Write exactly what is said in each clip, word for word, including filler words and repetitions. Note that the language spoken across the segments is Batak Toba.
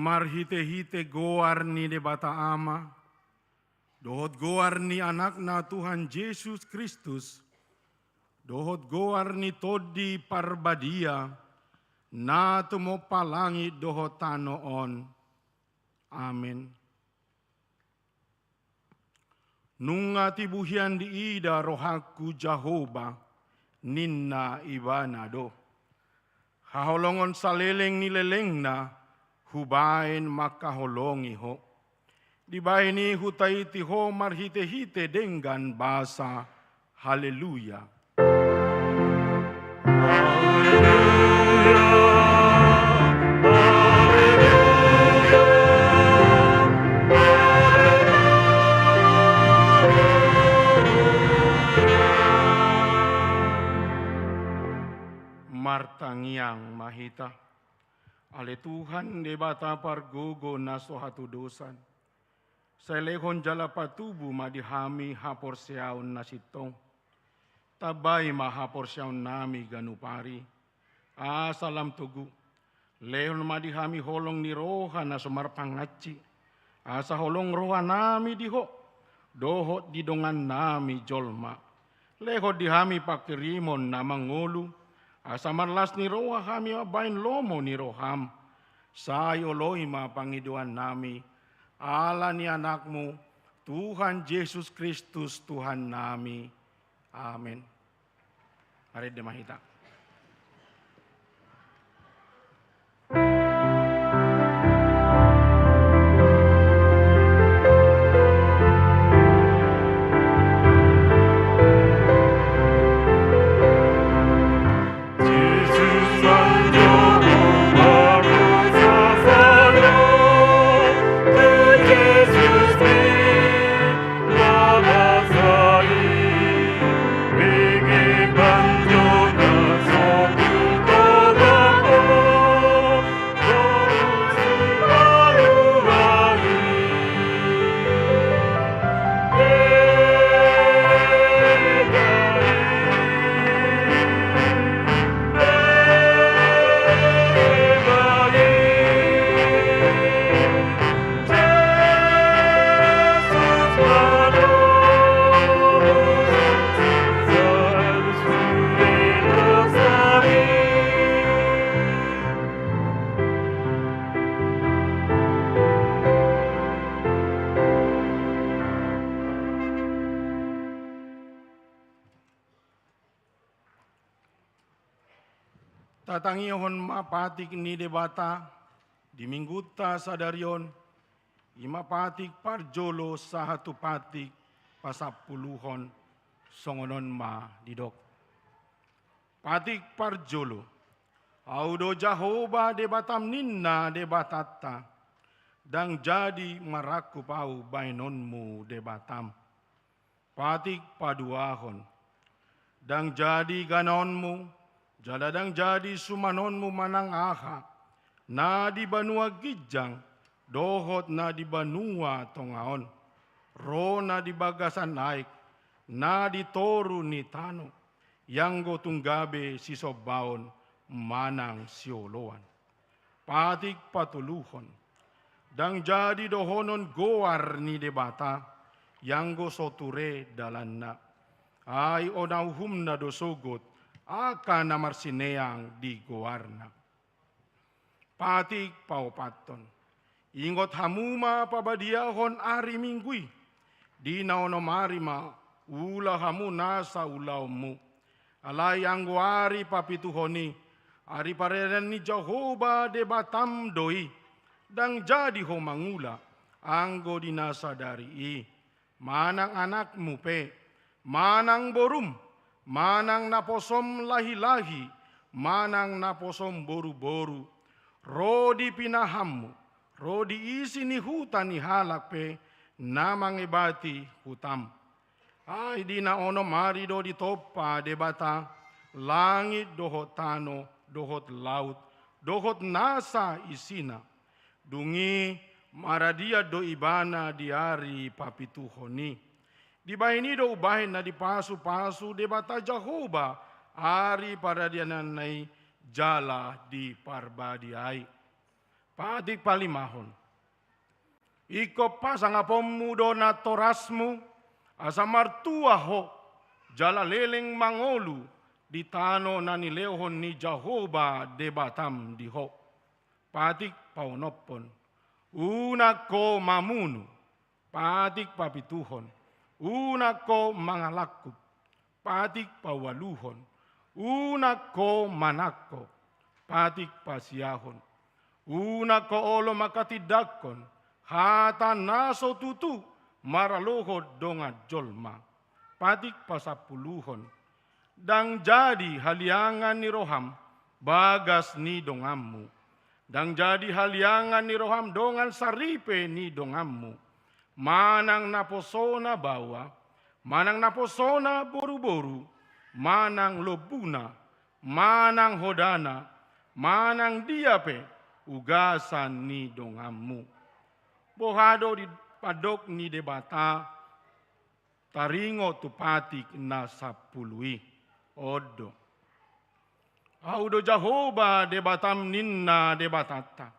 Marhite-hite goar ni Debata Ama, dohot goar ni Anakna Tuhan Jesus Kristus, dohot goar ni Tondi Parbadia, na tumompa langit dohot tano on. Amen. Nunga tibu hian diida rohangku Jahowa, ninna Ibana do. Haholongon saleleng ni lelengna hubaen mangkaholongi ho. Dibahen i hutaiti ho marhite-hite denggan basa. Haleluya. Martangiang ma hita. Ale Tuhan Debata pargogo na so hatudosan, sai lehon jala patubu ma di hami haporseaon na sintong. Tambai ma haporseaonnami ganup ari, asa lam togu. Lehon ma di hami holong ni roha na so marpangansi, asa holong rohanami di Ho dohot di dongannami jolma. Lehon di hami panghirimon na mangolu, asa marlas ni roha hami mambahen lomo ni roham. Sai oloi ma pangidoannami, ala ni Anakmu, Tuhan Jesus Kristus, Tuhannami. Amen. Marende ma hita. Tatangihon ma patik ni Debata di Minggunta sadari on, i ma patik parjolo sahat tu patik pasampuluhon, songon on ma didok. Patik parjolo. Ahu do Jahowa Debatam, ninna Debatanta, ndang jadi marangkup ahu baenonmu Debatam. Patik paduahon. Ndang jadi ganaonmu, jala ndang jadi sumanonmu manang aha, na di banua ginjang dohot na di banua tonga on, ro na di bagasan aek, na di toru ni tano, ianggo tung gabe sisombaon manang sioloan. Patik patoluhon. Ndang jadi dohonon goar ni Debata, ianggo so ture dalanna. Ai ona uhumna do sogot angka na marsineang di goarna. Patik paopathon. Ingot hamu ma pabadiahon ari Minggu i, di na onom ari ma ula hamu nasa ulaonmu. Alai anggo ari papituhon i, ari paradian ni Jahowa Debatam do i, ndang jadi ho mangula anggo di na sadari i, manang anakmu pe, manang borum, manang naposom lahi-lahi, manang naposom boru-boru, ro di pinahanmu, ro di isi ni huta ni halak pe na mangebati hutam. Ai di na onom ari do ditompa Debata langit dohot tano dohot laut dohot nasa isina. Dung i maradian do Ibana di ari papituhon i. Dibahen i do umbahen na dipasu-pasu Debata Jahowa ari paradiananna i jala diparbadiai. Patik palimahon. Ingkon pasangaponmu do natorasmu, asa martua ho, jala leleng mangolu di tano na nilehon ni Jahowa Debatam di ho. Patik paonomhon. Unang ho mamunu. Patik papituhon. Unang ho mangalangkup. Patik paualuhon. Unang ho manangko. Patik pasiahon. Unang ho olo mangkatindangkon hata na so tutu maralohon dongan jolma. Patik pasampuluhon. Ndang jadi haliangan ni roham bagas ni donganmu. Ndang jadi haliangan ni roham dongan saripe ni donganmu. Manang naposona baoa, manang naposona boruboru, manang lombuna, manang hodana, manang dia pe ugasan ni donganmu. Boha do dipandok ni Debata taringot tu patik na sampulu i? On do. Ahu do Jahowa Debatam, ninna Debatanta,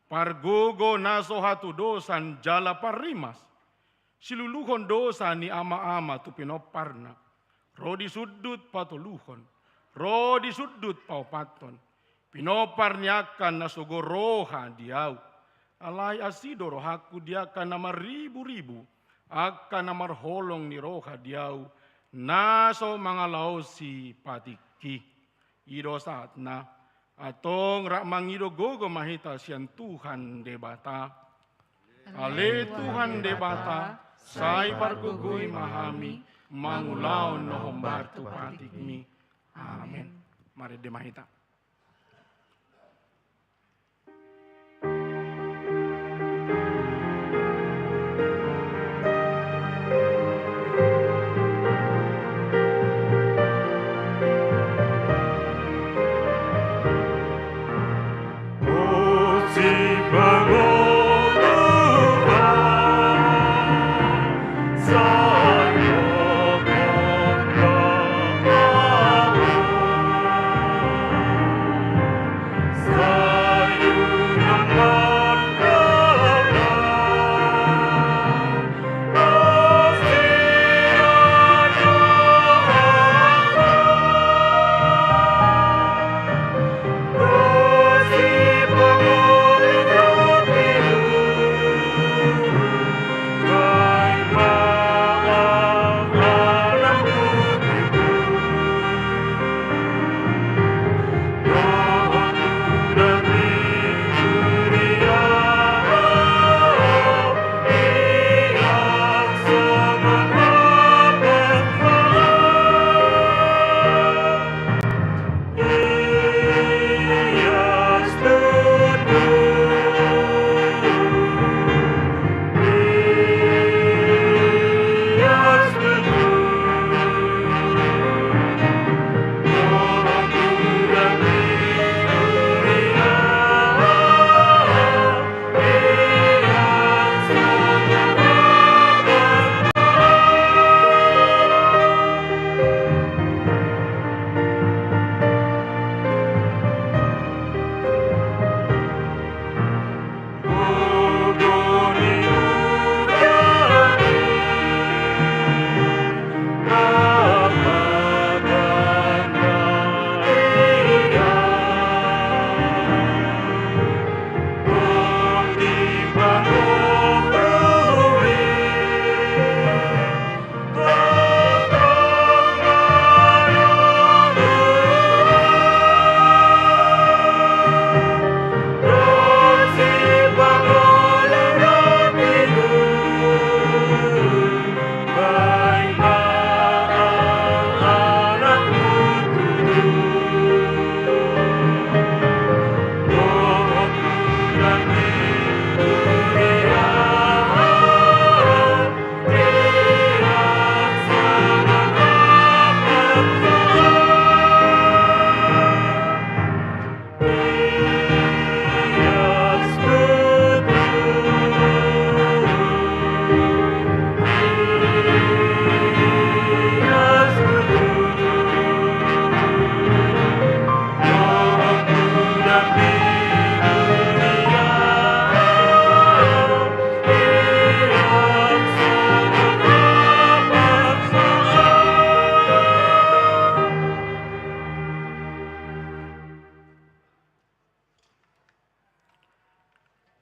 pargogo na so hatudosan jala parrimas. Siluluhon dosa ni amaama tu pinomparna, ro di sundut patoluhon, ro di sundut paopathon. Pinompar ni angka na sogo roha di ahu. Alai asi do rohangku di angka na marriburibu, angka na marholong ni roha di ahu, na so mangalaosi patikki. I do sahatna. Antong rap mangido gogo ma hita sian Tuhan Debata. Ale Tuhan Debata, sai pargogoi ma hami mangulahon na hombar tu patikmi. Amen. Marende ma hita.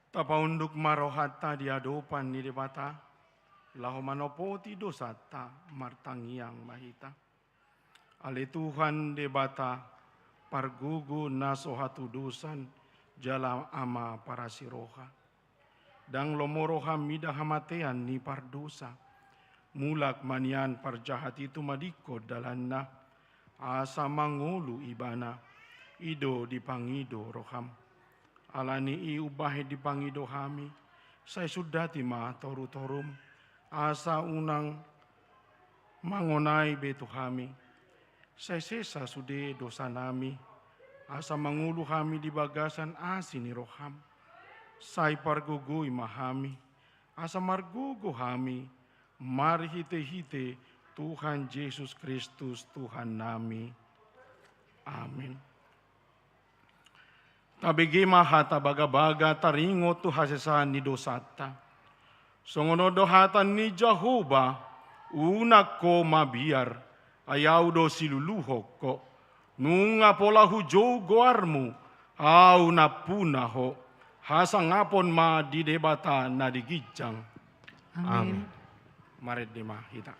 Tapaunduk ma rohanta di adopan ni Debata, laho manopoti dosanta, martangiang ma hita. Ale Tuhan Debata, pargogo na so hatudosan, jala Ama parasi roha. Ndang lomo roham mida hamatean ni pardosa. Mulak ma nian parjahat i tumadingkon dalanna, asa mangolu ibana, i do dipangido roham. Ala ni i umbahen dipangido hami, sai sundati ma torutorum, asa unang mangonai be tu hami. Sai sesa sude dosanami, asa mangolu hami di bagasan asi ni roham. Sai pargogoi ma hami, asa margogo hami, marhitehite Tuhan Jesus Kristus Tuhannami. Amin. Tabege ma hata bagabaga taringot tu hasesaan ni dosanta. Songon on do hata ni Jahowa, unang ho mabiar, ai Ahu do siluluhon ho. Nunga pola hujou goarmu, Ahu nampuna ho. Hasangapon ma di Debata na di ginjang. Amin. Amin. Marende ma hita.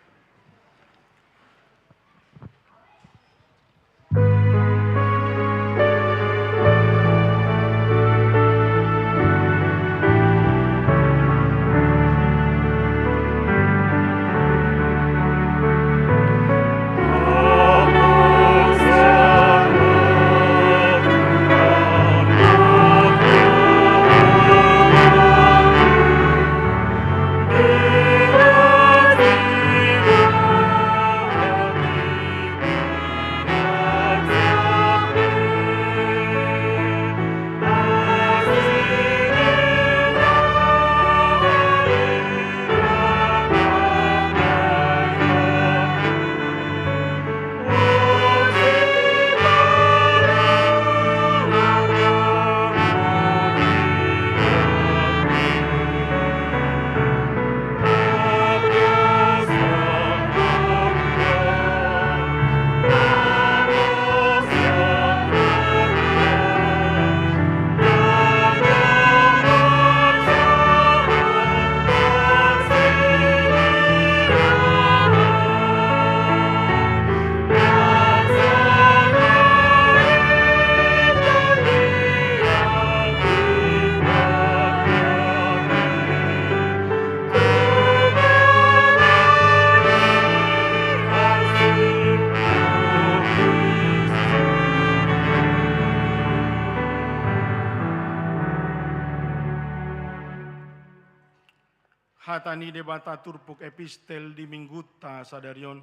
Hata ni Debata turpuk epistel di minggunta sadari on,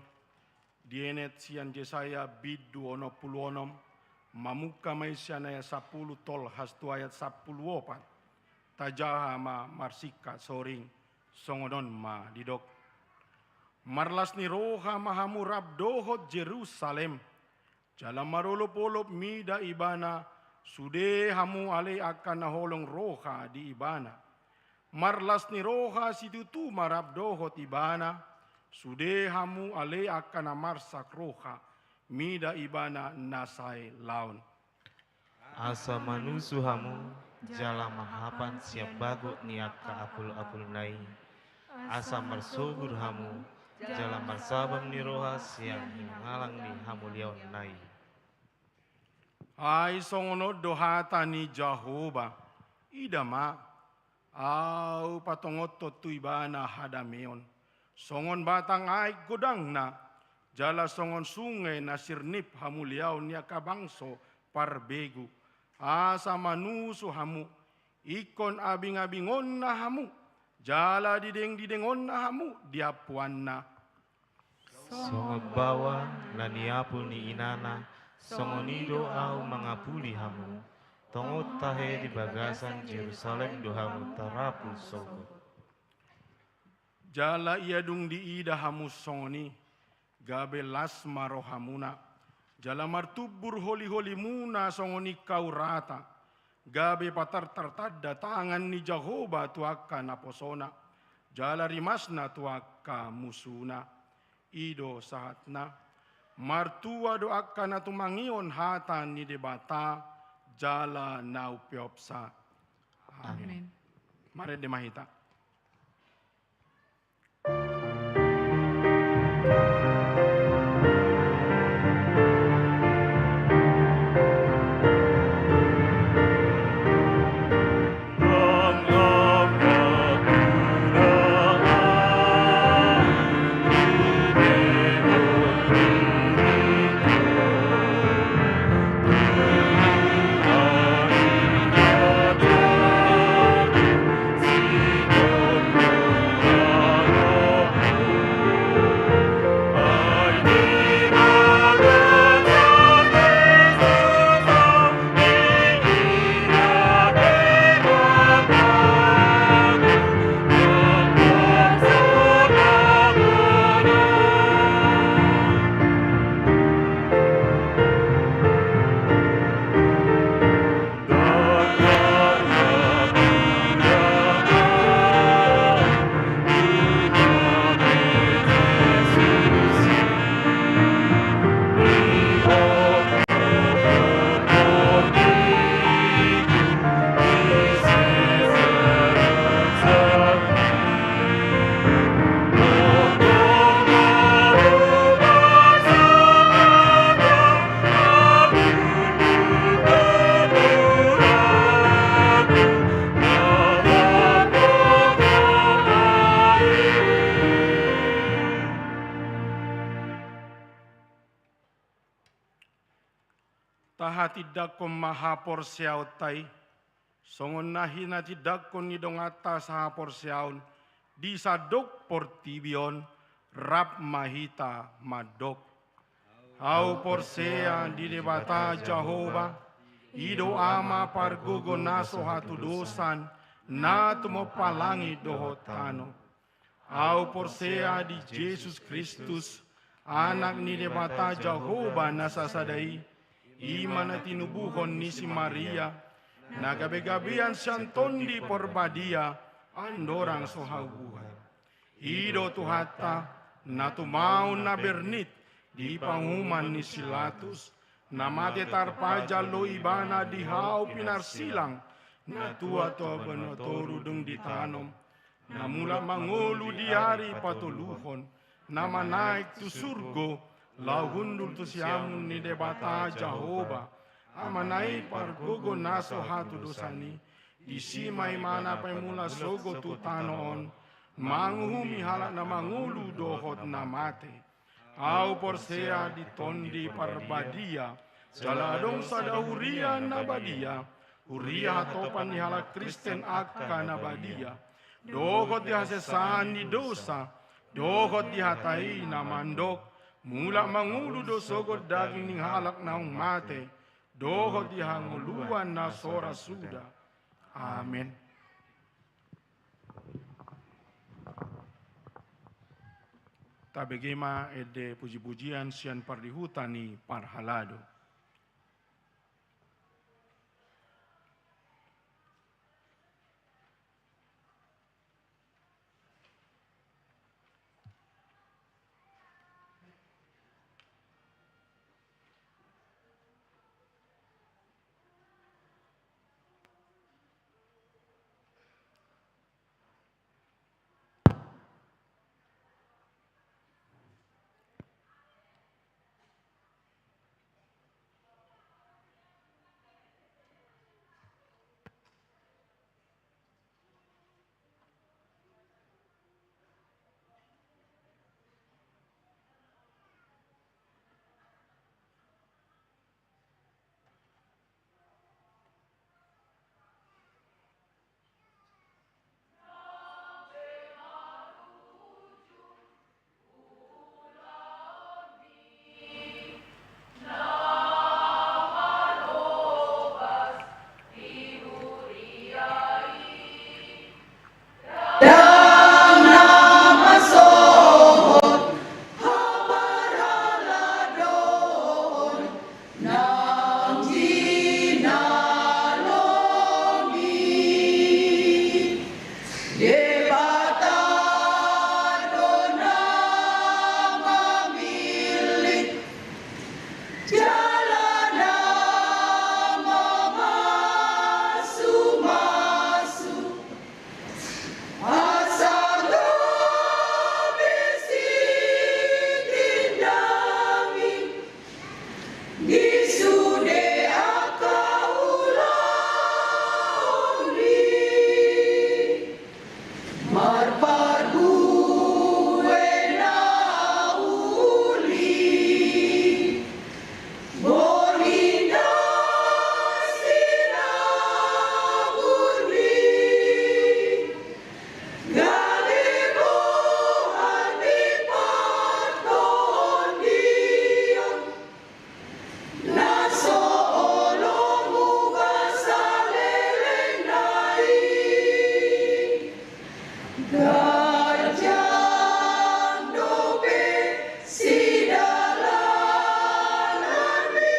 dienet sian Jesaya bindu onom pulu onom, mamungka ma i sian ayat sampulu tolu sahat tu ayat sampulu opat. Tajaha ma marsingkat soring, songon on ma didok. Marlas ni roha ma hamu rap dohot Jerusalem, jala marolopolop mida ibana, sude hamu ale angka na holong roha di ibana. Marlas ni roha situtu ma rap dohot ibana, sude hamu ale angka na marsak roha, mida ibana na sai laon. Asa manusu hamu, jala mahapan sian bagot ni angka apulapulna i. Asa marsogur hamu, jala marsabam ni roha sian hinangalang ni hamuliaonna i. Ai songon on do hata ni Jahowa, ida ma, Ahu patongothon tu ibana hadameon, songon batang aek godangna, jala songon sunge na sirnip hamuliaon ni angka bangso parbegu, asa manusu hamu, ingkon abingabingonna hamu, jala didengdidengonna hamu di ampuanna. Songon baoa na niapul ni inana, songon i do Ahu mangapuli hamu. Tongon tahe di bagasan Jerusalem do hamu tarapul sogot. Jala ia dung diida hamu songon i, gabe las ma rohamuna, jala martumbur holiholimuna songon ingkau rata, gabe patartar tanda tangan ni Jahowa tu angka naposona, jala rimasna tu angka musuna. I do sahatna. Martua do angka na tumangihon hata ni Debata, jala na umpeopsa. Amin. Amin. Marende ma hita. Tahatindangkon ma haporseaonta i, songon na hinatindangkon ni donganta sahaporseaon di sandok portibi on, rap ma hita mandok. Ahu porsea di Debata Jahowa, i do Ama pargogo na so hatudosan, na tumompa langit dohot tano. Ahu porsea di Jesus Kristus, Anak ni Debata Jahowa na sasada i, i ma na tinubuhon ni si Maria, na gabegabean sian Tondi Parbadia, andorang so hau buhai. I do Tuhanta, na tumaon na bernit di panguhuman ni si Pilatus, na mate tarpajal do ibana di hau pinarsilang, na tua tu banua toru dung ditanom, na mulak mangolu di ari patoluhon, na manaek tu surgo, laho hundul tu siamun ni Debata Jahowa, Amana i pargogo na so hatudosan i, disi ma ibana paimula sogot tu tano on, manguhumi halak na mangolu dohot na mate. Ahu porsea di Tondi Parbadia, jala adong sada huria na badia, huria hatopan ni halak Kristen angka na badia, dohot di hasesaan ni dosa, dohot di hata i na mandok, mulak mangolu do sogot daging ni halak naung mate, dohot di hangoluan na so ra suda. Amen. Tabege ma ende pujipujian sian pardihuta ni parhalado. Ganjang dope sidalananmi,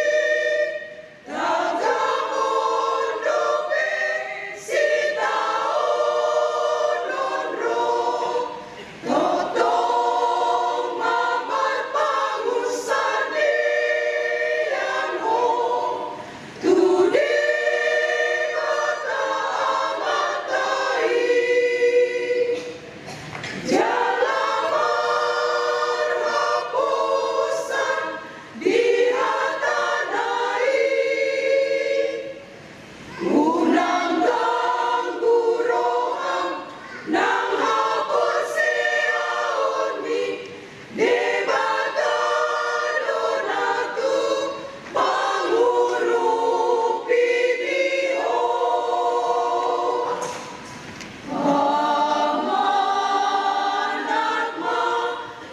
ganjang dope sitaonon ro, tongtong ma parpangunsandean ho tu Debata Amanta i. Jala marhaposan di hatana i. Unang ganggu roham nang haporseaonmi, Debata do na tung mangurupi di ho. Amanat ma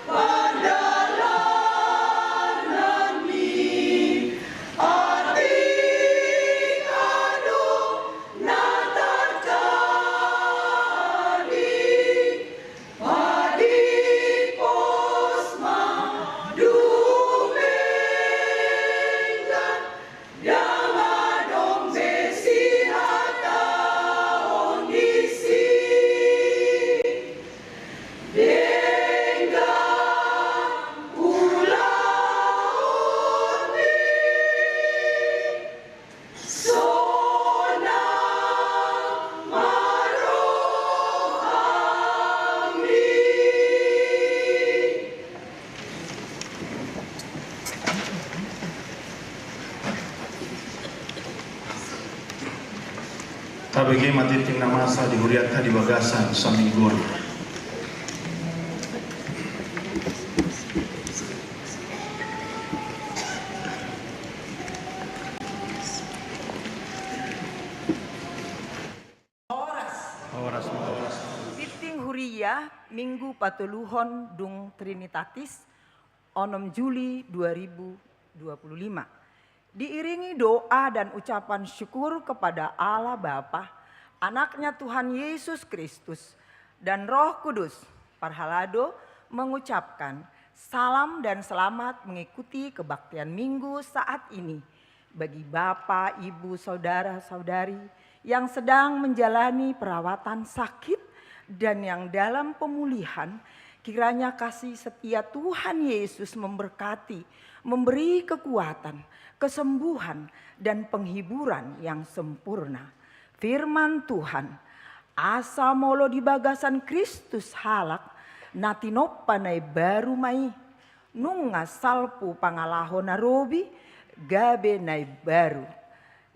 pandalananmi, atik adong na tarjadi. Padipos ma dumenggan, ndang adong be sihatahon disi. Denggan ulaonmi. Sonang ma rohami. Tabege ma tingting na masa di hurianta di bagasan samingguon. Horas. Horas, horas. Tingting huria, Minggu patoluhon dung Trinitatis, onom Juli dua ribu dua puluh lima. Diiringi doa dan ucapan syukur kepada Allah Bapa, Anaknya Tuhan Yesus Kristus, dan Roh Kudus, parhalado mengucapkan salam dan selamat mengikuti kebaktian Minggu saat ini. Bagi Bapak, Ibu, Saudara, Saudari yang sedang menjalani perawatan sakit dan yang dalam pemulihan, kiranya kasih setia Tuhan Yesus memberkati, memberi kekuatan, kesembuhan, dan penghiburan yang sempurna. Firman Tuhan, asa molo di bagasan Kristus halak, na tinompa na imbaru ma i. Nunga salpu pangalaho na robi, gabe na imbaru.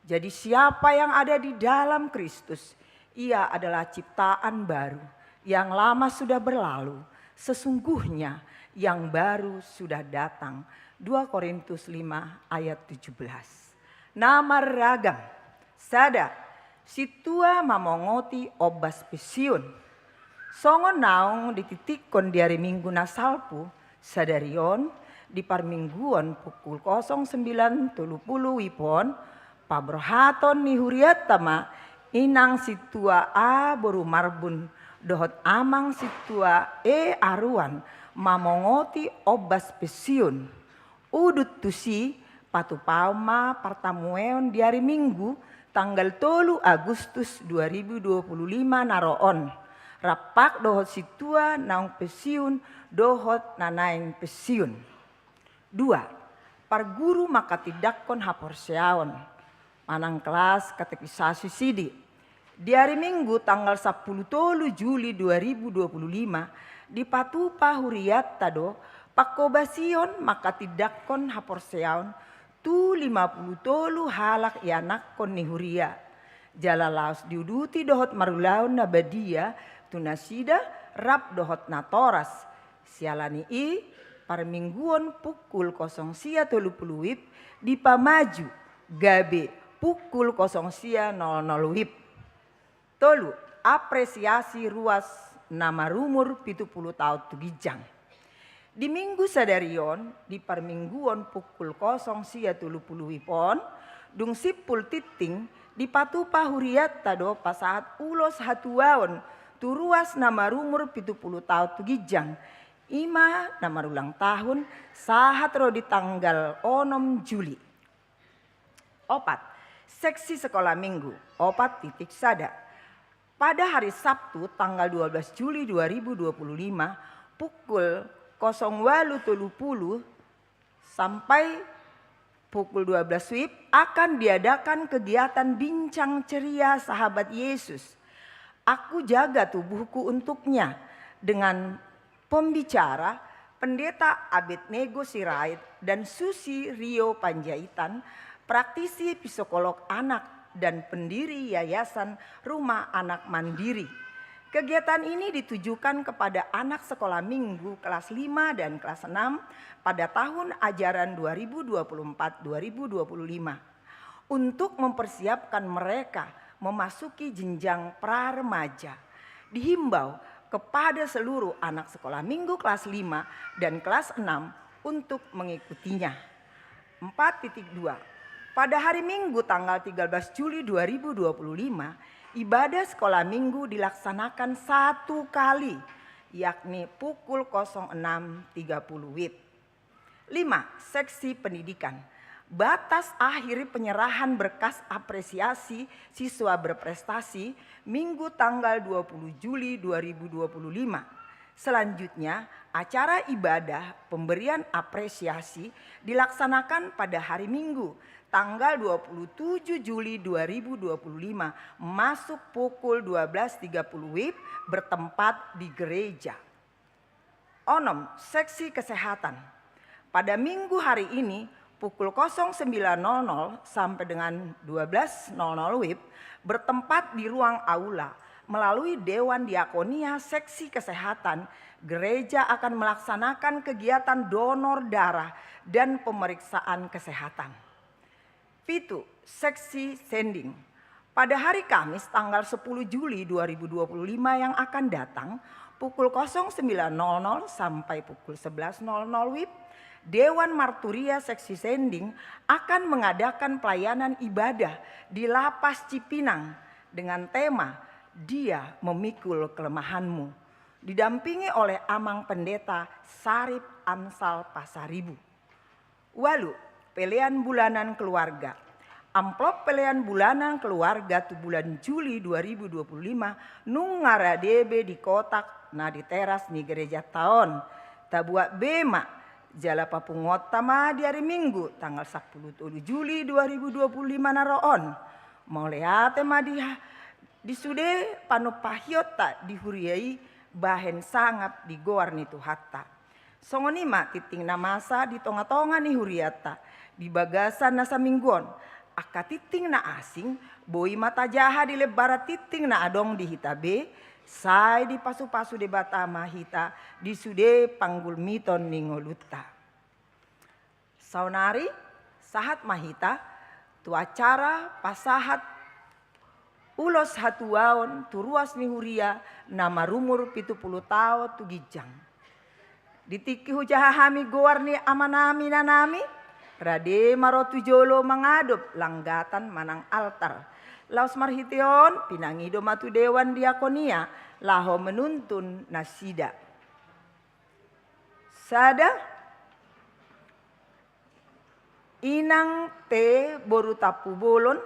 Jadi, siapa yang ada di dalam Kristus, ia adalah ciptaan baru. Yang lama sudah berlalu, sesungguhnya yang baru sudah datang. Dua Korintus lima ayat tujuh belas. Na marragam. Sada, sintua mamongoti ombas pensiun. Songon naung dititikkon di ari Minggu na salpu, sadari on, di parmingguon pukul kosong sembilan tolu pulu WIB on, paborhaton ni hurianta ma, Inang Sintua A Boru Marbun dohot Amang Sintua E Aruan mamongoti ombas pensiun. Udut tusi, patupaon ma partamueon di ari Minggu, tanggal tolu Agustus dua ribu dua puluh lima na ro on, rap dohot sintua naung pensiun dohot na naeng pensiun. Dua, parguru manghatindanghon haporseaon manang kelas katekisasi sidi. Di ari Minggu tanggal sampulu tolu Juli dua ribu dua puluh lima, dipatupa hurianta do panghobasion manghatindanghon haporseaon tu lima pulu tolu halak ianakhon ni huria. Jala laos diuduti dohot marulaon na badia tu nasida rap dohot natoras. Siala ni i, parmingguon pukul kosong sia tolu pulu WIB dipamaju gabe pukul kosong sia nol nol WIB. Tolu, apresiasi ruas na marumur pitu pulu taon tu ginjang. Di Minggu sadari on, di parmingguon pukul kosong sia tolu pulu WIB on, dung simpul tingting, dipatupa hurianta do pasahat ulos hatuaon tu ruas na marumur pitu pulu taon tu ginjang, i ma na marulang tahun, sahat ro di tanggal onom Juli. Opat, seksi sekolah minggu, opat titik sada. Pada hari Sabtu, tanggal dua belas Juli dua ribu dua puluh lima, pukul kosong walu tolu pulu sampai pukul dua belas wib, akan diadakan kegiatan bincang ceria sahabat Yesus. Aku jaga tubuhku untuknya, dengan pembicara Pendeta Abednego Sirait dan Susi Rio Panjaitan, praktisi psikolog anak dan pendiri Yayasan Rumah Anak Mandiri. Kegiatan ini ditujukan kepada anak sekolah minggu kelas lima dan kelas enam pada tahun ajaran dua ribu dua puluh empat dua ribu dua puluh lima, untuk mempersiapkan mereka memasuki jenjang pra-remaja. Dihimbau kepada seluruh anak sekolah minggu kelas lima dan kelas enam untuk mengikutinya. Empat titik dua. Pada hari Minggu tanggal tiga belas Juli dua ribu dua puluh lima, ibadah sekolah minggu dilaksanakan satu kali, yakni pukul kosong enam tiga puluh wib. Lima, seksi pendidikan. Batas akhir penyerahan berkas apresiasi siswa berprestasi, Minggu tanggal dua puluh Juli dua ribu dua puluh lima. Selanjutnya, acara ibadah pemberian apresiasi dilaksanakan pada hari Minggu, tanggal dua puluh tujuh Juli dua ribu dua puluh lima, masuk pukul dua belas tiga puluh wib, bertempat di gereja. Onom, seksi kesehatan. Pada Minggu hari ini, pukul kosong sembilan nol nol sampai dengan dua belas nol nol wib, bertempat di ruang aula, melalui Dewan Diakonia Seksi Kesehatan, gereja akan melaksanakan kegiatan donor darah dan pemeriksaan kesehatan. Pitu, seksi sending. Pada hari Kamis tanggal sepuluh Juli dua ribu dua puluh lima yang akan datang, pukul kosong sembilan nol nol sampai pukul sebelas nol nol wib, Dewan Marturia Seksi Sending akan mengadakan pelayanan ibadah di Lapas Cipinang dengan tema Dia Memikul Kelemahanmu, didampingi oleh Amang Pendeta Sarip Amsal Pasaribu. Ualu, pelean bulanan keluarga. Amplop pelean bulanan keluarga tu bulan Juli dua ribu dua puluh lima nunga rade be di kotak na di teras ni gerejanta on. Tabuat be ma, jala papunguonta ma di ari Minggu tanggal sampulu tolu Juli dua ribu dua puluh lima na ro on. Mauliate ma di, di sude panumpahionta di huria i bahen sangap di goar ni Tuhanta. Songon i ma tingting na masa di tonga-tonga ni hurianta di bagasan na saminggu on. Angka tingting na asing boi ma tajaha di lembaran tingting na adong di hita be, sai dipasu-pasu Debata ma hita di sude panggulmiton ni ngolunta. Saonari, sahat ma hita tu acara pasahat ulos hatuaon tu ruas ni huria na marumur pitu pulu taon tu ginjang. Di tingki hujaha hami goar ni amanami inanami, rade ma ro tu jolo mangadop langgatan manang altar. Laos marhite on pinangido ma tu Dewan Diakonia laho menuntun nasida. Sada, Inang T boru Tampubolon,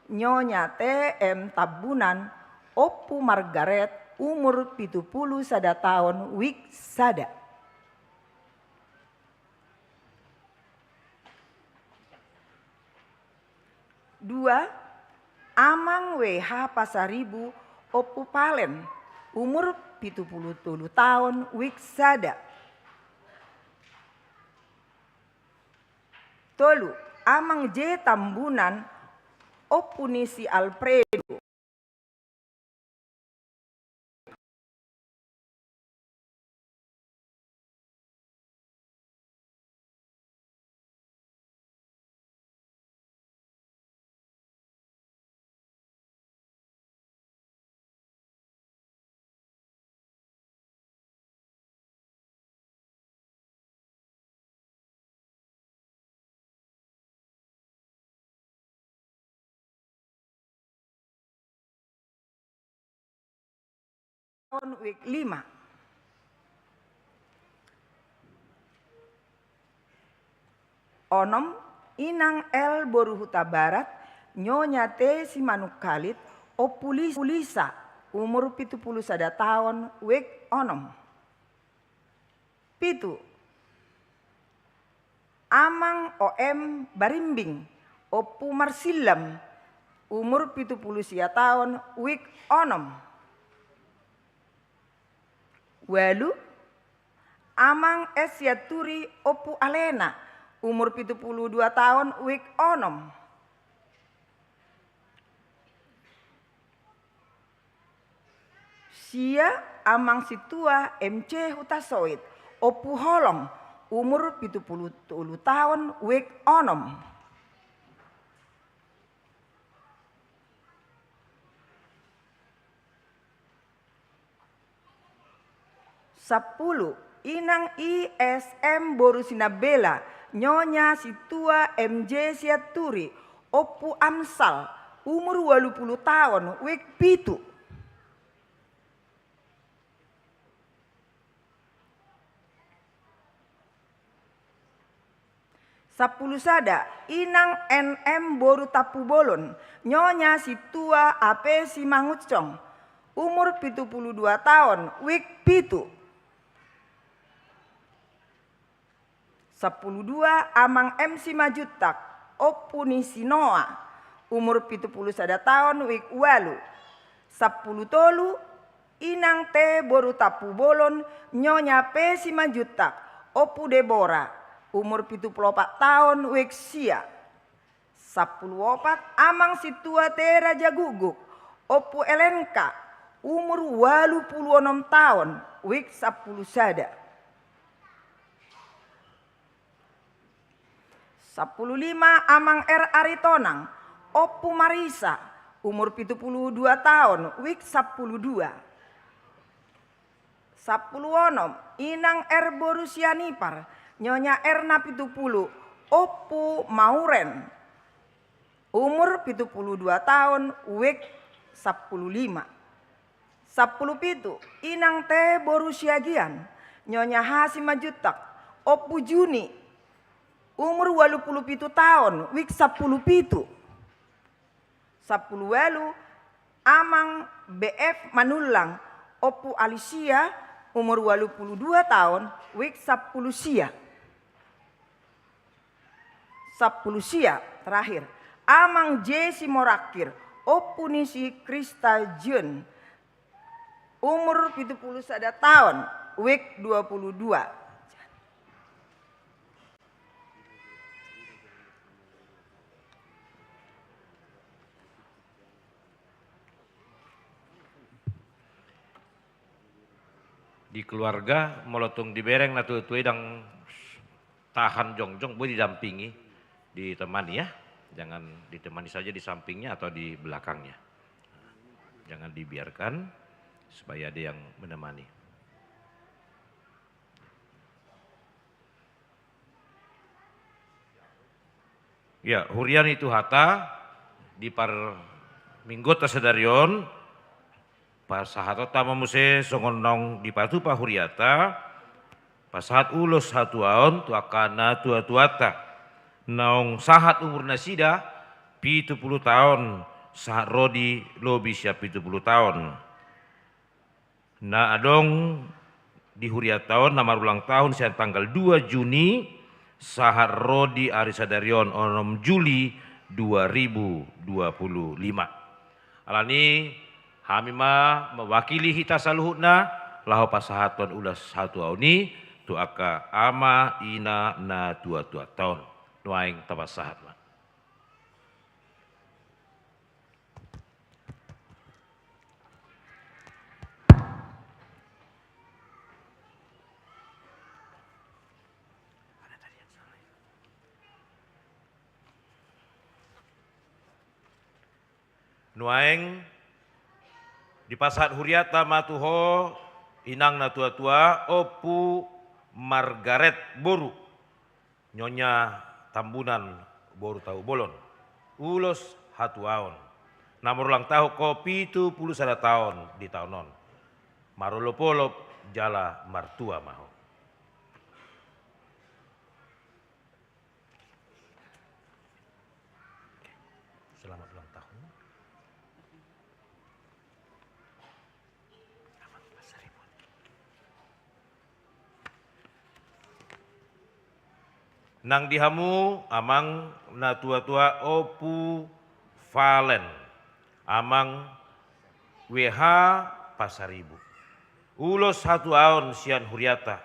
Nyonya T M Tambunan, Ompu Margaret, umur pitu pulu sada taon, wik sada. Dua, Amang W H Pasaribu, Ompu Palen, umur pitu pulu tolu taon, wik sada. Tolu, Amang J Tambunan, Ompu ni si Alfredo. taon, wijk lima. Onom, inang L boru Hutabarat, nyonya T Simanungkalit, ompu Lis-, Lisa, umur pitu pulu sada taon, wijk onom. Pitu, amang O M Barimbing, ompu Marsillam, umur pitu pulu sia taon, wijk onom. Ualu, amang S Sianturi, ompu Alena, umur pitu pulu dua taon, wijk onom. Sia, amang sintua M C Hutasoit, ompu Holong, umur pitu pulu tolu taon, wijk onom. Sampulu, inang I S M boru Sinambela, nyonya sintua M J Sianturi, ompu Amsal, umur ualu pulu taon, wijk pitu. Sampulu sada, inang N M boru Tampubolon, nyonya sintua A P Simangunsong, umur pitu pulu dua taon, wijk pitu. Sampulu dua, amang M Simanjuntak, ompu ni si Noa, umur pitu pulu sada taon, wijk ualu. Sampulu tolu, inang T boru Tampubolon, nyonya P Simanjuntak, ompu Debora, umur pitu pulu opat taon, wijk sia. Sampulu opat, amang sintua T Rajagukguk, ompu L N K, umur ualu pulu onom taon, wijk sampulu sada. Sampulu lima, amang R Aritonang, ompu Marisa, umur pitu pulu dua taon, wijk sampulu dua. Sampulu onom, inang R boru Sianipar, nyonya R na pitu pulu, ompu Mauren, umur pitu pulu dua taon, wijk sampulu lima. Sampulu pitu, inang T boru Siagian, nyonya H Simanjuntak, ompu Juni, umur ualu pulu pitu taon, wijk sampulu pitu. Sampulu ualu, amang B F Manullang, ompu Alisia, umur ualu pulu dua taon, wijk sampulu sia. Sampulu sia, terakhir, amang J Simorangkir, ompu ni si Krista Jun, umur pitu pulu sada taon, wijk dua pulu dua. Di keluarga, molo tung dibereng na tuatua i, ndang tahan jongjong, boi didampingi, ditemani, ya. Jangan, ditemani saja di sampingnya atau di belakangnya. Jangan dibiarkan, supaya ada yang menemani. Ya, huria ni Tuhanta, di parmingguonta sadari on, pasahatonta ma muse songon naung dipatupa hurianta, pasahat ulos hatuaon tu angka natuatuanta, naung sahat umur nasida pitu pulu taon, sahat ro di lobi sian pitu pulu taon. Na adong di hurianta on na marulang tahun sian tanggal dua Juni sahat ro di ari sadari on, onom Juli dua ribu dua puluh lima. Alani hami ma mewakili hita saluhutna laho pasahathon ulos hatuaon i tu angka ama, ina, natuatuanta on. Nuaeng tapasahat ma. Nuaeng dipasahat hurianta ma tu ho, inang natuatua, Ompu Margaret boru, Nyonya Tambunan boru Tampubolon, ulos hatuaon. Na marulang tahun ho pitu pulu sada taon di taon on. Marolopolop jala martua ma ho. Selamat ulang tahun. Nang di hamu amang na tuatua Ompu Valen, amang W H Pasaribu. Ulos hatuaon sian huriata,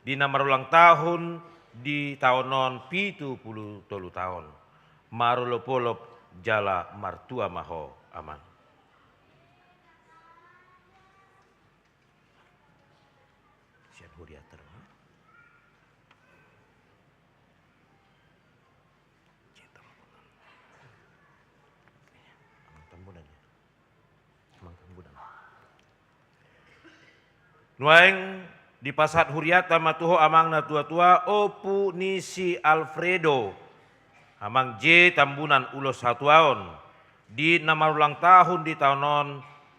di na marulang tahun di taon on pitu pulu tolu taon. Marolopolop jala martua ma ho amang. Sian huriata do. Amang Tambunan. Amang Tambunan. Nuaeng dipasahat huriata ma tu ho amang na tuatua Ompu ni si Alfredo, amang J Tambunan, ulos hatuaon di na marulang tahun di taon on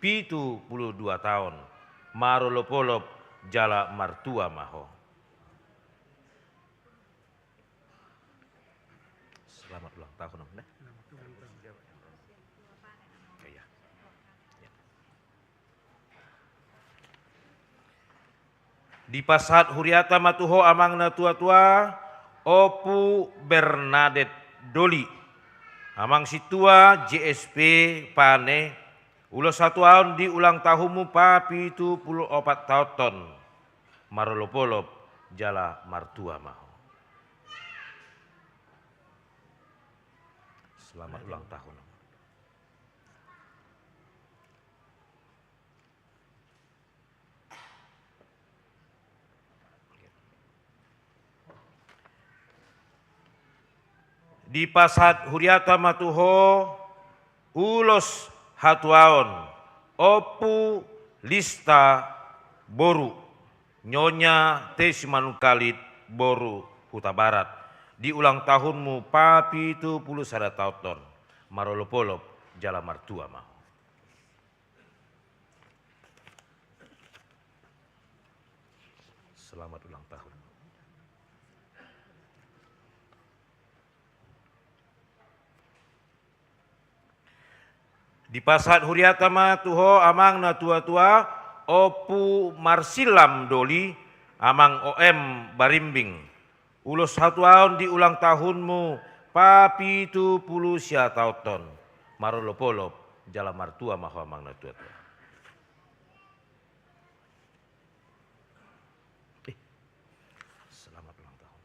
pitu pulu dua taon. Marolopolop jala martua ma ho. Selamat ulang tahun, Om, ne? Iya. Dipasahat huriata ma tu ho amang na tuatua Ompu Bernadette Doli, amang sintua J S P Pane, ulos hatuaon di ulang tahunmu papitu pulu opat taonton. Marolopolop jala martua ma ho. Selamat ulang tahun. Dipasahat huriata ma tu ho ulos hatuaon Ompu Lista boru Nyonya T Simanungkalit boru Hutabarat, di ulang tahunmu papitu pulu sada taonton. Marolopolop jala martua ma ho. Selamat ulang tahun. Dipasahat huriata ma tu ho amang na tuatua Ompu Marsilam Doli, amang O M Barimbing, ulos hatuaon di ulang tahunmu papitu pulu sia taonton. Marolopolop jala martua ma ho amang na tuatua. Eh, selamat ulang tahun.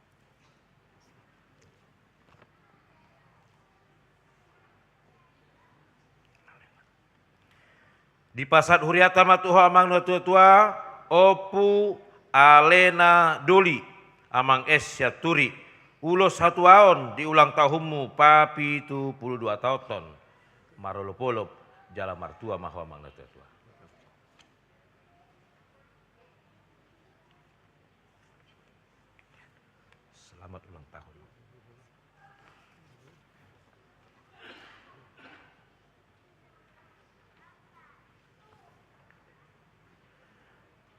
Dipasahat huriata ma tu ho amang na tuatua Ompu Alena Doli, amang S Sianturi, ulos hatuaon di ulang tahunmu papitu pulu dua taonton. Marolopolop jala martua ma ho amang na tuatua. Selamat ulang tahun.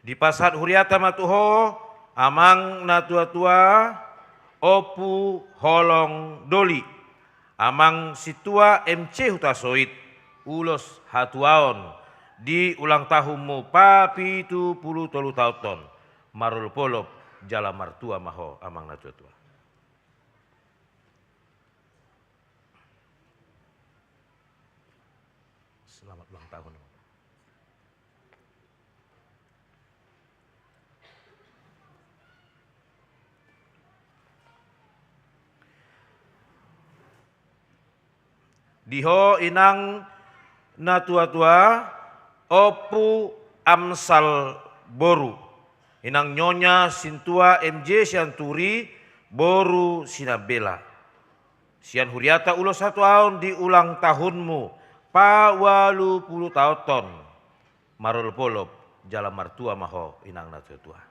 Dipasahat huriata ma tu ho amang na tuatua Ompu Holong Doli, amang sintua M C Hutasoit, ulos hatuaon di ulang tahunmu papitu pulu tolu taonton. Marolopolop jala martua ma ho amang na tuatua. Selamat ulang tahun. Di ho inang na tuatua Ompu Amsal boru, inang Nyonya sintua M J Sianturi boru Sinambela. Sian huriata ulos hatuaon di ulang tahunmu paualu pulu taonton. Marolopolop jala martua ma ho inang na tuatua.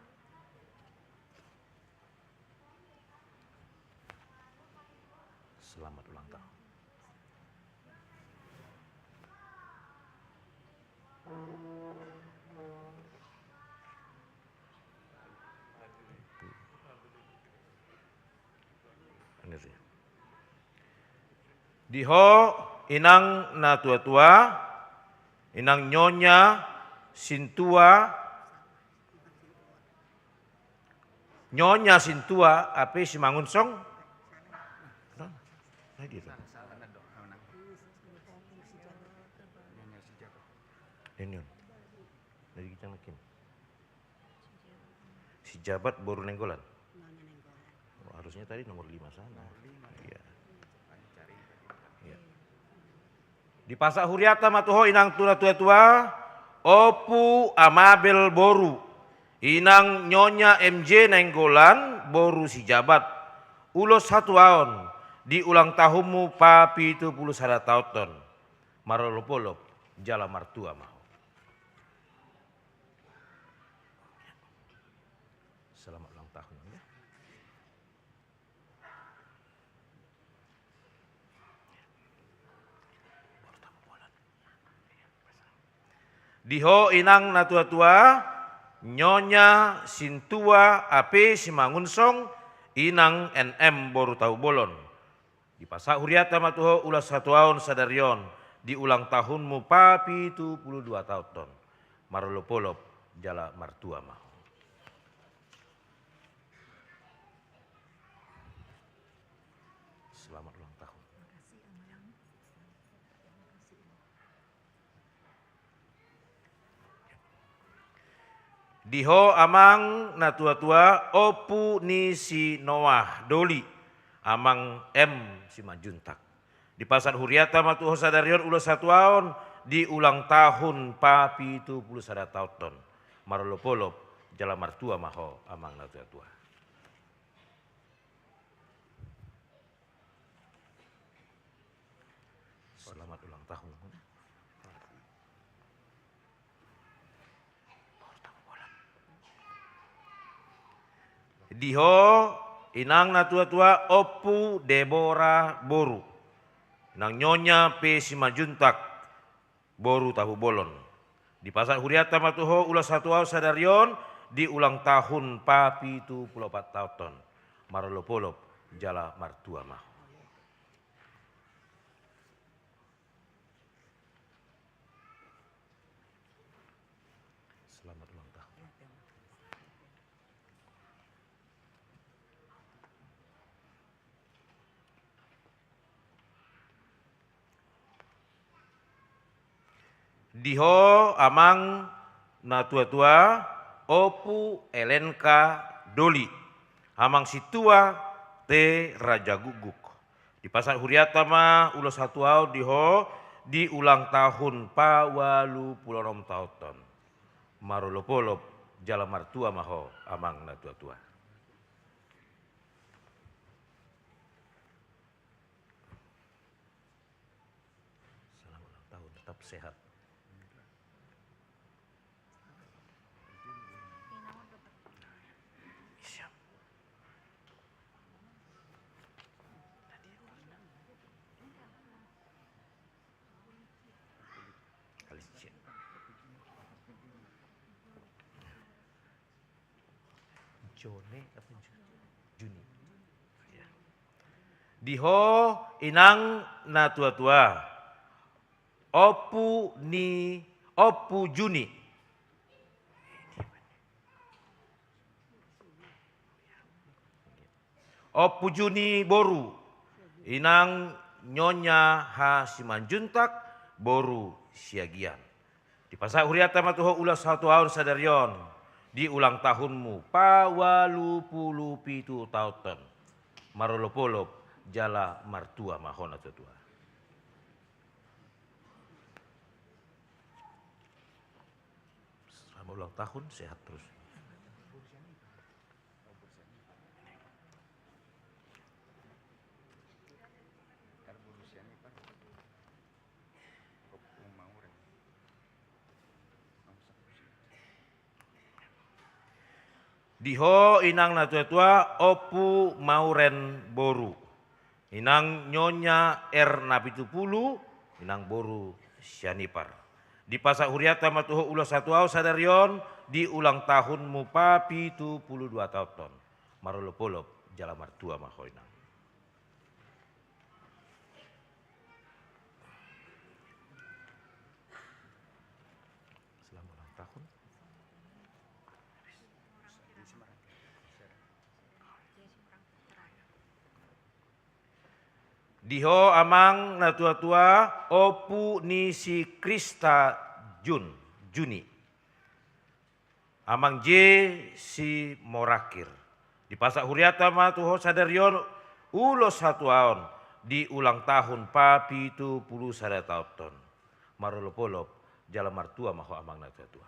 Selamat ulang tahun. Di ho inang na tua-tua, inang Nyonya Sintua, Nyonya Sintua, A P Simangunsong. Nah, nah, gitu. Ini on. Dari Kijang Nakin. Sijabat boru Nainggolan. Oh, harusnya tadi nomor lima sana. Iya. Iya. Dipasahat hurianta ma tu ho inang tu na tua-tua, Ompu Amabel boru, inang Nyonya M J Nainggolan boru Sijabat, ulos hatuaon di ulang tahunmu papitu pulu sada taonton. Marolop-olop jala martua ma ho. Selamat ulang tahun, ya. Di ho inang na tua-tua, Nyonya Sintua A P Simangunsong, inang N M boru Tahubolon. Dipasahat hurianta ma tu ho ulos hatuaon sadari on di ulang tahunmu papitu pulu dua taonton. Marolop-olop jala martua ma ho. Selamat ulang tahun. Di ho amang na tua-tua, Ompu ni si Noah Doli, amang M Simanjuntak. Dipasahat hurianta ma tu ho sadari on ulos hatuaon di ulang tahun papitu pulu sada taonton. Marolop-olop jala martua ma ho amang na tua-tua. Selamat ulang tahun. Di ho inang na tua-tua, Ompu Debora boru, inang Nyonya P Simanjuntak boru Tahubolon. Dipasahat hurianta ma tu ho ulos hatuaon sadari on di ulang tahun papitu pulu opat taonton. Marolop-olop jala martua ma ho. Selamat ulang tahun. Di ho amang na tua-tua, Ompu Elenka Doli, amang sintua T Raja Gukguk. Dipasahat hurianta ma ulos hatuaon di ho di ulang tahun paualu pulu onom taonton. Marolop-olop jala martua ma ho amang na tua-tua. Selamat ulang tahun, tetap sehat. Jone apa Ju-, Juni? Ya. Di ho inang na tua-tua, Ompu ni, Ompu Juni. Ompu Juni boru, inang Nyonya H Simanjuntak boru Siagian. Dipasahat hurianta ma tu ho ulos hatuaon sadari on di ulang tahunmu paualu pulu pitu taonton. Marolop-olop jala martua ma ho na tua-tua. Selamat ulang tahun, sehat terus. Di ho inang na tua-tua, Ompu Mauren boru, inang Nyonya R Napitupulu, inang boru Sianipar. Dipasahat hurianta ma tu ho ulos hatuaon sadari on di ulang tahunmu papitu pulu dua taonton. Marolop-olop jala martua ma ho inang. Di ho amang na tua-tua, ompu ni si Krista Jun, Juni. Amang J. Simorakir. Dipasahat hurianta ma tu ho sadari on ulos hatuaon di ulang tahun papitu pulu sada taonhon. Marolop-olop jala martua ma ho amang na tua-tua.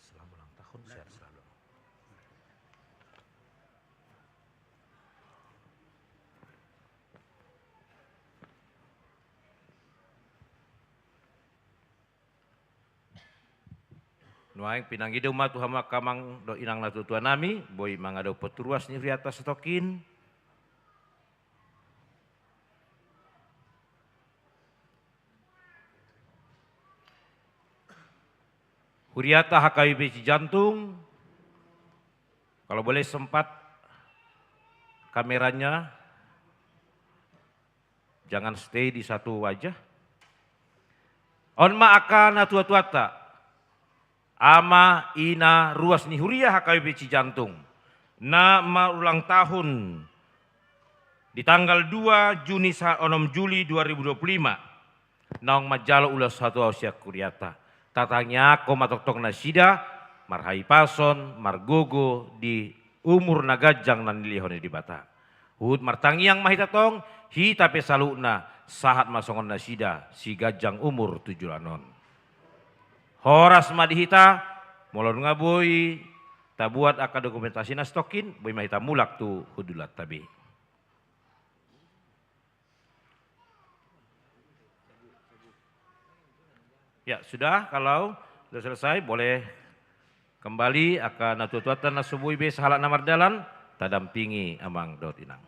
Selamat ulang tahun, sehat selalu. Nuaeng pinangido ma tu hamu angka amang dohot inang na tua-tua nami, boi mangadophon tu ruas ni hurianta satongkin. Hurianta H K B P Cijantung, kalau boleh sempat kameranya, jangan stay di satu wajah. On ma angka na tua-tuanta, ama, ina, ruas ni huria H K B P Cijantung, na marulang tahun di tanggal dua Juni sa-, onom Juli dua ribu dua puluh lima, naung manjalo ulos hatuaon sian hurianta. Tatangiangkon ma tongtong nasida marhahipason, margogo di umur na ganjang na nilehon ni Debata. Huhut martangiang ma hita tong, hita pe saluhutna, sahat ma songon nasida, siganjang umur tu joloan on. Horas ma di hita, molo nunga boi tabuat angka dokumentasi na satongkin, boi ma hita mulak tu hundulanta be. Ya, sudah, kalau sudah selesai, boleh kembali angka na tua-tuanta na so boi be sahalak na mardalan, tadampingi amang dohot inang.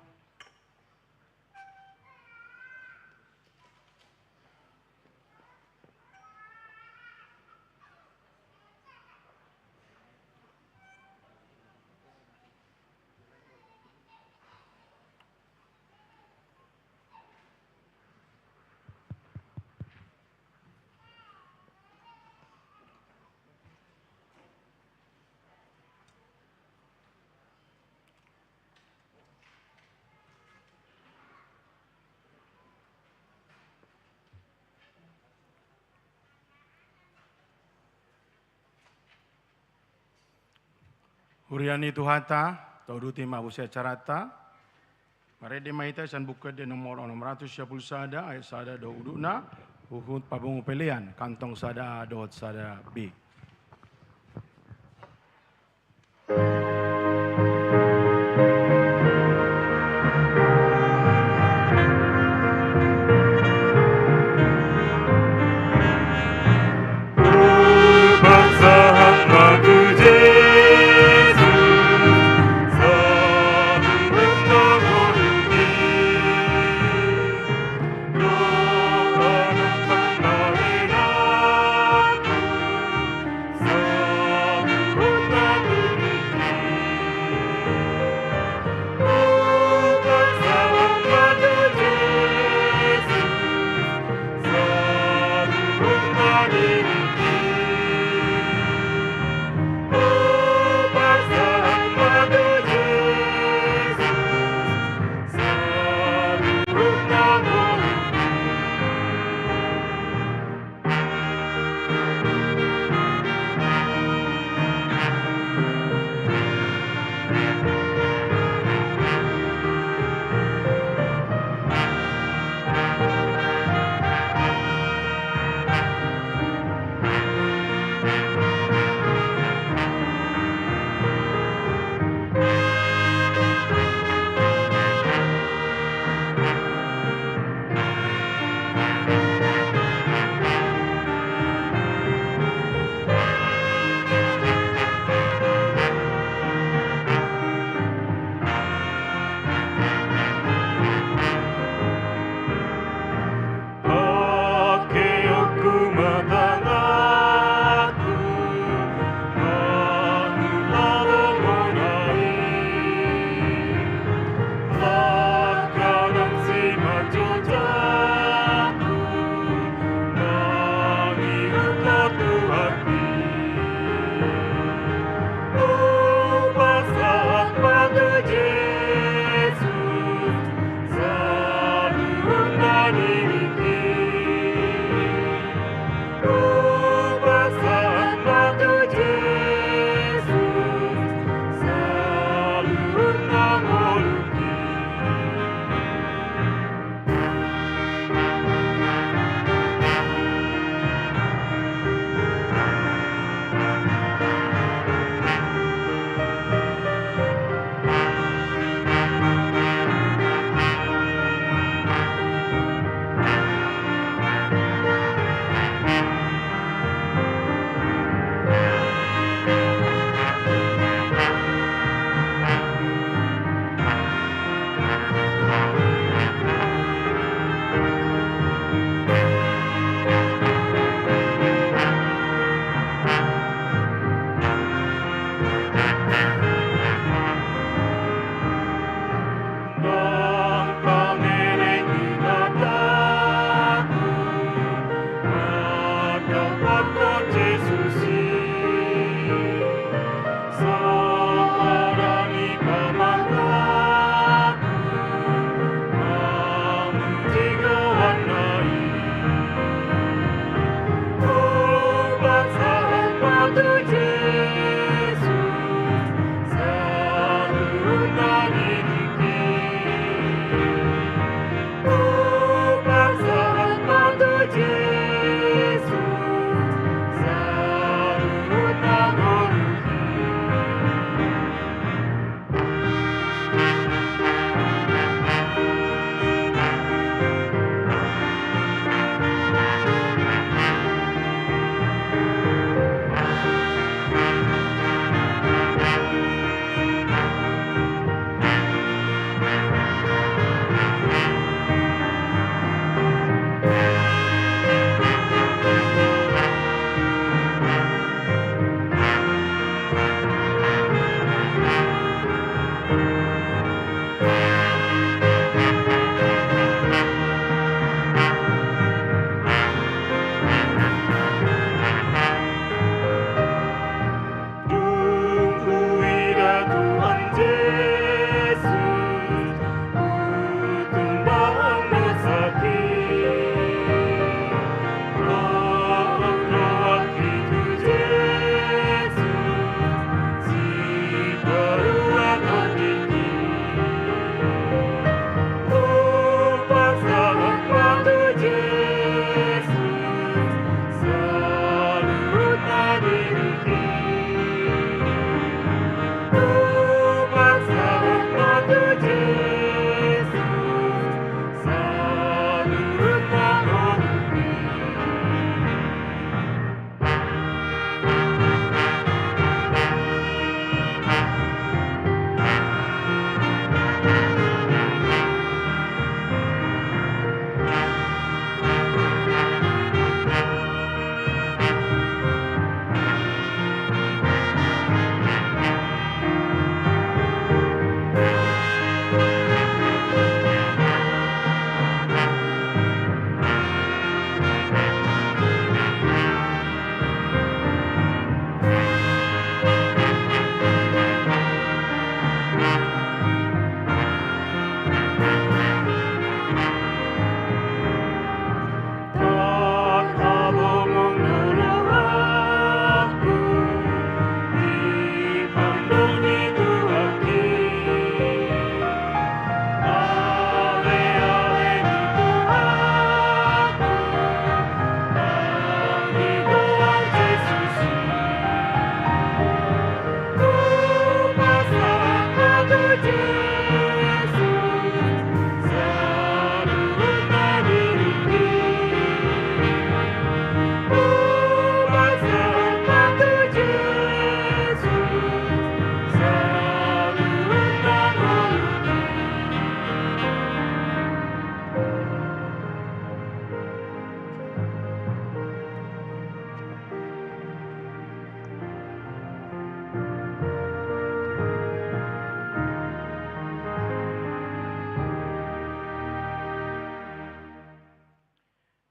Huria ni Tuhanta, tauduti ma muse acaranta. Marende ma hita sian Buku Ende nomor onom ratus sia pulu sada, ayat sada dohot udutna, huhut papungu pelean, kantong sada A dohot sada B.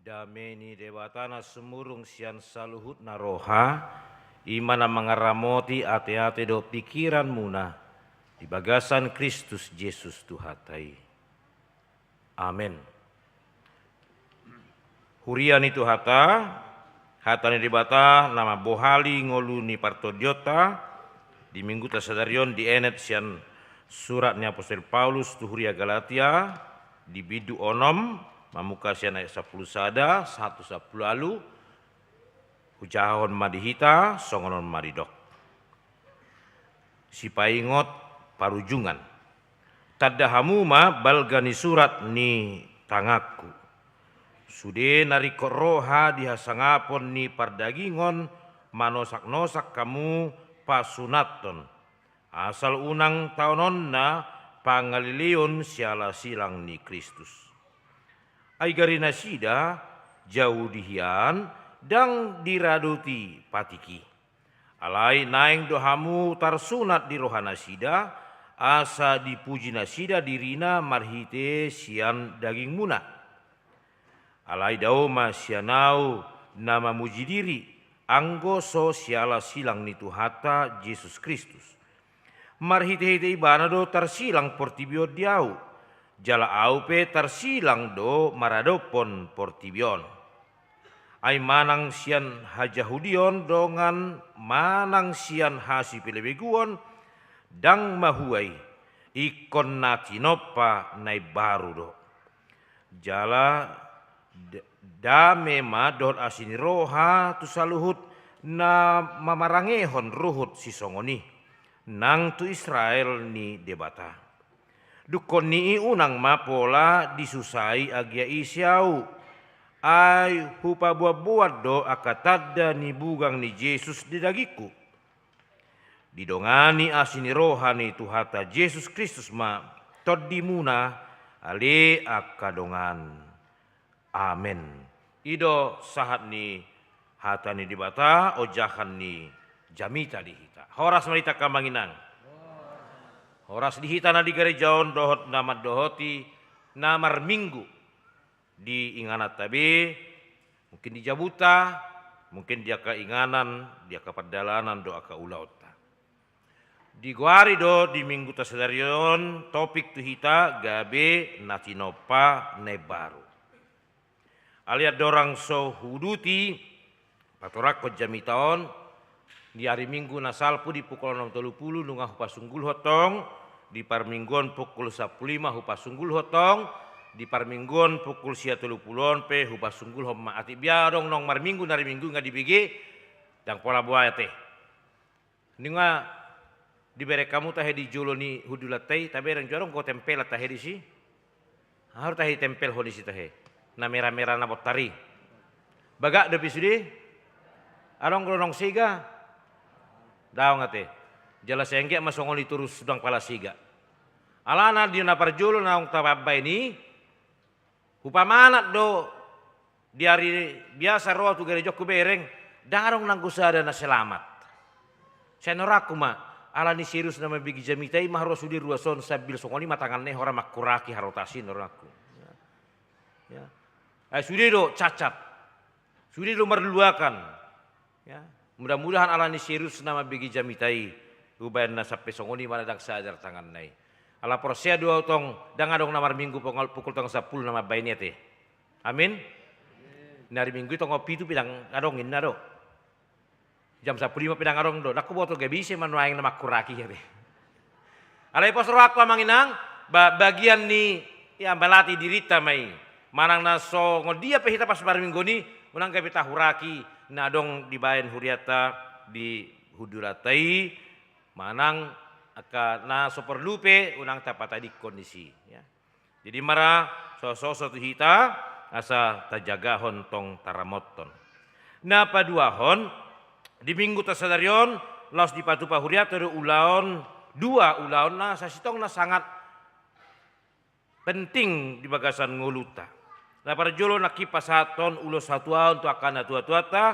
Dame ni Debata na sumurung sian saluhutna roha, i ma na mangaramoti ateate dohot pingkiranmuna di bagasan Kristus Jesus Tuhanta i. Amen. Huria ni Tuhanta, hata ni Debata na mambohali ngolu ni partondionta di Mingguta sadari on dienet sian surat ni apostel Paulus tu huria Galatia, di bindu onom, mamungka sian ayat sampulu sada sahat tu sampulu ualu. Hujahahon ma di hita, songon on ma didok. Sipaingot parujungan. Tanda hamu ma balga ni surat ni tanganku. Sude na ringkot roha di hasangapon ni pardagingon manosaknosak hamu pasunathon, asal unang taononna pangaleleon siala silang ni Kristus. Ai gari nasida Jahudi hian, ndang diradoti patik i. Alai naeng do hamu tarsunat di rohanasida, asa dipuji nasida dirina marhite sian dagingmuna. Alai dao ma sian ahu na mamuji diri, anggo so siala silang ni Tuhanta Jesus Kristus. Marhitehite Ibana do tarsilang portibi on di ahu, jala ahu pe tarsilang do maradophon portibi on. Ai manang sian hajahudion dongan manang sian hasipelebeguon, ndang mahua i, ingkon na tinompa na imbaru do. Jala d-, dame ma dohot asi ni roha tu saluhut na mamarangehon ruhut sisongon i, nang tu Israel ni Debata. Dungkon ni i unang ma pola disusai agia ise ahu, ai hupaboanboan do angka tanda ni bugang ni Jesus di dagingku. Didongani asi ni roha ni Tuhanta Jesus Kristus ma tondimuna, ale angka dongan. Amen. I do sahat ni hata ni Debata, ojahan ni jamita di hita. Horas ma di hita angka amang inang. Horas di hita na di gareja on dohot na mandohoti na marminggu di ingananta be, mungkin di jabunta, mungkin di angka inganan, di angka pardalanan dohot angka ulaonta. Digoari do di Mingguta sadari on topik tu hita gabe na tinompa na imbaru. Alai andorang so huuduti patorangkon jamita on, di ari Minggu na salpu di pukul onom tolu pulu nunga hupasunggulhon tong, di parmingguon pukul sampulu lima hupasunggulhon tong, di parmingguon pukul sia tolu pulu on pe hupasunggulhon ma. Atik bia adong naung marminggu na ari Minggu nga dibege, ndang pola boa ate. Nunga dibereng hamu tahe di jolo ni hundulanta i, tabereng jo adong do tempelan tahe disi. Aha do tahe ditempelhon disi tahe? Na mera-mera na bontar i. Bagak dope sude? Adong do naung sega? Daong ate. Jala sai anggiat ma songon i torus ndang pala sega. Alana di na parjolo naung tabaen i, hupamanat do di ari biasa ro ahu tu garejangku bereng, ndang adong nanggo sada na selamat. Sai norangku ma, ala ni serius na mambege jamita i ma ro sude ruas on sambil songon i ma tanganna i hora mangkuraki harotas i norangku. Ya. Ai sude do cacat. Sude do marluakan. Ya. Mudah-mudahan ala ni serius na mambege jamita i, hubaen na sampe songon i ma na ndang sadar tanganna i. Ala porsea do ahu tong, ndang adong na marminggu pukul, pukul tonga sampulu na mambaen i ate. Amin. Na ari Minggu i tonga pitu pe ndang adong inna do. Jam sampulu lima pe ndang adong do. Ndang huboto gabe ise ma nuaeng na mangkuraki ate. Alai pos rohangku amang inang, ba-, bagian ni, ya, melatih dirinta ma i. Manang na songon dia pe hita pas marmingguon i, unang gabe tahuraki na adong dibaen hurianta di hundulanta i, manang angka na so porlu pe unang tapatadingkon disi, ya. Jadi mara so-, so-, so tu hita asa tajagahon tong taramothon. Na paduahon, di Mingguta sadari on laos dipatupa hurianta do ulaon, dua ulaon na sasintongna sangat penting di bagasan ngolunta. Na parjolo nangkin pasahathon ulos hatuaon tu angka natuatuanta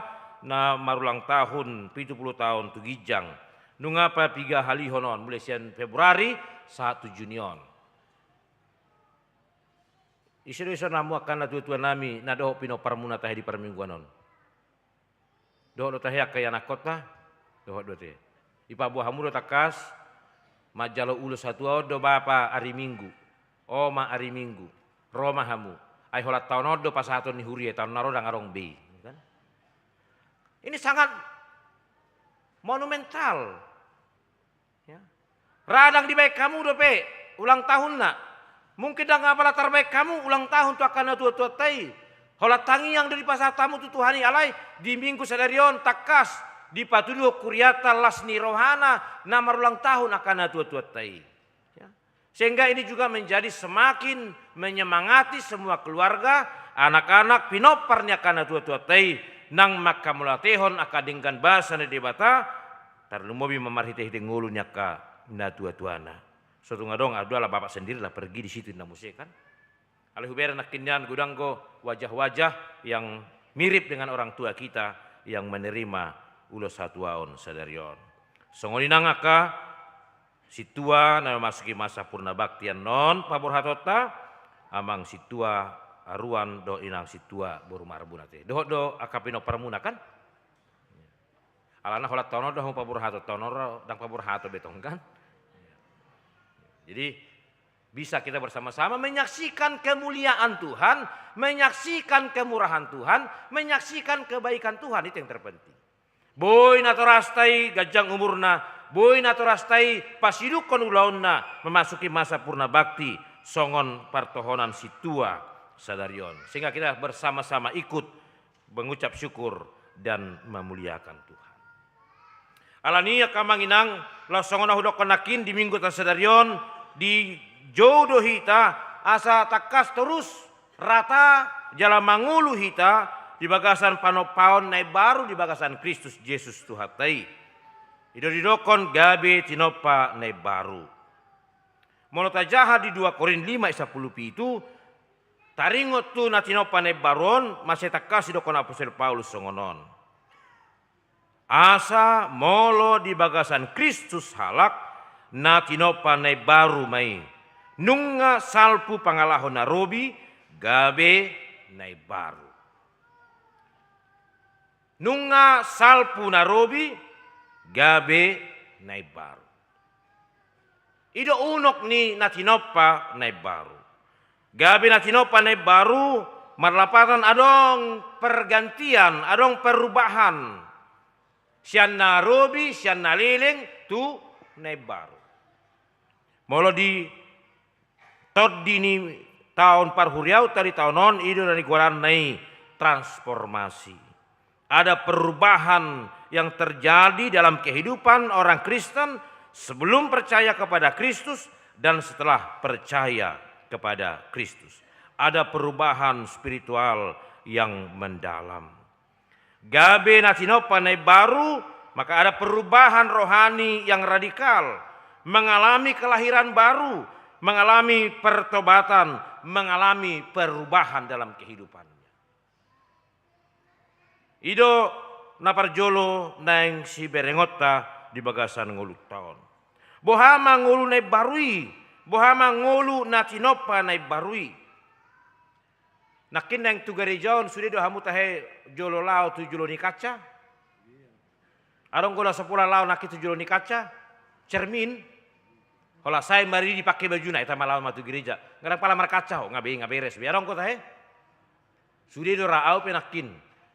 na marulang tahun pitu pulu taon tu ginjang. Nunga papiga halihon on, mulai sian Februari sahat tu Juni on. Ise do dison hamu angka natuatua nami na dohot pinomparmuna tahe di parmingguan on? Dohot do tahe angka ianakkonta? Dohot do tahe. Dipaboa hamu do tangkas manjalo ulos hatuaon do bapa ari Minggu, oma ari Minggu, ro ma hamu. Ai holan taon on do pasahaton ni huria i, taon na ro ndang adong be i, kan? Ini sangat monumental. Ya. Ra ndang dibaen hamu dope ulang tahunna. Mungkin ndang apala tarbaen hamu ulang tahun tu angka natuatuanta i. Holan tangiang do dipasahat hamu tu Tuhan i, alai di Minggu sadari on tangkas dipatuduhon huriata las ni rohana na marulang tahun angka natuatuanta i. Ya. Sehingga ini juga menjadi semakin menyemangati semua keluarga, anak-anak, pinompar ni angka natuatuanta i, nang manghamauliatehon angka denggan basa ni Debata, tarlumobi ma marhitehite ngolu ni angka natuatuana. So tung adong, alai bapak sendirilah pergi di situ, inna muse, kan? Alai hubereng nangkin nian godang do wajah-wajah yang mirip dengan orang tua kita yang menerima ulos hatuaon sadari on. Songon i nang angka sintua na memasuki masa purna bakti annon paborhatonta, amang sintua aruan dohot inang sintua boru marbun ate. Dohot do angka pinomparmuna, kan? Alana holan taon on do hamu paborhaton, taon on ro ndang paborhaton be tong, kan? Jadi, bisa kita bersama-sama menyaksikan kemuliaan Tuhan, menyaksikan kemurahan Tuhan, menyaksikan kebaikan Tuhan, itu yang terpenting. Boi natorasta i ganjang umurna, boi natorasta i pasidukkon ulaonna memasuki masa purna bakti songon partohonan sintua sadari on. Sehingga kita bersama-sama ikut mengucap syukur dan memuliakan Tuhan. Alani i angka amang inang, laos songon na hudokkon nangkin di Mingguta sadari on, dijou do hita asa tangkas torus rata jala mangolu hita di bagasan panompaon na imbaru di bagasan Kristus Jesus Tuhanta i. I do didokkon gabe tinompa na imbaru. Molo tajaha di dua Korint lima ayat sampulu pitu, taringot tu na tinompa na imbaru on, mansai tangkas didokkon apostel Paulus songon on. Asa molo di bagasan Kristus halak, na tinompa na imbaru ma i. Nunga salpu pangalaho na robi, gabe na imbaru. Nunga salpu na robi, gabe na imbaru. I do unok ni na tinompa na imbaru. Gabe na tinompa na imbaru, marlapatan adong pergantian, adong perubahan. Sian na robi, sian na leleng, tu na imbaru. Molo di tondi ni taon parhuriaonta di taon on, i do na nigoaranna i transformasi. Ada perubahan yang terjadi dalam kehidupan orang Kristen sebelum percaya kepada Kristus dan setelah percaya kepada Kristus. Ada perubahan spiritual yang mendalam. Gabe na tinompa na imbaru, maka ada perubahan rohani yang radikal, mengalami kelahiran baru, mengalami pertobatan, mengalami perubahan dalam kehidupannya. I do na parjolo naeng siberengonta di bagasan ngolunta on. Boha ma ngolu na imbaru i, boha ma ngolu na tinompa na imbaru i. Nangkin naeng tu gareja on, sude do hamu tahe jolo laho tu jolo ni kaca? Adong do na so pola laho nangkin tu jolo ni kaca? Cermin? Holan sae maridi pake bajuna, i tama laho ma tu gareja. Nga dang pala markaca ho, nga be, nga beres be. Adong do tahe? Sude do ra, au pe nangkin.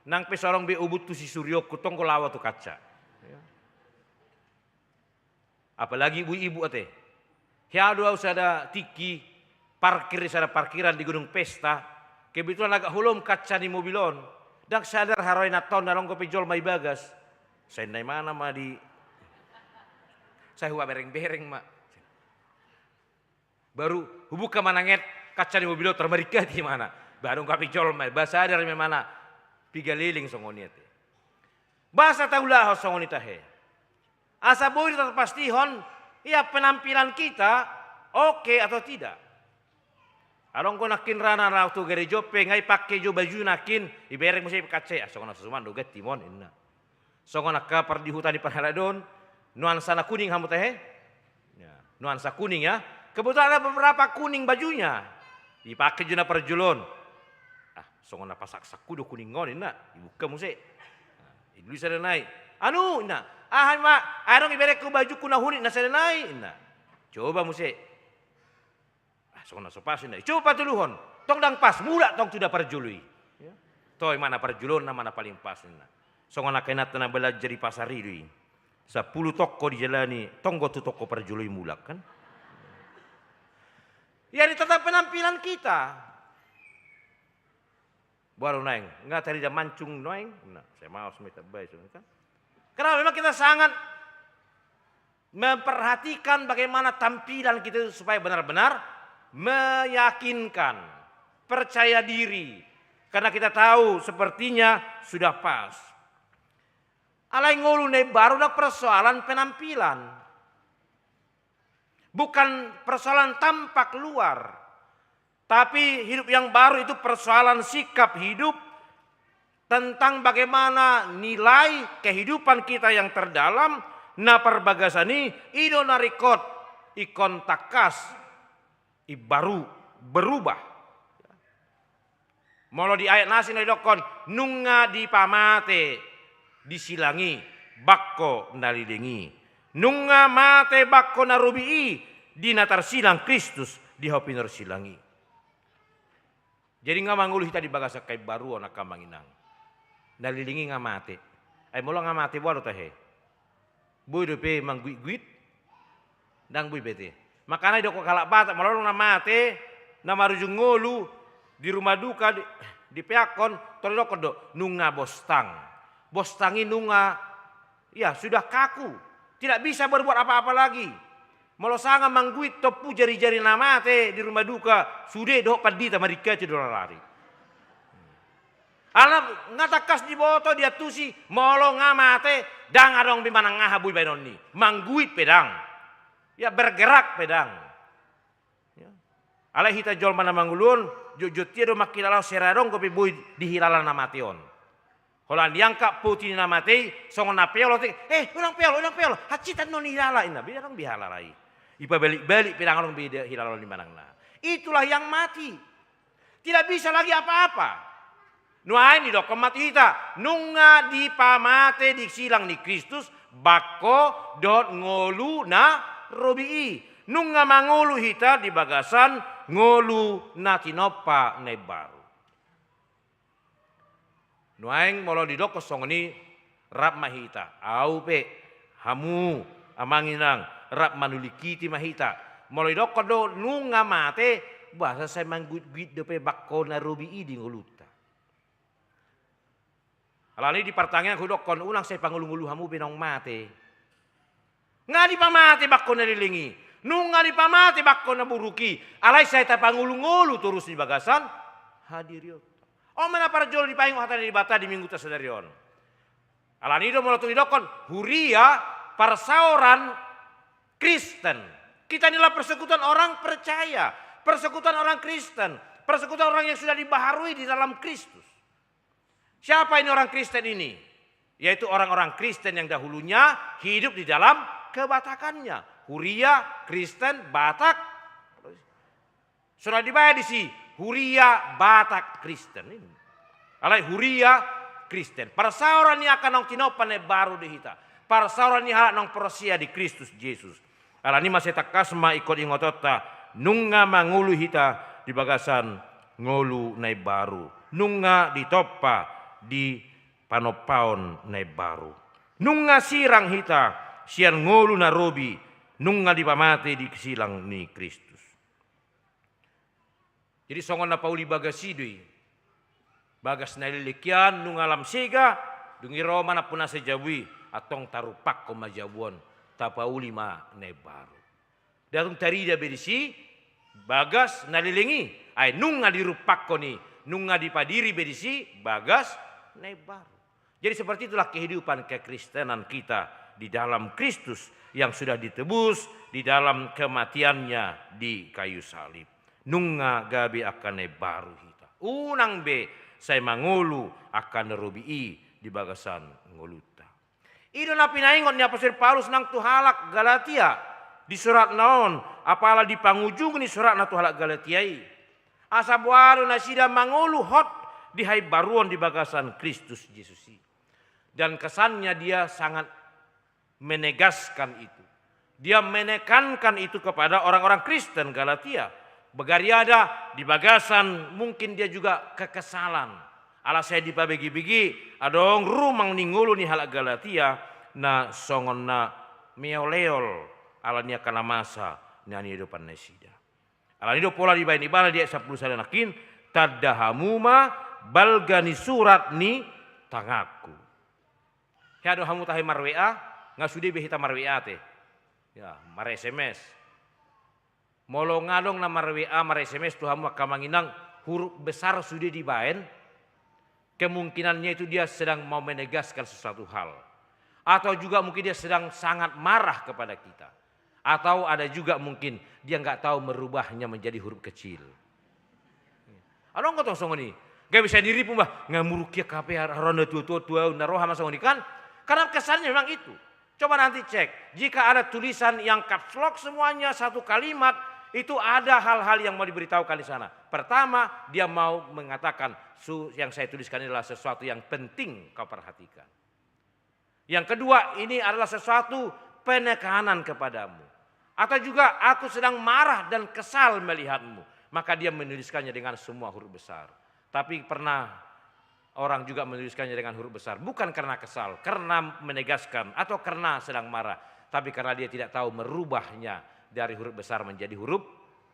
Nang pe so adong be ubun tu sisurionku, tong do laho tu kaca. Apalagi ibu-ibu ate. Hea do au sada tingki parkir di sada parkiran di Gedung Pesta. Kebetulan agak holom kaca ni mobil on. Dang sadar haroa i nantong, na adong dope jolma i bagas. Sai na imana ma di, sai hubereng-bereng ma. Baru hubuka manang et kaca ni mobil on, tarmaringkati imana. Baru adong dope jolma i, ba sadar ma imana piga leleng songon i ate. Boasa taulahon songon i tahe? Asa boi do tarpastihon, ia penampilan kita oke atau tidak. Adong do nangkin ra na laho tu gareja on pe, nga ipake jo bajuna nangkin, ibereng muse kaca i, ah, songon na so suman do ganti mon, inna. Songon angka pardihuta ni parhalado on, nuansa na kuning hamu tahe? Ya, nuansa kuning ya. Kebetulan ada beberapa kuning bajunya. Dipake jo na parjolo on. Ah, songon na pasaksak hu do kuning on, inna. Dibuka muse. Nah, dilului sada nai. Anu, inna. Aha ma, adong iberengku bajungku na hunik na sada nai, inna. Coba muse. Ah, songon na so pas, inna. Coba patoluhon. Tong ndang pas, mulak tong tu na parjolo i. Ya. Toe ma na parjolo on, nama na paling pas, inna. Songon angka inanta na balajar di pasar i do i. Sampulu tongko dijalani, tong do tu tongko parjolo i mulak, kan? Jadi tetap penampilan kita. Baru naeng, nga tarida mancung naeng. Nah, saya mau semeta baik, kan? Karena memang kita sangat memperhatikan bagaimana tampilan kita itu supaya benar-benar meyakinkan, percaya diri. Karena kita tahu sepertinya sudah pas. Alai ngolu na imbaru ndang persoalan penampilan. Bukan persoalan tampak luar. Tapi hidup yang baru itu persoalan sikap hidup, tentang bagaimana nilai kehidupan kita yang terdalam, na parbagasan i, i do na ringkot ingkon tangkas, imbaru, berubah. Molo di ayat na asing na didokkon, nunga dipamate di silang i bangko na leleng i. Nunga mate bangko na robi i di na tarsilang Kristus di hau pinarsilang i. Jadi nga mangolu hita di bagasan haimbaruon, angka amang inang. Na leleng i nga mate. Ai molo nga mate, boha do tahe? Boi dope mangguitguit? Ndang boi be ate. Makana didokkon halak Batak, molo adong na mate, na marujung ngolu, di rumah duka, di, dipeakhon, tong didokkon do, nunga bostang. Bostang i nunga, ya, sudah kaku. Tidak bisa berbuat apa-apa lagi. Molo sanga mangguit tompu jari-jari na mate di rumah duka, sude dohot pandita maringkati do alai. Alana nga tangkas diboto, diantusi, molo nga mate, ndang adong be manang aha boi baenon i. Mangguit pe ndang. Ya, bergerak pe ndang. Ya. Alai hita jolma na mangolu on, jotjot ia do mangkilala on, sera adong dope boi dihilala na mate on. Holan diangkat poti ni na mate i, songon na peol otik, eh, unang peol, unang peol, hansit annon ihilala, inna, be ndang adong be ihilala i. Ipabalik-balik pe ndang adong be ihilala on i manang na. Itulah yang mati. Tidak bisa lagi apa-apa. Nuaeng didokkon ma tu hita, nunga dipamate di silang ni Kristus bangko dohot ngolu na robi i. Nunga mangolu hita di bagasan ngolu na tinompa na imbaru. Nuaeng molo didokkon songon i, rap ma hita, au pe, hamu, amang inang, rap manulingkiti ma hita. Molo didokkon do nunga mate, boasa sai mangguitguit dope bangko na robi i di ngolunta? Alani di partangiangan hudokkon, unang sai pangolungolu hamu be naung mate. Nga dipamate bangko na leleng i, nunga dipamate bangko na buruk i, alai sai tapangolungolu torus di bagasan hadirionta. On ma na parjolo dipaingot hata ni Debata di Mingguta sadari on. Alani i do molo tung didokkon huria, parsaoran Kristen. Kita inilah persekutuan orang percaya, persekutuan orang Kristen, persekutuan orang yang sudah dibaharui di dalam Kristus. Siapa ini orang Kristen ini? Yaitu orang-orang Kristen yang dahulunya hidup di dalam kebatakannya. Huria, Kristen, Batak. Sudah dibaen disi, huria Batak Kristen. Alai huria Kristen. Parsaoran ni angka naung tinompa na imbaru di hita. Parsaoran ni halak naung porsea di Kristus Jesus. Alani i ma sai tangkas ma ingkon ingotonta, nunga mangolu hita di bagasan ngolu na imbaru. Nunga ditompa di panompaon na imbaru. Nunga sirang hita sian ngolu na robi, nunga dipamate di silang ni Kristus. Jadi songon na pauli bagas i do i. Bagas na leleng i an nunga lam sega, dung i ro ma nampunasa jabu i, antong tarumpakkon ma jabu on, tapauli ma na imbaru. Ndang tung tarida be disi bagas na leleng i, ai nunga dirumpakkon i, nunga dipadiri be disi bagas na imbaru. Jadi seperti itulah kehidupan kekristenan kita di dalam Kristus yang sudah ditebus di dalam kematian-Nya di kayu salib. Nunga gabe angka na imbaru hita. Unang be sai mangolu angka na robi i di bagasan ngolunta. I do na pinaingot ni apostel Paulus nang tu halak Galatia di suratna on, apala di pangujung ni suratna tu halak Galatia i. Asa boha do nasida mangolu hot di haimbaruon di bagasan Kristus Jesus i. Dan kesannya dia sangat menegaskan itu. Dia menekankan itu kepada orang-orang Kristen Galatia. Bagari ada di bagasan mungkin dia juga kekesalan. Ala sai dipabege-bege, adong rumang ni ngolu ni halak Galatia, na songon na meol-eol, ala ni angka na masa, na niadopan nasida. Ala ni do pola dibaen ibana di ayat sampulu sada nangkin, tanda hamu ma balga ni surat ni tanganku. Hea do hamu tahe mar-W A, nga sude be hita mar-W A te. Ya, mar-S M S. Molo nga adong na mar-W A, mar-S M S tu hamu angka amang inang, huruf besar sude dibaen, kemungkinannya itu dia sedang mau menegaskan sesuatu hal. Atau juga mungkin dia sedang sangat marah kepada kita. Atau ada juga mungkin dia nggak tahu merubahnya menjadi huruf kecil. Adong do tong songon i. Nggak bisa diripu, bah, ngamuruk ia kape har-, harana tua-tua tua, na roha ma songon i kan. Karena kesannya memang itu. Coba nanti cek, jika ada tulisan yang caps lock semuanya satu kalimat, itu ada hal-hal yang mau diberitahukan di sana. Pertama, dia mau mengatakan, su-, yang saya tuliskan ini adalah sesuatu yang penting kau perhatikan. Yang kedua, ini adalah sesuatu penekanan kepadamu. Atau juga, aku sedang marah dan kesal melihatmu. Maka dia menuliskannya dengan semua huruf besar. Tapi pernah orang juga menuliskannya dengan huruf besar. Bukan karena kesal, karena menegaskan, atau karena sedang marah. Tapi karena dia tidak tahu merubahnya dari huruf besar menjadi huruf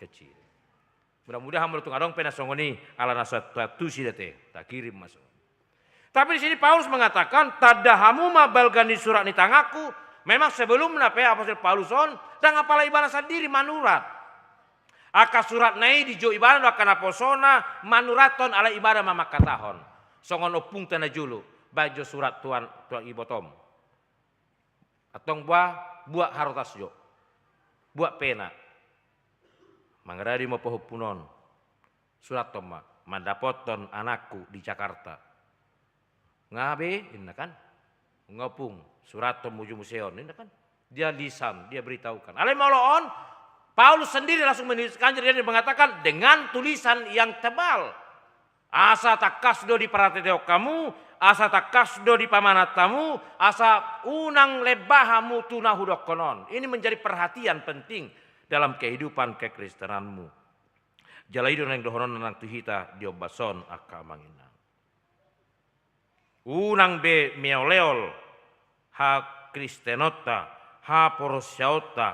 kecil. Mudah-mudahan molo tung adong pe na songon i, ala na so tusi da te, takirim ma songon i. Tapi di sini Paulus mengatakan, tanda hamu ma balga ni surat ni tanganku. Memang sebelumna pe apostel Paulus on, ndang apala ibana sandiri manurat. Angka suratna i dijou ibana do angka naposona manurathon, ala ibana ma mangkatahon. Songon ompungta na jolo, baen jo surat tuan, tuan ibotom. Antong boa, buat harotas jo. Buat pena. Mangaradi ma pahompu on. Surathon ma, mandapothon anakku di Jakarta. Nga be, inna kan. Nga ompung, surathon muse on, inna kan. Dia lisan, dia beritahukan. Alai molo on, Paulus sendiri langsung menuliskan, jadi dia mengatakan dengan tulisan yang tebal. Asa tangkas do diparhateteon hamu, asa tangkas do dipamanat hamu, asa unang lemba hamu tu na hudokkon on. Ini menjadi perhatian penting dalam kehidupan kekristenanmu. Jala i do naeng dohonon nang tu hita di ombas on angka amang inang. Unang be meol-eol hakristenonta, haporseaonta,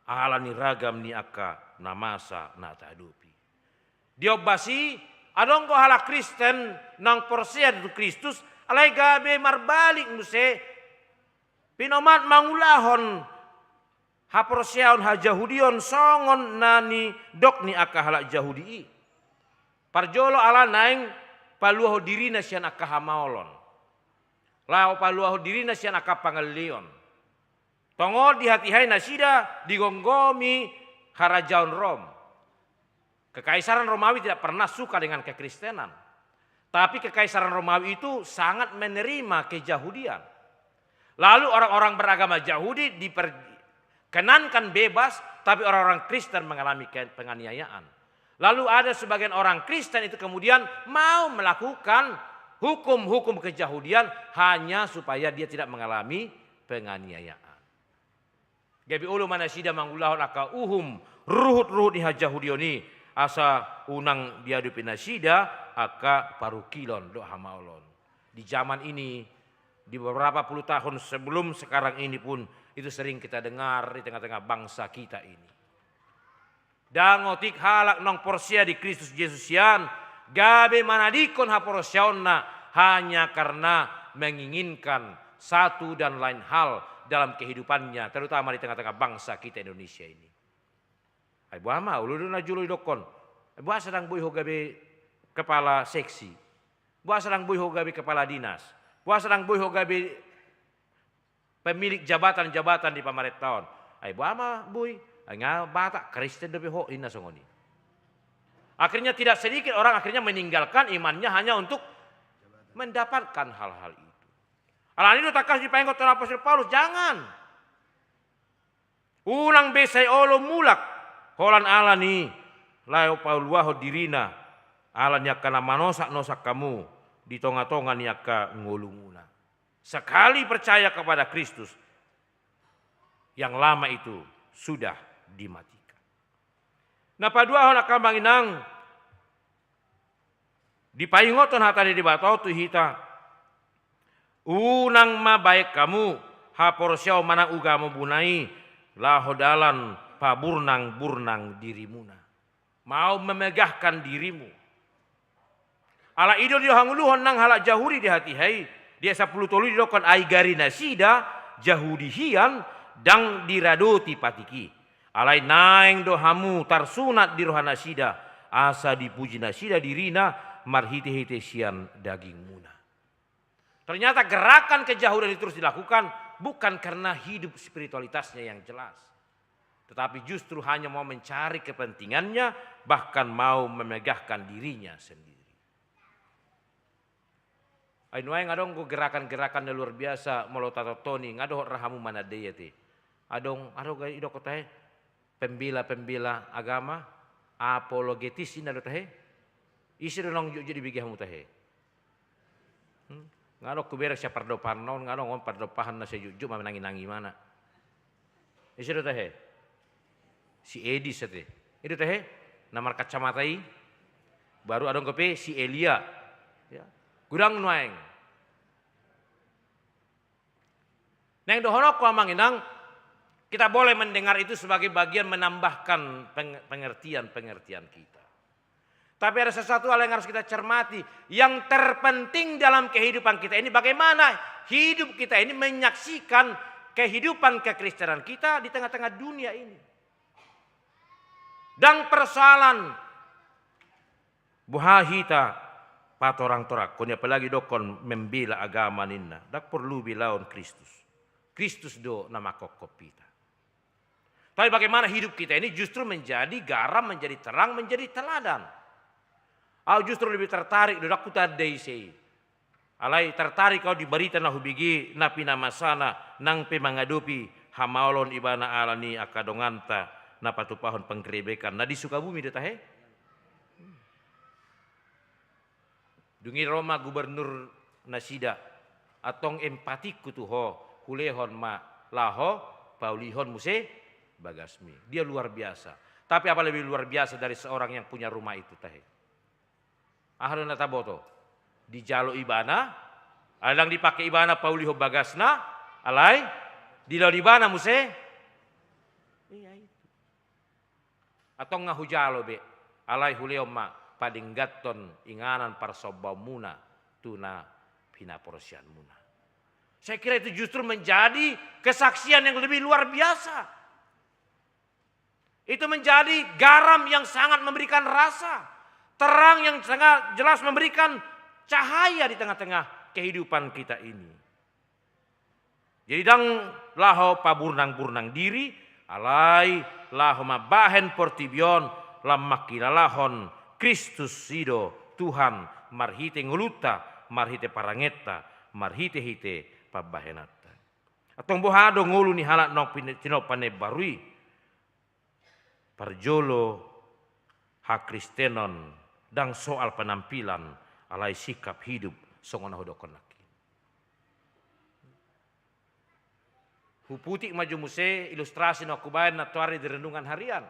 ala ni ragam ni angka na masa na taadopi. Di ombas i, adong do halak Kristen naung porsea tu Kristus, alai gabe marbalik muse, pinomat mangulahon haporseaon hajahudion songon na nidok ni angka halak Jahudi i. Parjolo ala naeng paluahon dirina sian angka hamaolon. Laho paluahon dirina sian angka pangalleon. Tongon dihatiha i nasida digomgomi harajaon Rom. Kekaisaran Romawi tidak pernah suka dengan kekristenan. Tapi kekaisaran Romawi itu sangat menerima kejahudian. Lalu orang-orang beragama Jahudi diperkenankan bebas, tapi orang-orang Kristen mengalami ke-, penganiayaan. Lalu ada sebagian orang Kristen itu kemudian mau melakukan hukum-hukum kejahudian hanya supaya dia tidak mengalami penganiayaan. Gabe olo ma nasida mangulahon angka uhum ruhut-ruhut ni hajahudion i, asa unang diadopi nasida angka parungkilon dohot hamaolon. Di zaman ini, di beberapa puluh tahun sebelum sekarang ini pun, itu sering kita dengar di tengah-tengah bangsa kita ini. Ndang otik halak naung porsea di Kristus Jesus ian, gabe manadingkon haporseaonna hanya karena menginginkan satu dan lain hal dalam kehidupannya, terutama di tengah-tengah bangsa kita Indonesia ini. Ai boha ma, olo do na jolo didokkon. Ai boha asa ndang boi ho gabe kepala seksi. Boha asa ndang boi ho gabe kepala dinas. Boha asa ndang boi ho gabe pemilik jabatan-jabatan di pamarentaon. Ai boha ma boi, ai nga Batak, Kristen dope ho, inna songon i. Akhirnya tidak sedikit orang akhirnya meninggalkan imannya hanya untuk mendapatkan hal-hal itu. Alani do tangkas dipaingot oleh apostel Paulus, jangan. Unang be sai olo mulak, holan ala ni laho paluahon dirina ala ni angka na manosaknosak hamu di tongatonga ni angka ngolumuna. Sekali percaya kepada Kristus, yang lama itu sudah dimatikan. Na paduahon, angka amang inang, dipaingothon hata ni Debata on tu hita, unang ma baen hamu haporseaon manang ugamumuna i laho dalan paburnangburnang dirimuna. Mau memegahkan dirimu. Ala i do dihangoluhon nang halak Jahudi di hatiha i, di ayat sampulu tolu didokkon, ai gari nasida Jahudi hian, ndang diradoti patik i. Alai naeng do hamu tarsunat di roha nasida, asa dipuji nasida dirina marhitehite sian dagingmuna. Ternyata gerakan kejahudian itu terus dilakukan bukan karena hidup spiritualitasnya yang jelas, tetapi justru hanya mau mencari kepentingannya, bahkan mau memegahkan dirinya sendiri. Ai nuaeng adong do gerakan-gerakan na luar biasa, molo tatontoni, nga dohot ra hamu manandai ate. Adong, adong do i dohot tahe, pembela-pembela agama, apologetis, inna do tahe. Ise do naung jotjot dibege hamu tahe? Hmm? Nga adong hubereng sian pardompahan on, nga adong on pardompahan na sai jotjot manangi-nangi ibana. Ise do tahe? Si Edis ate. I do tahe? Na markacamata i. Baru adong dope si Elia. Ya. Godang nuaeng. Naeng dohononku, amang inang, kita boleh mendengar itu sebagai bagian menambahkan peng-, pengertian-pengertian kita. Tapi ada sesuatu hal yang harus kita cermati. Yang terpenting dalam kehidupan kita ini, bagaimana hidup kita ini menyaksikan kehidupan kekristenan kita di tengah-tengah dunia ini. Ndang persoalan boha hita patorangtorangkon i, apalagi dokkon membela agama ninna. Ndang porlu belaon Kristus. Kristus do na manghophop hita. Tapi bagaimana hidup kita ini justru menjadi garam, menjadi terang, menjadi teladan. Au justru lebih tertarik do, ndang hutanda ise i. Alai tertarik au di barita na hubege, na pinamasana nang pe mangadopi hamaolon ibana ala ni angka donganta na patupahon penggerebekan na di Sukabumi do tahe. Dung i ro ma gubernur nasida, antong empatiku tu ho, hulehon ma laho paulihon muse bagasmi. Dia luar biasa. Tapi apa lebih luar biasa dari seorang yang punya rumah itu tahe? Aha do na taboto? Dijalo ibana, alai ndang dipake ibana paulihon bagasna, alai dilehon ibana muse. Iya itu. Antong nga hujalo be, alai hulehon ma padengganhon inganan parsombaonmuna tu na pinaporseanmuna. Saya kira itu justru menjadi kesaksian yang lebih luar biasa. Itu menjadi garam yang sangat memberikan rasa, terang yang sangat jelas memberikan cahaya di tengah-tengah kehidupan kita ini. Jadi ndang laho paburnangburnang diri, alai laho mambahen portibi on lam mangkilalahon Kristus i do Tuhan marhite ngolunta, marhite parangenta, marhitehite pambahenanta. Antong boha do ngolu ni halak na pin-, tinompa na imbaru i? Parjolo, hakristenon ndang soal penampilan, alai sikap hidup songon na hudokkon nangkin. Huputik ma jo muse ilustrasi na hubaen nantoari di renungan harian.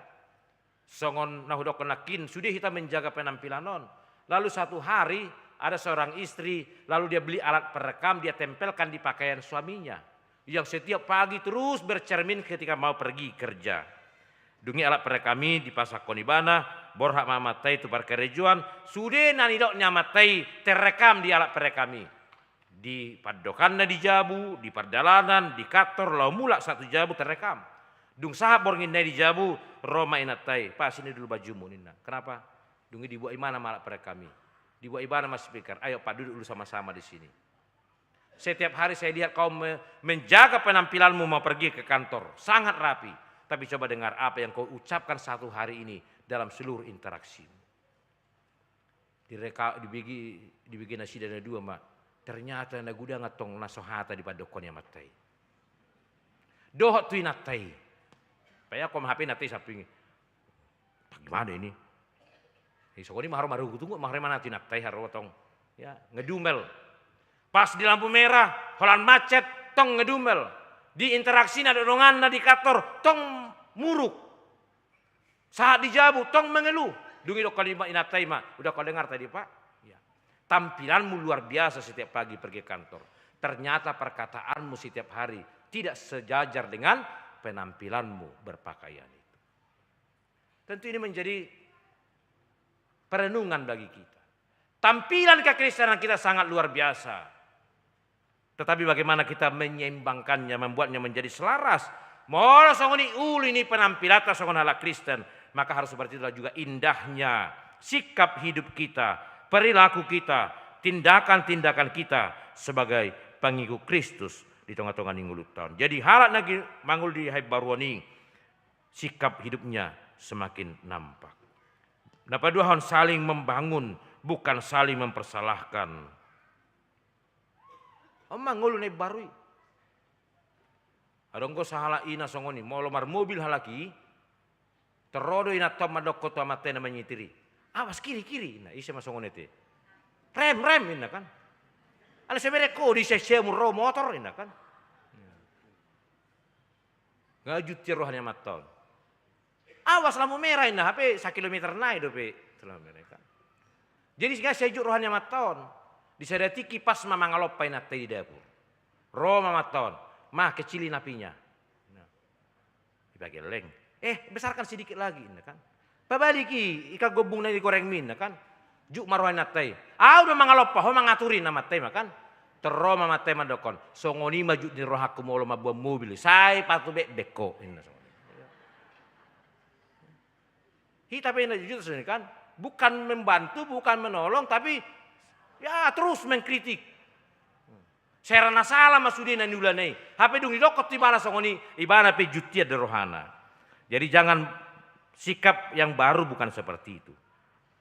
Songon na hudokkon nangkin, sude hita menjaga penampilan on. Lalu satu hari, ada seorang istri, lalu dia beli alat perekam, dia tempelkan di pakaian suaminya. Yang setiap pagi terus bercermin ketika mau pergi kerja. Dung i alat perekam i dipasahathon ibana, borhat ma amanta i tu parkarejoan, sude na nidok ni amanta i terekam di alat perekam i. Di pandokanna di jabu, di pardalanan, di kantor, laho mulak sahat tu jabu terekam. Dung sahat bornginna i di jabu, ro ma inanta i, "Pas, ini dulu bajumu," ninna. "Kenapa?" Dung i dibuat ibana ma alat perekam i. Dibuat ibana ma speaker, "Ayo, Pak, duduk dulu sama-sama di sini. Setiap hari saya lihat kau me-, menjaga penampilanmu mau pergi ke kantor. Sangat rapi. Tapi coba dengar apa yang kau ucapkan satu hari ini dalam seluruh interaksimu." Direka-, dibege, dibege nasida na dua ma. Ternyata na godang antong na so hata dipandokhon ni amanta i. Dohot tu inanta i. Paingothon ma hape inanta i samping i. "Bagaimana ini? Jadi songon i ma haru marungkut-ungkut ma haru manat inanta i haru tong. Ya, ngedumel. Pas di lampu merah, holan macet, tong ngedumel. Di interaksi na do donganna di kantor, tong muruk. Sahat di jabu, tong mengeluh. Dung i didok inanta i ma, "Udah kau dengar tadi, Pak?" Ya. Tampilanmu luar biasa setiap pagi pergi kantor. Ternyata perkataanmu setiap hari tidak sejajar dengan penampilanmu berpakaian itu. Tentu ini menjadi perenungan bagi kita. Tampilan kekristenan kita sangat luar biasa. Tetapi bagaimana kita menyeimbangkannya, membuatnya menjadi selaras? Molo songon i uli ni penampilanta songon halak Kristen, maka harus seperti itulah juga indahnya sikap hidup kita, perilaku kita, tindakan-tindakan kita sebagai pengikut Kristus di tonga-tonga ni ngolunta on. Jadi halak na gi-, mangolu di haimbaruon i, sikap hidupnya semakin nampak. Na paduahon, saling membangun, bukan saling mempersalahkan. On ma ngolu na imbaru i. Adong do sahalak ina songon i, molo marmobil halak i, tor ro do inanta on mandok tu amanta i na manyetir i, "Awas, kiri, kiri," inna. Ise ma songon i ate? "Rem, rem," inna kan. Ala seberek ho di sesemu ro motor, inna kan. Nga jutti roha ni amanta on. "Awas, lampu merah," inna, hape sakilometer nai dope tu lampu merah i kan. Jadi nga sejuk roha ni amanta on. Di sada tingki pas ma mangalompa inanta i di dapur. Ro ma amanta on, "Ma, kecilin apinya." Nah. Dipagelleng. "Eh, besarkan sedikit lagi," inna kan. "Pabalik i, ikan gombung na di gorengmi," inna kan. Juk ma roha ni inanta i. "Au do mangalompa, ho mangatur i," inna amanta i ma kan. Tor ro ma amanta i mandok on, "Songon i ma juk ni rohangku molo mamboan mobil, sai patu bekbek ho," inna songon i. Hita pe na jujur sini kan, bukan membantu, bukan menolong, tapi ya terus mengkritik. Sera na sala ma sude na niulana i. Hape dung didokkon tu ibana songon i, ibana pe juttian do rohana. Jadi jangan, sikap yang baru bukan seperti itu.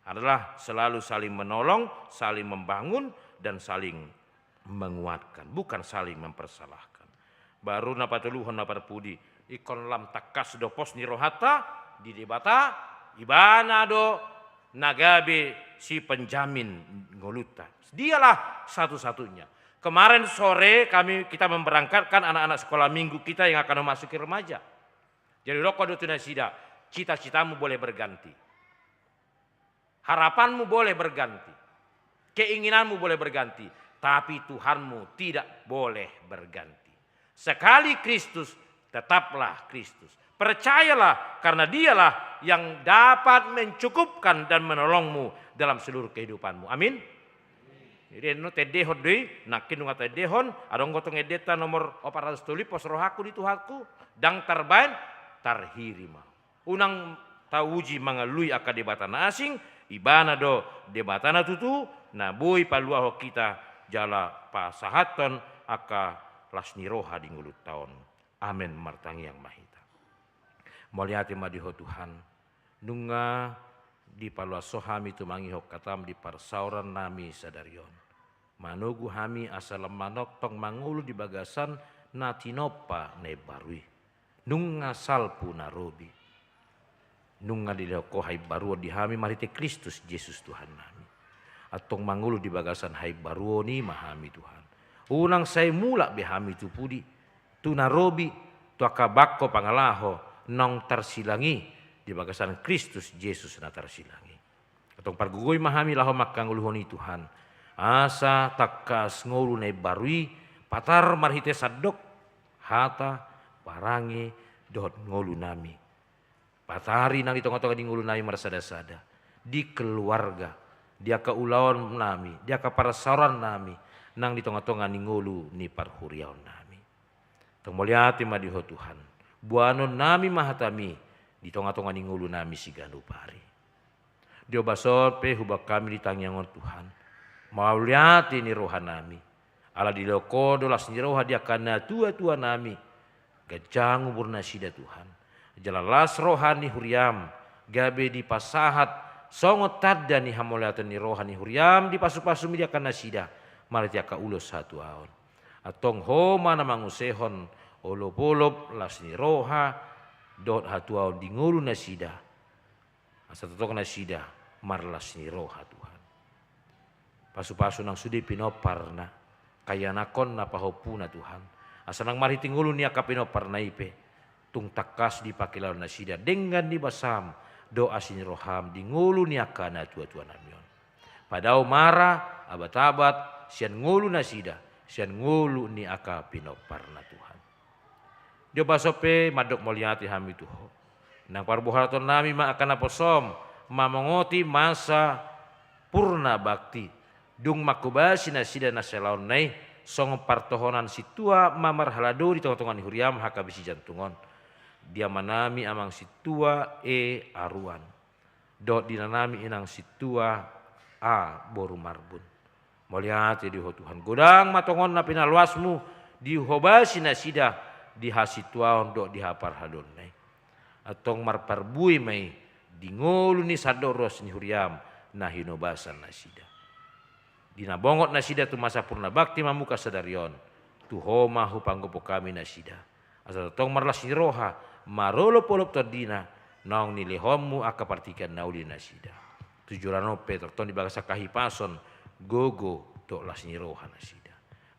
Adalah selalu saling menolong, saling membangun, dan saling menguatkan, bukan saling mempersalahkan. Baru na patoluhon na parpudi, ingkon lam tangkas do pos ni rohanta di Debata, ibana do na gabe si penjamin ngolunta. Dialah satu-satunya. Kemarin sore kami, kita memberangkatkan anak-anak sekolah minggu kita yang akan memasuki remaja. Jadi didokkon do tu nasida, cita-citamu boleh berganti. Harapanmu boleh berganti. Keinginanmu boleh berganti. Tapi Tuhanmu tidak boleh berganti. Sekali Kristus, tetaplah Kristus. Percayalah, karena Dialah yang dapat mencukupkan dan menolongmu dalam seluruh kehidupanmu. Amin. Jadi, eno tendehon do i, nangkin nunga tendehon, adong do tong endenta nomor opat ratus tolu i, "Pos rohangku di Tuhanku, ndang tarbaen, tarhiri ma." Unang tauji mangalului angka debata na asing, ibana do Debata na tutu, na boi paluahon hita jala pasahathon angka las ni roha di ngolunta on. Amen. Martangiang ma hita. Mauliate ma di Ho Tuhan, nunga dipaluas Ho hami tumangihon hataM di parsaoran nami sadari on. Manogu hami asa lam manongtong mangolu di bagasan na tinompa na imbaru i. Nunga salpu na robi. Nunga dilehon Ho haimbaruon di hami marhite Kristus Jesus Tuhan nami. Antong mangolu di bagasan haimbaruon i ma hami, Tuhan. Unang sai mulak be hami tu pudi, tu na robi, tu angka bangko pangalaho naung tarsilang i di bagasan Kristus Jesus na tarsilang i. Antong pargogoi ma hami laho mangkangoluhon i, Tuhan. Asa tangkas ngolu na imbaru i patar marhite sandok, hata, parange, dohot ngolu nami. Patari nang di tonga-tonga ni ngolu nami marsada-sada, di keluarga, di angka ulaon nami, di angka parsaoran nami, nang di tonga-tonga ni ngolu ni parhuriaon nami. Antong mauliate ma di Ho Tuhan. Boanon nami ma hataMi di tonga-tonga ni ngolu nami siganup ari. Di ombas on pe huboan hami di tangiang on, Tuhan, mauliate ni roha nami. Ala dilehon Ho do las ni roha di angka natua-tua nami. Ganjang umur nasida, Tuhan. Jala las roha ni huriaM, gabe dipasahat songon tanda ni hamauliateon ni roha ni huriaM di pasu-pasuMi di angka nasida, marhite angka ulos hatuaon. Antong Ho ma na mangusehon olop-olop las ni roha dohot hatuaon di ngolu nasida. Asa tongtong nasida marlas ni roha, Tuhan. Pasu-pasu nang sude pinomparna, kaianakhonna, pahompuna, Tuhan. Asa nang marhite ngolu ni angka pinomparna i pe, tung tangkas dipangkilalahon nasida denggan ni basam dohot asi ni roham di ngolu ni angka natua-tua nami on. Padao mara abat-abat sian ngolu nasida, sian ngolu ni angka pinomparna, Tuhan. Di ombas on pe mandok mauliate hami tu Ho. Nang parbohalaton nami ma angka naposom mamongoti masa purna bakti, dung manghobasi nasida na salaonna i, songon partohonan sintua ma marhalado di tonga-tonga ni huriam H K B C Jantung on. Di amanami amang sintua E Aruan. Dohot di inanami inang sintua A boru Marbun. Mauliate di Ho Tuhan. Godang ma tongon na pinaluasmu dihobasi nasida di hasintuaon dohot di haparhaladoonna i. Antong marparbue ma i di ngolu ni sandok ruas ni huriam na hinobasan nasida. Di na bongot nasida tu masa purna bakti mamungka sadari on, tu Ho ma hupanggopon hami nasida. Asa tongtong marlas ni roha, marolopolop tondina, naung nilehonmu angka partingkian na uli nasida. Tu joloan on pe tongtong di bagasan hahipason, gogo dohot las ni roha nasida.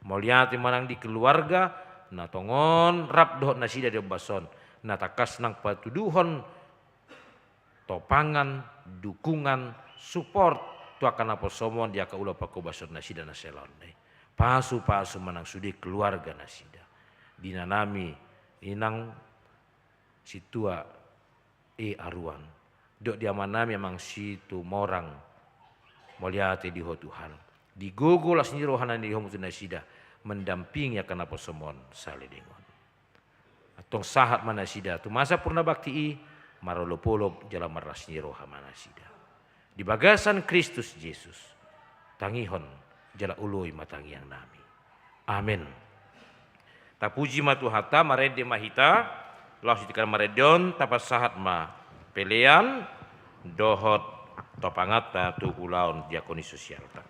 Mauliate ma nang di keluarga na tongon rap dohot nasida di ombas on, na tangkas nang patuduhon topangan, dukungan, support tu angka naposom on di angka ulaon panghobason nasida na salaon i. Pasupasu ma nang sude keluarga nasida. Di inanami inang sintua E Aruan. Dohot di amanami amang Situmorang. Mauliate di Ho Tuhan. Di gogo las ni roha na nilehonmu tu nasida. Mendampingi angka naposom on saleleng on. Antong sahat ma nasida tu masa purna bakti i, marolopolop jala marlas ni roha ma nasida. Di bagasan Kristus Jesus, tangihon jala oloi ma tangiang nami. Amen. Tapuji ma Tuhanta, marende ma hita, laos di tingki na marende on, tapasahat ma pelean, dohot topanganta tu ulaon diakonia sosialta.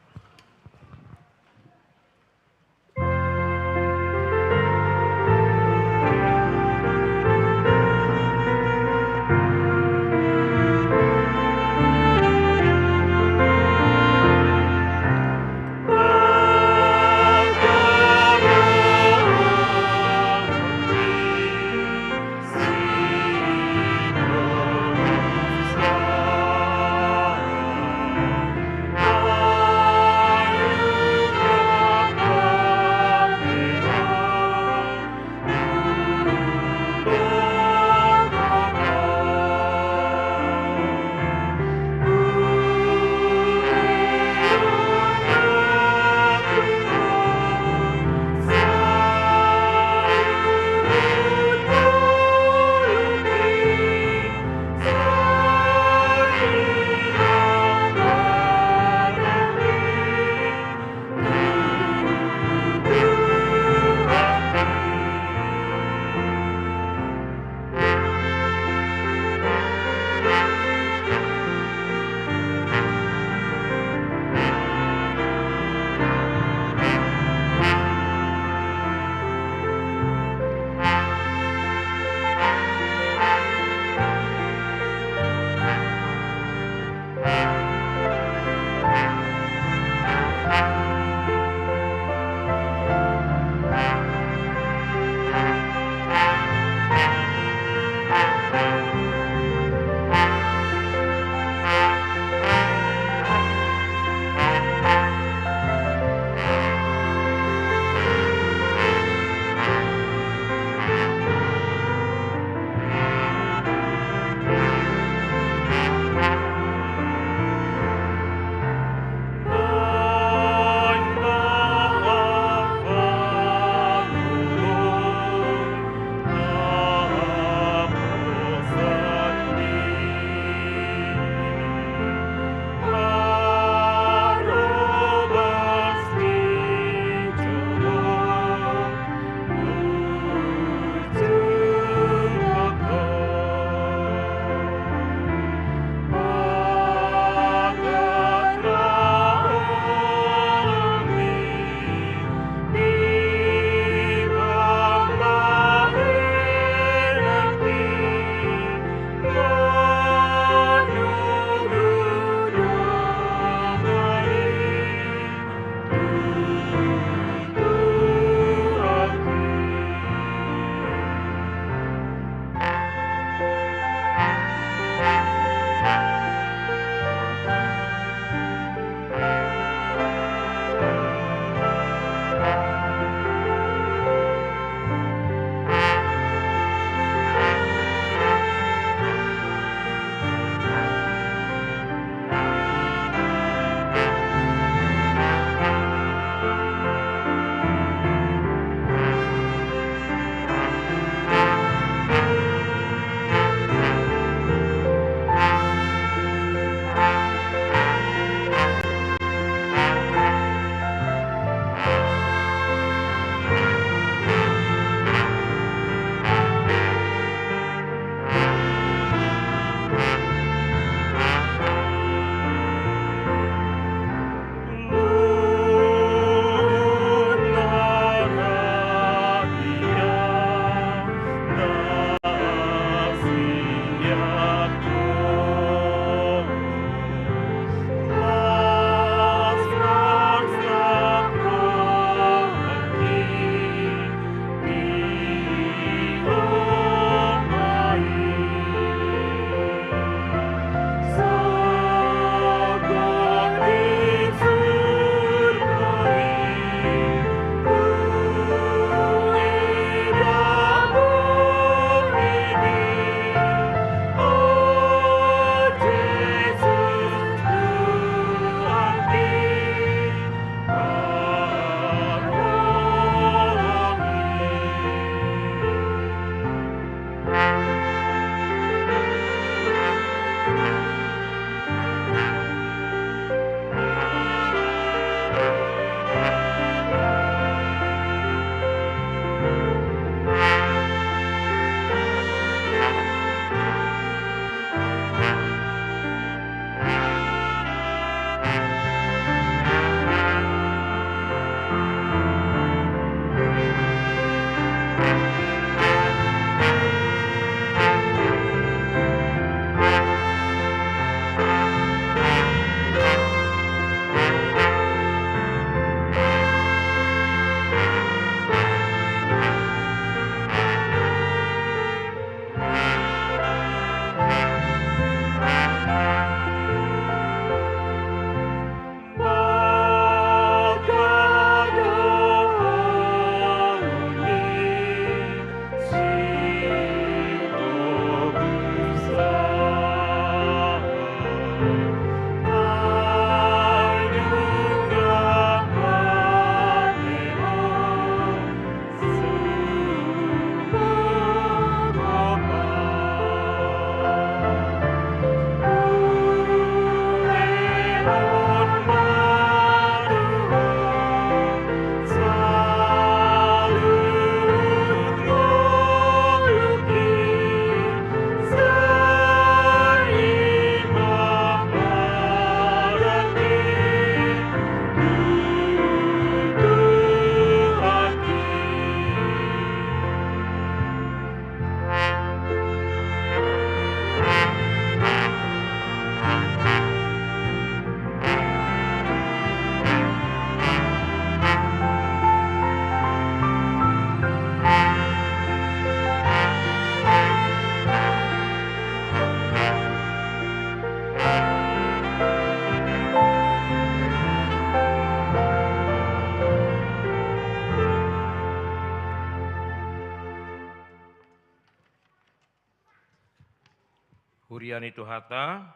Huria ni Tuhanta,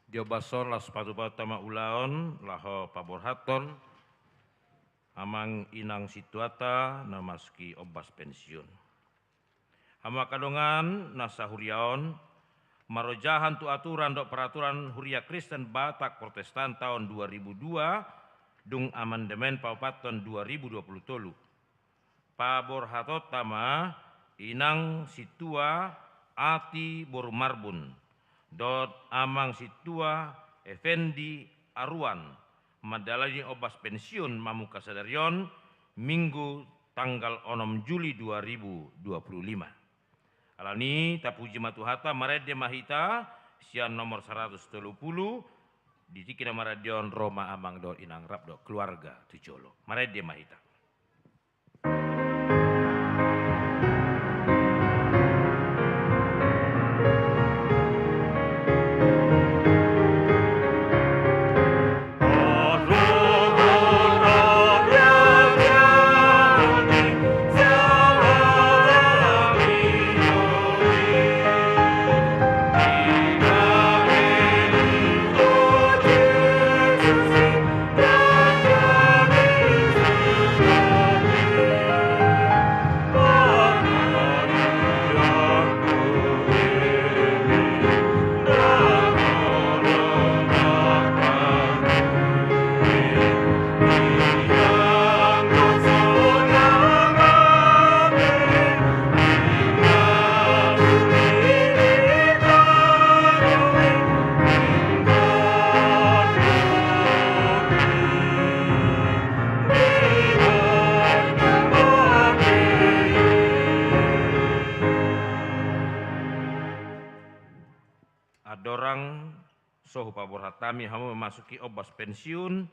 di ombas on laos patupahon ma ulaon laho paborhathon amang inang sintuanta na masuki ombas pensiun. Hamu angka dongan na sahuria on, marojahan tu aturan dohot peraturan Huria Kristen Batak Protestan taon dua ribu dua, dung amandemen paopathon dua ribu dua puluh tolu. Paborhatonta ma inang sintua Ati boru Marbun dohot amang sintua Effendi Aruan mandalani ombas pensiun mamungka sadari on, Minggu tanggal onom Juli dua ribu dua puluh lima. Alani i tapuji ma Tuhanta, marende ma hita sian nomor saratus tolu pulu, di tingki na marende on ro ma amang dohot inang rap dohot keluarga tu jolo. Marende ma hita. Andorang so hupaborhat hami hamu memasuki ombas pensiun,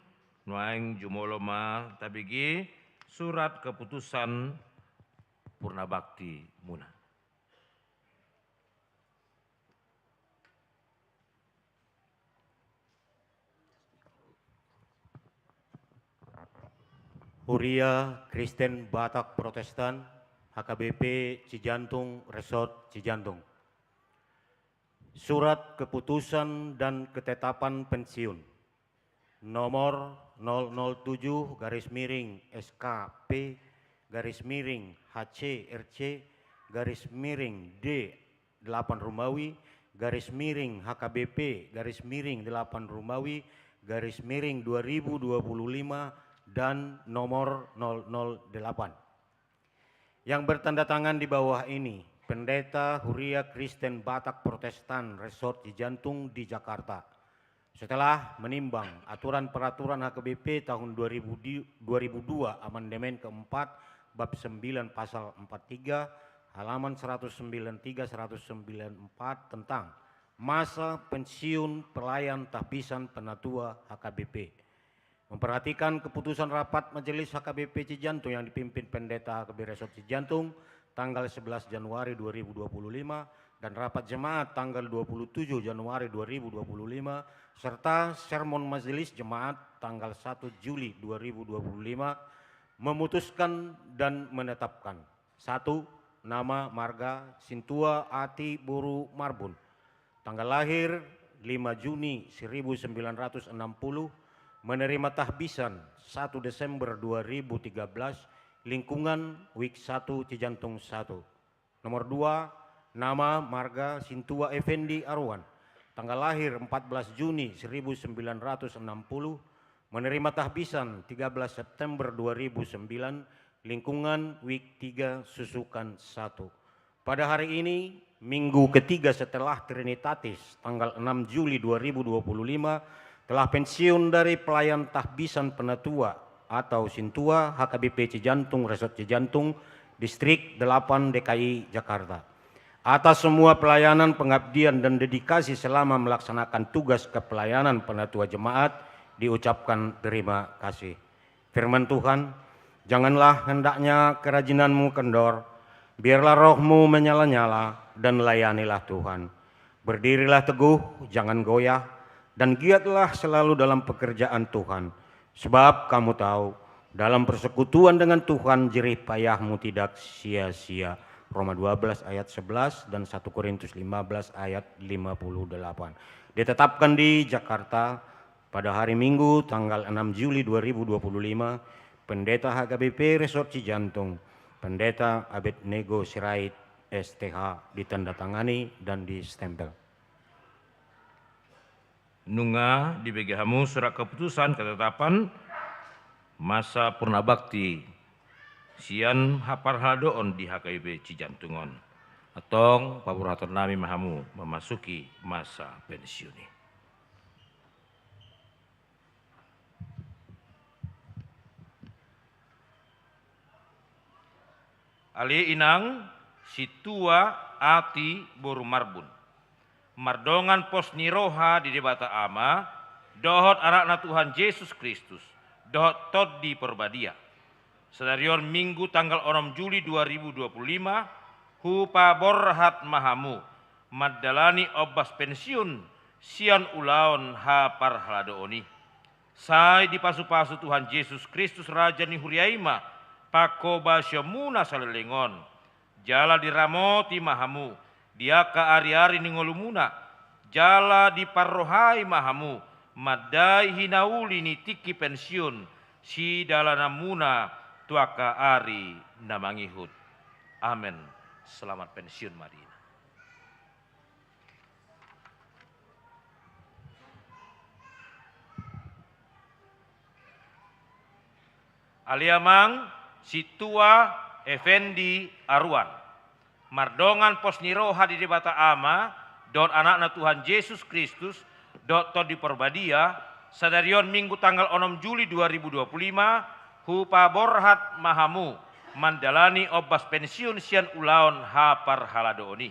nuaeng jumolo ma tabege surat keputusan purna bakti muna. Huria Kristen Batak Protestan, H K B P Cijantung, Resort Cijantung. Surat keputusan dan ketetapan pensiun nomor nol nol tujuh garis miring S K P garis miring H C R C garis miring D delapan Rumawi garis miring H K B P garis miring delapan Rumawi garis miring dua ribu dua puluh lima dan nomor nol nol delapan. Yang bertanda tangan di bawah ini, Pendeta Huria Kristen Batak Protestan Resort Cijantung di Jakarta. Setelah menimbang aturan peraturan H K B P tahun dua ribu di, dua ribu dua, amandemen keempat, bab sembilan pasal empat tiga, halaman seratus sembilan tiga, seratus sembilan empat, tentang masa pensiun pelayan tahbisan penatua H K B P. Memperhatikan keputusan rapat Majelis H K B P Cijantung yang dipimpin Pendeta H K B P Resort Cijantung tanggal sebelas Januari dua ribu dua puluh lima dan rapat jemaat tanggal dua puluh tujuh Januari dua ribu dua puluh lima, serta sermon majelis jemaat tanggal satu Juli dua ribu dua puluh lima, memutuskan dan menetapkan: satu, nama marga Sintua Ati boru Marbun. Tanggal lahir lima Juni seribu sembilan ratus enam puluh, menerima tahbisan satu Desember dua ribu tiga belas, lingkungan Wik satu Cijantung satu. Nomor dua, nama marga Sintua Effendi Aruan. Tanggal lahir empat belas Juni seribu sembilan ratus enam puluh, menerima tahbisan tiga belas September dua ribu sembilan, lingkungan Wik tiga Susukan satu. Pada hari ini, minggu ketiga setelah Trinitatis, tanggal enam Juli dua ribu dua puluh lima, telah pensiun dari pelayan tahbisan penatua atau sintua H K B P Cijantung, Resort Cijantung, Distrik delapan D K I Jakarta. Atas semua pelayanan, pengabdian, dan dedikasi selama melaksanakan tugas kepelayanan penatua jemaat, diucapkan terima kasih. Firman Tuhan: "Janganlah hendaknya kerajinanmu kendor, biarlah rohmu menyala-nyala, dan layanilah Tuhan. Berdirilah teguh, jangan goyah, dan giatlah selalu dalam pekerjaan Tuhan. Sebab kamu tahu, dalam persekutuan dengan Tuhan, jerih payahmu tidak sia-sia." Roma dua belas ayat sebelas dan satu Korintus lima belas ayat lima puluh delapan. Ditetapkan di Jakarta pada hari Minggu tanggal enam Juli dua ribu dua puluh lima, Pendeta H K B P Resort Cijantung, Pendeta Abednego Sirait, S T H, ditandatangani dan distempel. Nunga dibege hamu surat keputusan ketetapan masa purna bakti sian haparhaladoon di H K B P Cijantung on. Antong paborhaton nami ma hamu memasuki masa pensiun i. Ale inang, sintua, ati, boru Marbun. Mardongan pos ni roha di Debata Ama, dohot Anakna Tuhan Jesus Kristus, dohot Tondi Porbadia. Sadari on Minggu tanggal onom Juli dua ribu dua puluh lima, hupaborhat ma hamu mandalani ombas pensiun sian ulaon haparhaladoon i. Sai dipasupasu Tuhan Jesus Kristus Raja ni huria i ma panghobasionmuna saleleng on. Jala diramoti ma hamu di angka ariari ni ngolumuna, jala diparrohai ma hamu mandai hinauli ni tingki pensiun sidalananmuna tu angka ari na mangihut. Amen. Selamat pensiun ma di inang. Ale amang, sintua, Effendi, aruan. Mardongan pos ni roha di Debata Ama, dohot Anakna Tuhan Jesus Kristus, dohot Tondi Porbadia, sadari on Minggu tanggal onom Juli dua ribu dua puluh lima, hupaborhat ma hamu mandalani ombas pensiun sian ulaon haparhaladoon i.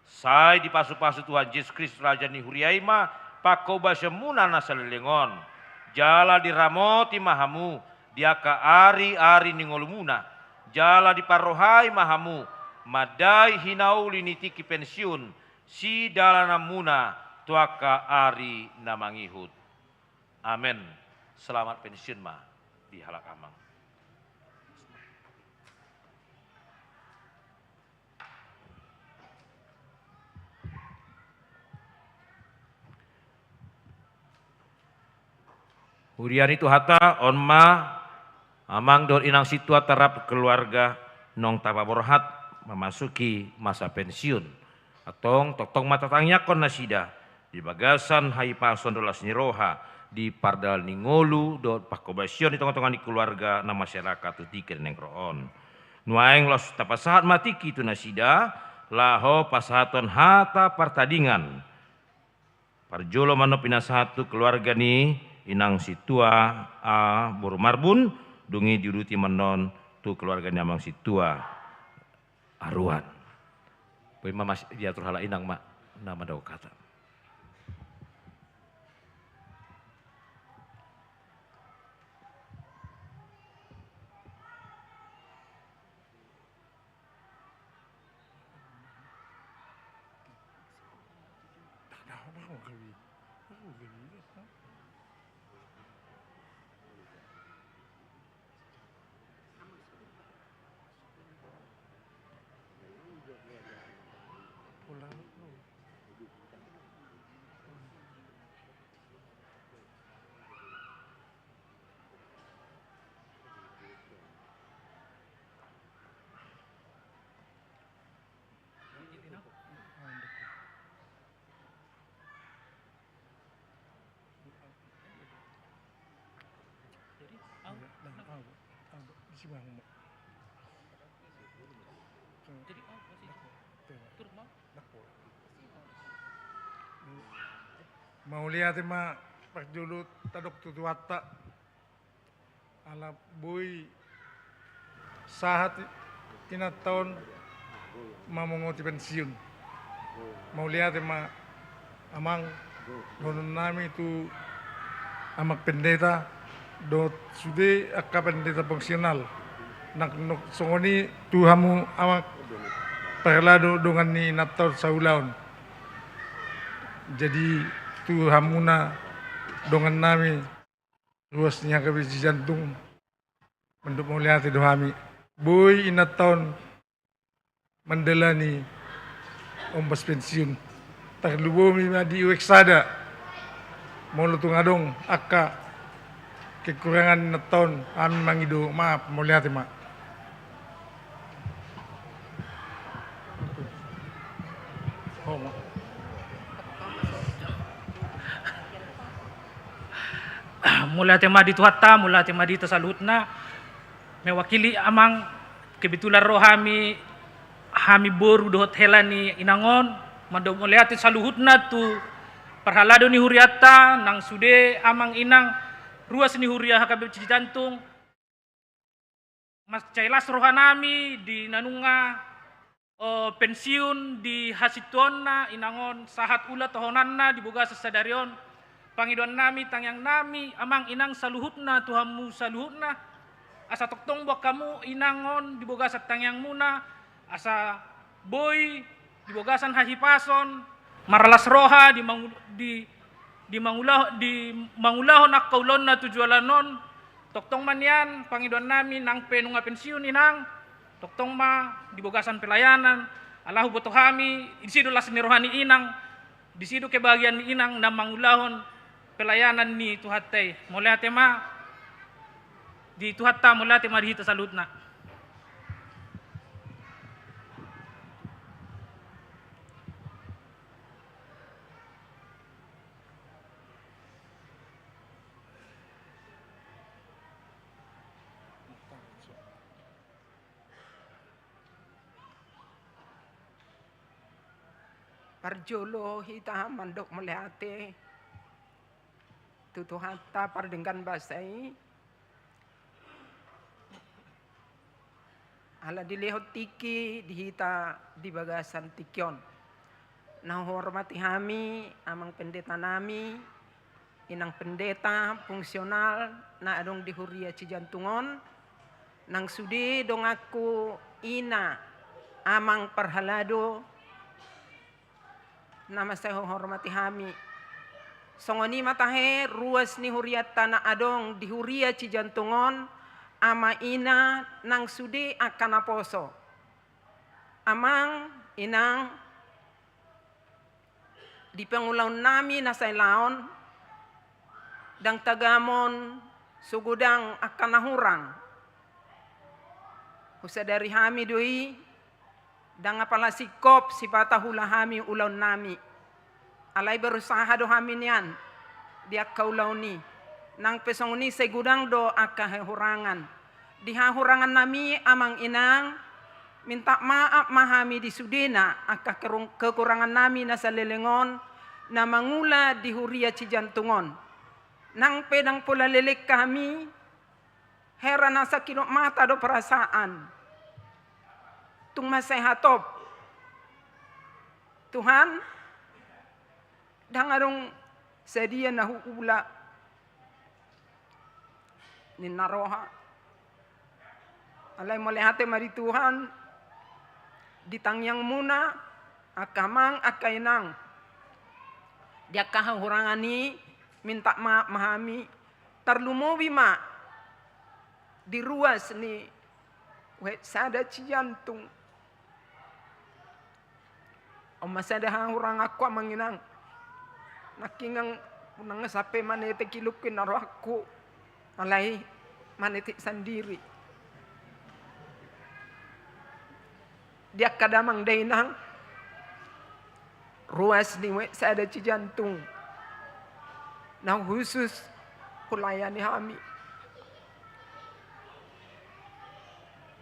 Sai dipasupasu Tuhan Jesus Kristus Raja ni huria i ma panghobasionmuna na saleleng on. Jala diramoti ma hamu di angka ariari ni ngolumuna. Jala diparrohai ma hamu mandai hinauli ni tingki pensiun sidalananmuna tu angka ari na mangihut. Amen. Selamat pensiun ma di halak amang. Huria ni Tuhanta, on ma amang dohot inang sintua, tarrap keluarga, naung tapaborhat memasuki masa pensiun. Antong tongtong ma tatangiangkon nasida di bagasan hahipason dohot las ni roha di pardalanan ni ngolu dohot panghobasion di tongatonga ni keluarga na marserakat tu tingki na naeng ro on. Nuaeng laos tapasahat ma tingki tu nasida laho pasahathon hata partadingan. Parjolo ma on pinasahat tu keluarga ni inang sintua, a, boru Marbun, dung i diuduti ma on tu keluarga ni amang sintua, aruan. Boi ma, Mas, diatur halak inang ma na mandok hata. Mauliate ma parjolo tadok tu Tuhanta. Ala boi sahat inanta on mamongoti pensiun. Mauliate ma amang, dohonon nami tu amang pendeta dohot sude angka pendeta fungsional. Nang songon i tu hamu amang parhalado dongan ni inanta on saulaon. Jadi tu hamuna dongan nami ruas ni H K B P Cijantung, mandok mauliate do hami. Boi inanta on mandalani ombas pensiun. Tarlumobi ma di U X sada. Molo tung adong angka kekurangan na taon, hami mangido maaf, mauliate ma. Mauliate ma di Tuhanta, mauliate ma di hita saluhutna. Mewakili amang, kebetulan ro hami, hami boru dohot hela ni inang on, mandok mauliate saluhutna tu parhalado ni hurianta, nang sude amang inang ruas ni huria H K B P Cijantung. Mansai las rohanami di na nunga, o, pensiun di hasintuonna inang on, sahat ula tohonanna di bagasan sadari on. Pangidoannami, tangiangnami, amang inang saluhutna tu hamu saluhutna. Asa tongtong boan hamu inang on di bagasan tangiangmuna, asa boi di bagasan hahipason, marlas roha di mangu-, di, di mangula-, di mangulahon angka ulaonna tu joloan on. Tongtong ma nian pangidoannami, nang pe nunga pensiun inang, tongtong ma di bagasan pelayanan, ala huboto hami, disi do las ni roha ni inang, disi do kebahagiaan ni inang na mangulahon pelayanan ni Tuhanta i. Mauliate ma di Tuhanta, mauliate ma di hita saluhutna. Parjolo hita mandok mauliate tu Tuhanta pardenggan basa i, ala dilehon tingki di hita di bagasan tingki on. Na huhormati hami amang pendetanami, inang pendeta fungsional na adong di huria Cijantung on, nang sude donganku ina, amang parhalado, na mansai huhormati hami. Songon i ma tahe ruas ni hurianta na adong di huria Cijantung on, ama ina nang sude angka naposo. Amang, inang, di pangulaonnami na sailaon, ndang tagamon so godang angka na hurang. Husadari hami do i, ndang apala singkop sipata huula hami ulaonnami. Alai berusaha do hami nian di angka ulaon i. Nang pe songon i sai godang do angka hahurangan. Di hahurangannami amang inang, minta maaf ma hami di sudena angka kerung-, kekurangannami na saleleng on, na mangula di huria Cijantung on. Nang pe ndang pola leleng hami, hera na sakilop mata do perasaan. Tung mansai hatop. Tuhan, ndang adong sadia na huula, ninna roha. Alai mauliate ma di Tuhan, di tangiangmuna, angka amang, angka inang, di angka hahurangan i, minta maaf ma hami, tarlumobi ma di ruas ni U X sada Cijantung. On ma sada hahuranganku amang inang. Nangkiningan unang sampe manetek ilungkun na rohangku. Alai manetek sandiri. Di angka damang dainang, ruas ni U X sada Cijantung na khusus hulayani hami.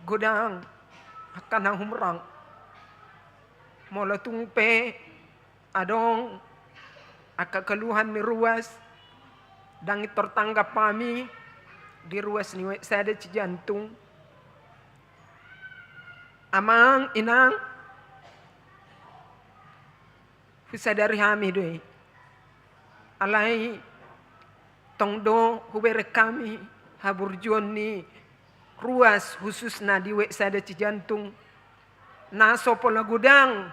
Godang angka na humurang. Molo tung pe adong angka keluhan ni ruas, ndang pintor tanggap hami di ruas ni U X sada Cijantung. Amang, inang, husadari hami do i. Alai tong do hubereng hami haburjuon ni ruas khususna di U X sada Cijantung, na so pola godang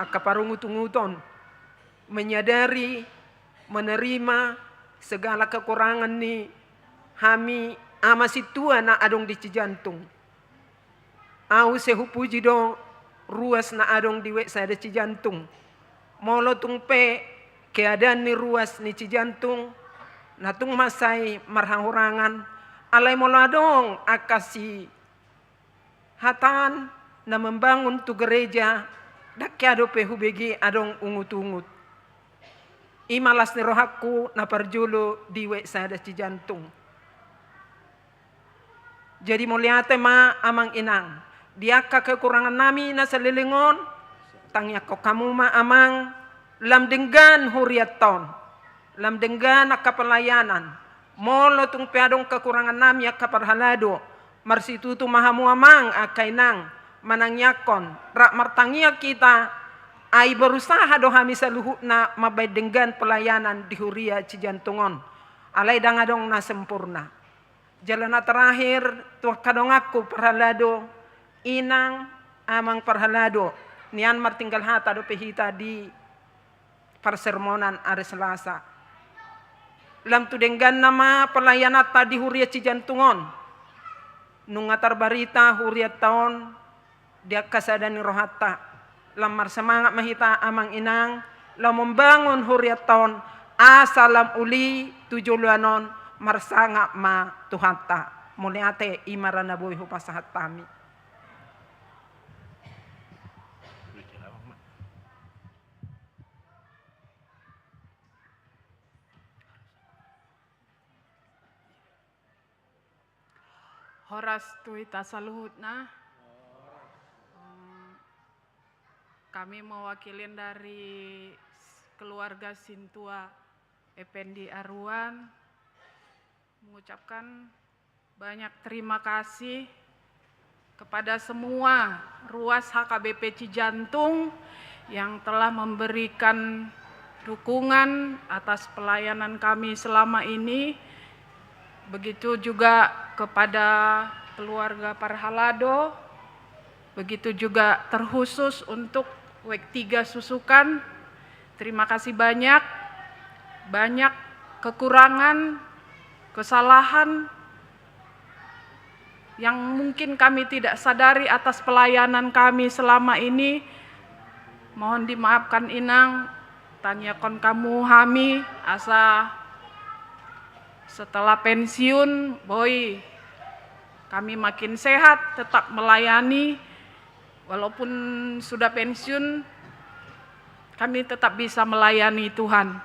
angka parungutunguton, menyadari, menerima segala kekurangan ni hami ama sintua na adong di Cijantung. Au muse hupuji do ruas na adong di W Sada Cijantung. Molo tung pe keadaan ni ruas ni Cijantung na tung mansai marhahurangan, alai molo adong angka sihataan na membangun tu gereja, ndang hea dope hubege adong ungut-ungut. I ma las ni rohangku na parjolo di W Sada Cijantung. Jadi mauliate ma amang inang, di angka kekurangan nami na saleleng on, tangiangkon hamu ma amang, lam denggan hurianta on, lam denggan angka pelayanan. Molo tung pe adong kekurangan nami angka parhalado, marsitutu ma hamu amang angka inang, manangiangkon, rap martangiang hita, ai berusaha do hami saluhutna mambahen denggan pelayanan di huria Cijantung on. Alai ndang adong na sempurna. Jala na terakhir, tu angka donganku parhalado, inang, amang parhalado, nian martinggal hata dope hita di parsermonan ari Selasa. Lam tu dengganna ma pelayananta di huria Cijantung on. Nunga tarbarita hurianta on di angka sada ni rohanta. Lam marsemangat ma hita amang inang, lam membangun hurianta on, asa lam uli tu joloan on, marsangap ma Tuhanta. Mauliate, i ma ra na boi hupasahat hami. Horas tu hita saluhutna. Em, kami mewakili dari s-, keluarga Sintua Effendi Aruan mengucapkan banyak terima kasih kepada semua ruas H K B P Cijantung yang telah memberikan dukungan atas pelayanan kami selama ini. Begitu juga kepada keluarga Parhalado, begitu juga terkhusus untuk W K tiga Susukan. Terima kasih banyak. Banyak kekurangan, kesalahan yang mungkin kami tidak sadari atas pelayanan kami selama ini. Mohon dimaafkan inang, tangiangkon hamu hami, asa setelah pensiun, boi kami makin sehat, tetap melayani, walaupun sudah pensiun, kami tetap bisa melayani Tuhan.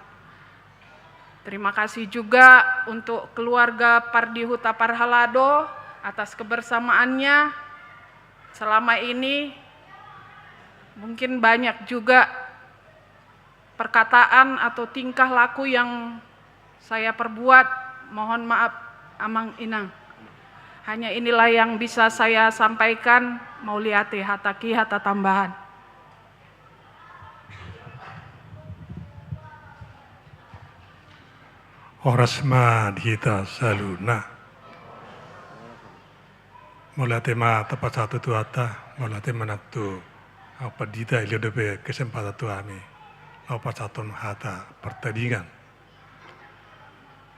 Terima kasih juga untuk keluarga Pardihuta Parhalado atas kebersamaannya selama ini. Mungkin banyak juga perkataan atau tingkah laku yang saya perbuat, mohon maaf, Amang Inang. Hanya inilah yang bisa saya sampaikan, mauliate, hataki hata tambahan. Horas ma di hita saluhutna. Mauliate ma tapasahat tu Tuhanta, mauliate ma nang tu Amang Pandita i, lehon dope kesempatan tu hami laho pasahathon hata partangiangan.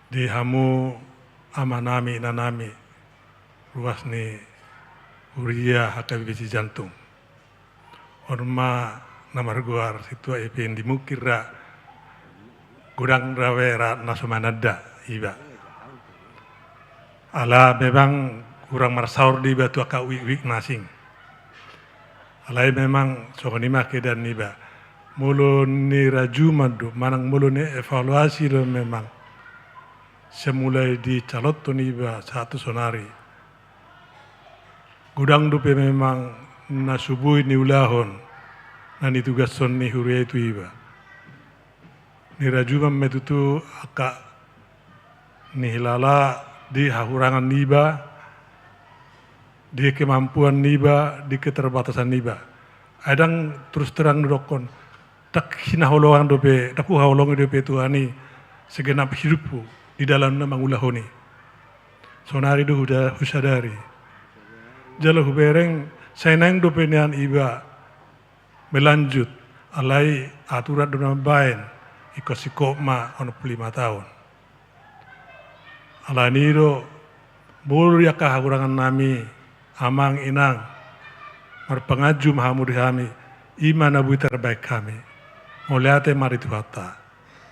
Di hamu amanami, inanami, ruas ni huria H K B P Cijantung. On ma na margoar Sintua Effendi, mungkin ra godang ra be ra na so mananda iba. Ala memang hurang marsaor do iba tu angka uikna asing. Alai memang songon i ma keadaan niba. Molo nirajuman do, manang molo nievaluasi do memang, sian mulai dicalonhon iba sahat tu sonari, godang dope memang na so boi niulahon, na nitugashon ni huria i tu iba. Nirajuman ma i tutu angka nihilala di hahurangan niba, di kemampuan niba, di keterbatasan niba. Ai ndang, terus terang didokkon, ndang hinaholongan dope, ndang huhaholongi dope Tuhan i segenap hiduphu di dalanna mangulahon i. Sonari do huda-, husadari. Jala hubereng, sai naeng dope nian iba melanjut, alai aturan do na mambaen, ingkon singkop ma onom pulu lima taon. Alani i do, molo di angka hahurangan nami, amang inang, Marpanganju ma hamu di hami, i ma na boi tarbahen hami. Mauliate ma di Tuhanta.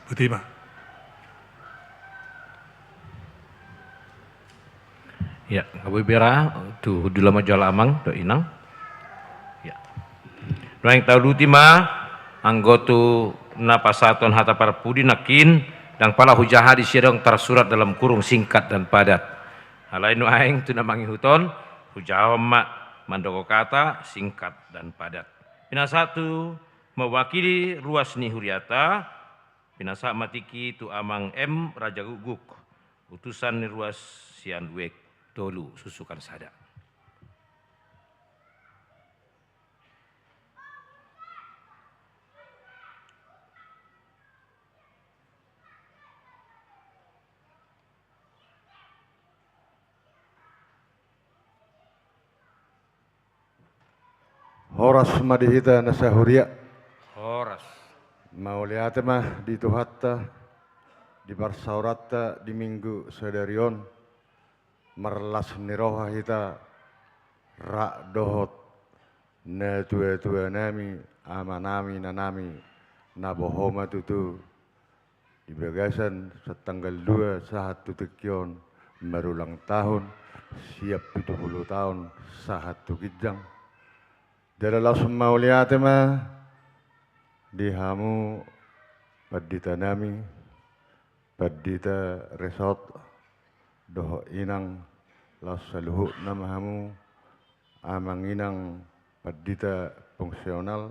Botima. Ya, nga boi bera, tu hundul ma jala amang dohot inang. Ya. Nuaeng tauduti ma, anggo tu na pasahathon hata parpudi nangkin, ndang pala hujaha disi adong tarsurat dalam kurung singkat dan padat. Alai nuaeng tu na mangihut on, hujahahon ma mandok hata singkat dan padat. Pinasahat tu mewakili ruas ni huriata, pinasahat ma tingki tu Amang M Rajagukguk, utusan ni ruas sian Uek tolu susukan sada. Horas ma di hita na sahuria. Horas. Mauliate ma di Tuhanta, di parsaoranta di Minggu sadari on, marlas ni roha hita rap dohot natuatua nami, amanami, inanami, na boha ma tutu di bagasan sian tanggal dua sahat tu tingki on marulang tahun, siap pitu pulu taon sahat tu ginjang. Jala laos mauliate ma di hamu pandita nami, pandita Resot, dohot inang, laos saluhutna ma hamu, amang inang pandita fungsional,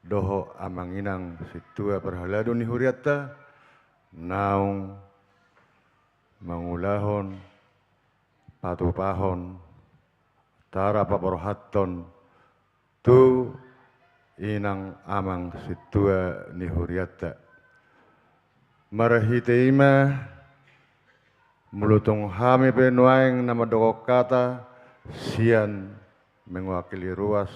dohot amang inang sintua parhalado ni hurianta, naung mangulahon, patupahon, tara paborhathon, tu inang amang sintua ni hurianta. Marhite i ma, molo tung hami pe nuaeng na mandok hata, sian mewakili ruas,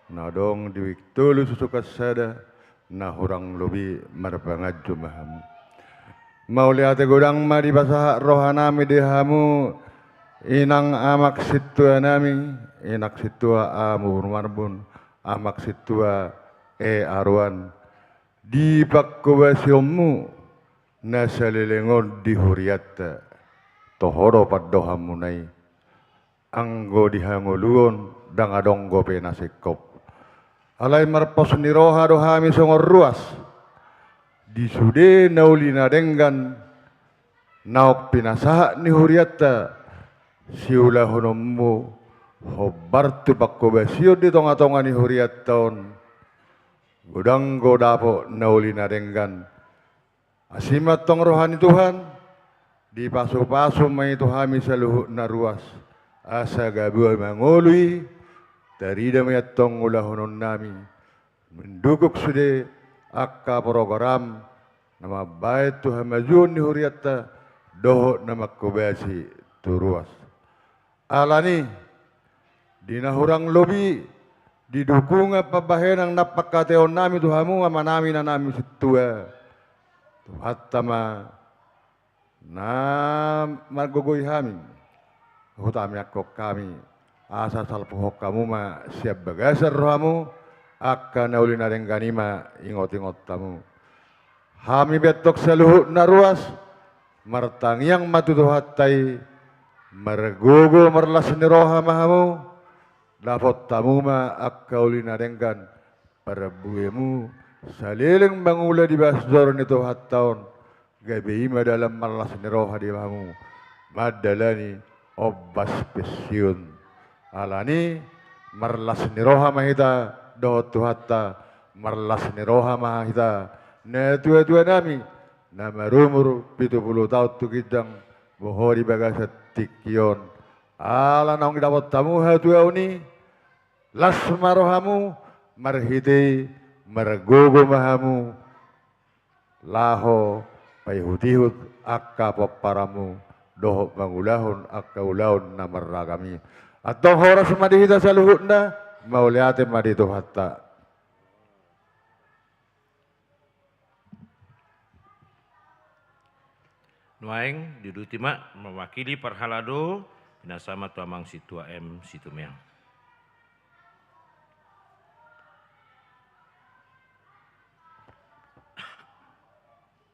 na adong di Uek tolu susukan sada, na hurang lobi marpanganju ma hamu. Mauliate godang ma dipasahat rohanami di hamu, inang amang sintua nami, inang sintua Amu Marbun, amang sintua E Aruan, di panghobasionmu na saleleng on di hurianta, toho do pandohanmuna i. Anggo di hangoluan ndang adong dope na singkop. Alai marpos ni roha do hami songon ruas, di sude na uli na denggan naung pinasahat ni hurianta siulahononmu hombar tu panghobasion di tongatonga ni hurianta on. Godang do dapot na uli na denggan. Asi ma antong roha ni Tuhan, dipasupasu ma i tu hami saluhutna ruas, asa gabe mangolu i, tarida ma i antong ulahononnami, mandukung sude angka program na mambahen tu hamajuon ni hurianta, dohot na manghobasi tu ruas. Alani, di na hurang lobi, di dukungan pambahenan na panghataionnami tu hamu, amanami, inanami sintua, Tuhanta ma na margogoi hami, hutamiangkon hami, asa salpuhon hamu ma sian bagasan rohamu, angka na uli na denggan i ma ingotingot hamu. Hami pe antong saluhutna ruas, martangiang ma tu Tuhanta i, margogo marlas ni roha ma hamu, dapot hamu ma angka uli na denggan, parbuemu, saleleng mangula di bagasan joro ni Tuhanta on, gabe i ma dalan marlas ni roha di hamu, mandalani ombas pensiun. Alani, marlas ni roha ma hita dohot Tuhanta, marlas ni roha ma hita natuatuanami, na marumur pitu pulu taon tu ginjang, boha di bagasan tingki on. Ala naung didapot hamu hatuaon i, las ma rohamu, marhite i margogo ma hamu, laho paihutihut angka pomparanmu, dohot mangulahon angka ulaon na marragam i. Antong horas ma di hita saluhutna, mauliate ma di Tuhanta. Nuaeng diuduti ma mewakili parhalado, pinasahat ma tu amang sintua M Situmeang.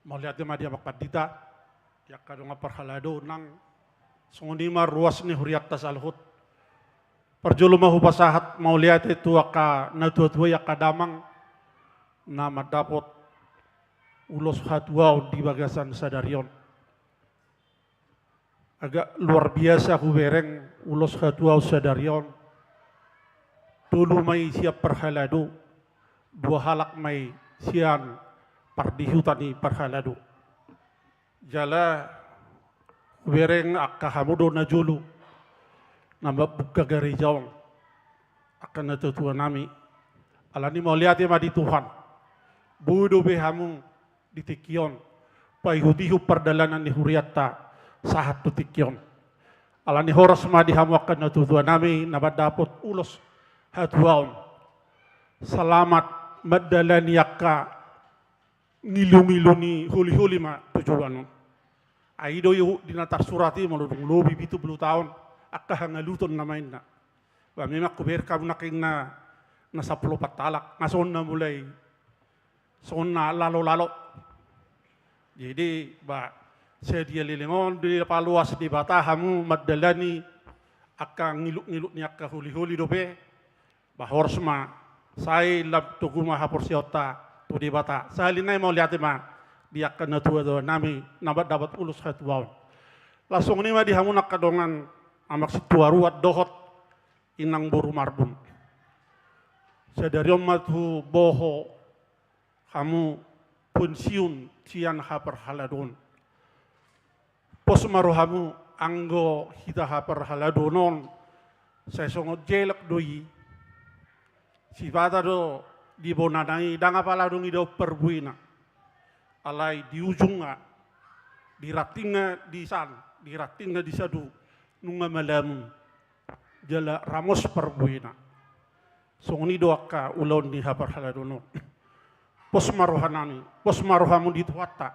Mauliate ma di Amang Pandita, di angka dongan parhalado nang, songon i ma ruas ni hurianta saluhut. Parjolo ma hupasahat mauliate tu angka natuatua i, angka damang na mandapot ulos hatuaon di bagasan sadari on. Agak luar biasa hubereng ulos hatuaon sadari on. Tolu ma i sian parhalado, dua halak ma i sian pardihuta ni parhalado. Jala hubereng angka hamu do najolo na mambuka gareja on, angka natuatuanami. Alani mauliate ma di Tuhan, boi dope hamu di tingki on paihutihut pardalanan ni hurianta sahat tu tingki on. Alani horas ma di hamu angka natuatuanami na mandapot ulos hatuaon. Selamat mandalani angka ngilungilu ni holiholi ma tu joloan on. Ai i do di na tarsurat i, molo dung lobi pitu pulu taon angka hangaluton nama inna. Ba memang hubereng hamu nangkin na, na sampulu opat halak, nga songon na mulai, songon na lalolalo. Jadi ba sadia leleng on dipaloas Debata hamu mandalani angka ngilukngiluk ni angka holiholi dope. Ba horas ma, sai lam togu ma haporseaonta tu Debata. Sahali nai mauliate ma di angka natuatuanami na mandapot ulos hatuaon. Laos songon i ma di hamu angka dongan amak sintua ruan dohot inang boru Marbun. Sadari on ma tutu boha hamu pensiun sian haparhaladoon. Pos ma rohamu, anggo hita haparhaladoon on sai songon jelek do i. Sipata do di bonana i, ndang apala dung idaon parbuena. Alai di ujungna, di rantingna di san, di rantingna di sadu, nunga malamung jala ramos parbuena. Songon i do angka ulaon ni haparhaladoon on. Pos ma rohanami, pos ma rohamu di Tuhanta.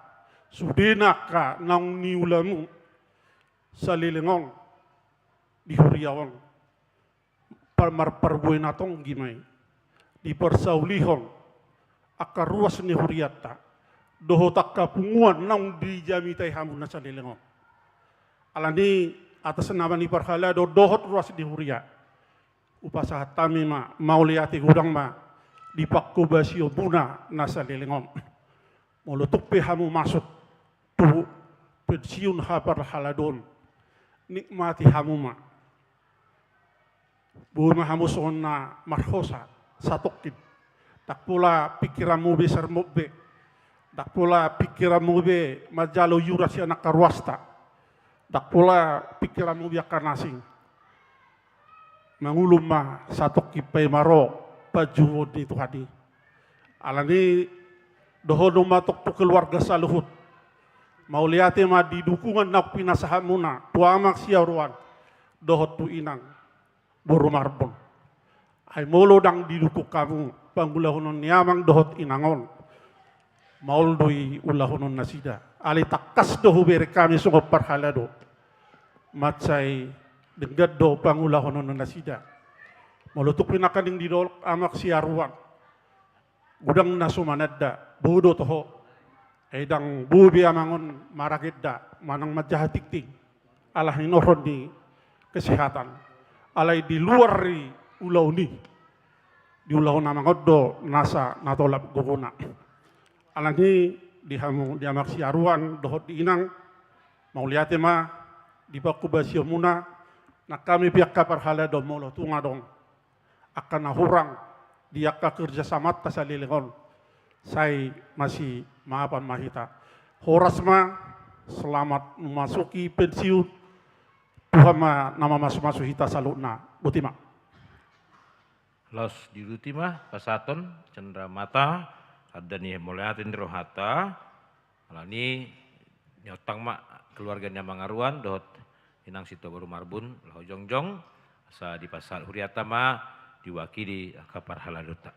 Sudena angka naung niulamu saleleng on di huria on, par-, marparbuena tonggi ma i. Diparsaulihon angka ruas ni hurianta dohot angka punguan naung dijamitai hamu na saleleng on. Alani atas nama ni parhalado dohot ruas ni huria, hupasahat hami ma mauliate godang ma di panghobasionmuna na saleleng on. Molo tung pe hamu masuk tu pensiun haparhaladoon, nikmati hamu ma. Boi ma hamu songon na marhosa satongkin. Ndang pola pingkiranmu be sermop be. Ndang pola pingkiranmu be manjalo iuran sian angka ruasta. Ndang pola pingkiranmu be angka na asing. Mangulum ma satongkin paima ro panjouon ni Tuhan i. Alani dohonon ma tong tu keluarga saluhut. Mauliate ma di dukungan naung pinasahatmuna tu amang siaruan dohot tu inang boru Marbun. Ai molo ndang didukung hamu pangulahonon ni amang dohot inang on, maol do i ulahonon nasida. Alai tangkas do hubereng hami songon parhalado, mansai denggan do pangulahonon nasida. Molo tung pe nangkaning didok amang siaruan, godang na so mananda, boi do toho. Ai ndang boi be amang on maragenda manang manjaha tingting ala hinorhon ni kesehatan. Alai di luar ni ulaon i, diulahon amang on do nasa na tolap gogona. Alani di hamu di amang siaruan dohot di inang, mauliate ma di panghobasionmuna. Nang hami pe angka parhalado, molo tung adong angka na hurang di angka kerjasamanta saleleng on, sai masimaafan ma hita. Horas ma, selamat memasuki pensiun. Tuhan ma na mamasumasu hita saluhutna. Boti ma. Laos diuduti ma pasahaton cenderamata, tanda ni mauliate ni rohanta. Alani niontang ma keluarga ni amang aruan dohot inang sintua boru Marbun laho jongjong, asa dipasahat hurianta ma diwakili angka parhaladonta.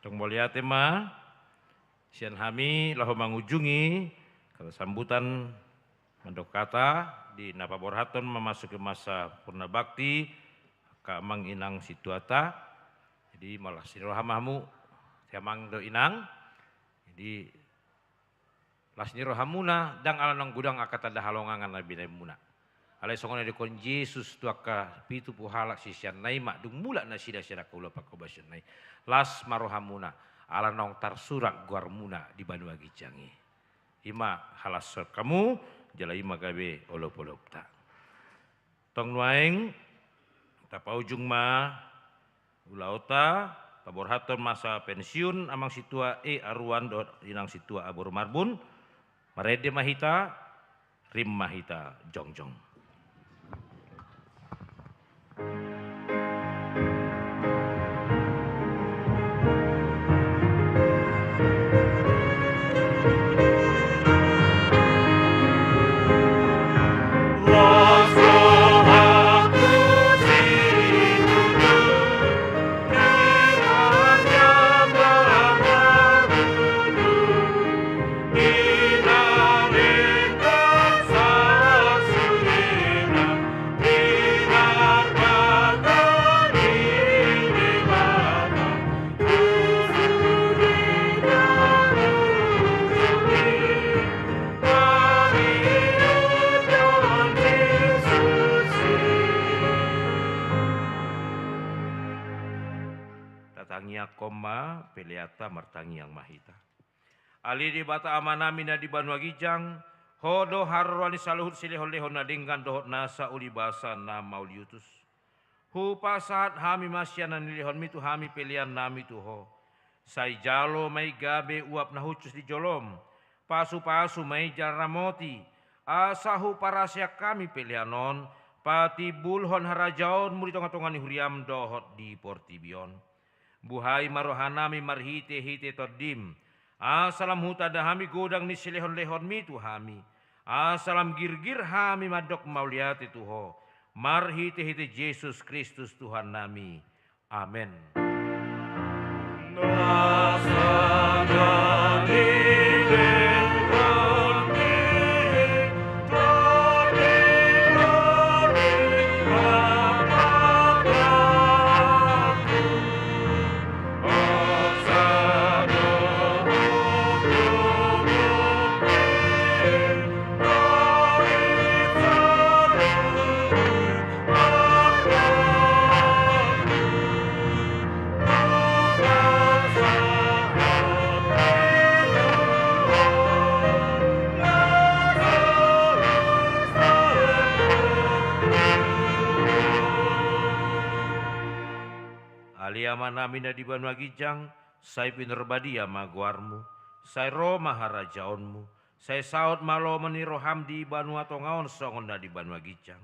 Tong mauliate ma sian hami laho mangujungi kata sambutan mandok hata di na paborhathon mamasuki masa purna bakti, angka amang inang situata. Jadi, mauliate ma hamu, amang dohot inang. Jadi, las ni rohamuna, ndang ala naung godang angka tanda halongangan na binahenmuna. Alai songon na didok Jesus tu angka pitu pulu halak siseanna i, ma dung mulak nasida sian angka ulaon pangkobasion i, las ma rohamuna, ala naung tarsurat goarmuna di banua ginjang i. I ma halashon hamu, jala i ma gabe olopolopta. Tong nuaeng, tapaujung ma ulaonta, paborhathon masa pensiun amang sintua E. Aruan dohot inang sintua A. Boru Marbun. Marende ma hita, rim ma hita jongjong. Tatangiangkon ma peleanta, martangiang ma hita. Ale Debata Amanami na di banua ginjang, Ho do haroroan ni saluhut silehonlehon na denggan dohot nasa ulibasa na mauliutus. Hupasahat hami ma sian na nilehonmi tu hami peleannami tu Ho. Sai jalo ma i gabe uap na hushus di jolom, pasupasu ma i jala ramoti, asa huparaseang hami pelean on patimbulhon harajaonmu di tongatonga ni huriam dohot di portibi on. Buhai ma rohanami marhitehite Tondim, asa lam hutanda hami godang ni silehonlehonmi tu hami, asa lam girgir hami mandok mauliate tu Ho, marhitehite Jesus Kristus Tuhannami. Amen. Ale Amanami na di banua ginjang, sai pinarbadia ma goarmu, sai ro ma harajaonmu, sai saut ma lomo ni roham di banua tonga on songon na di banua ginjang.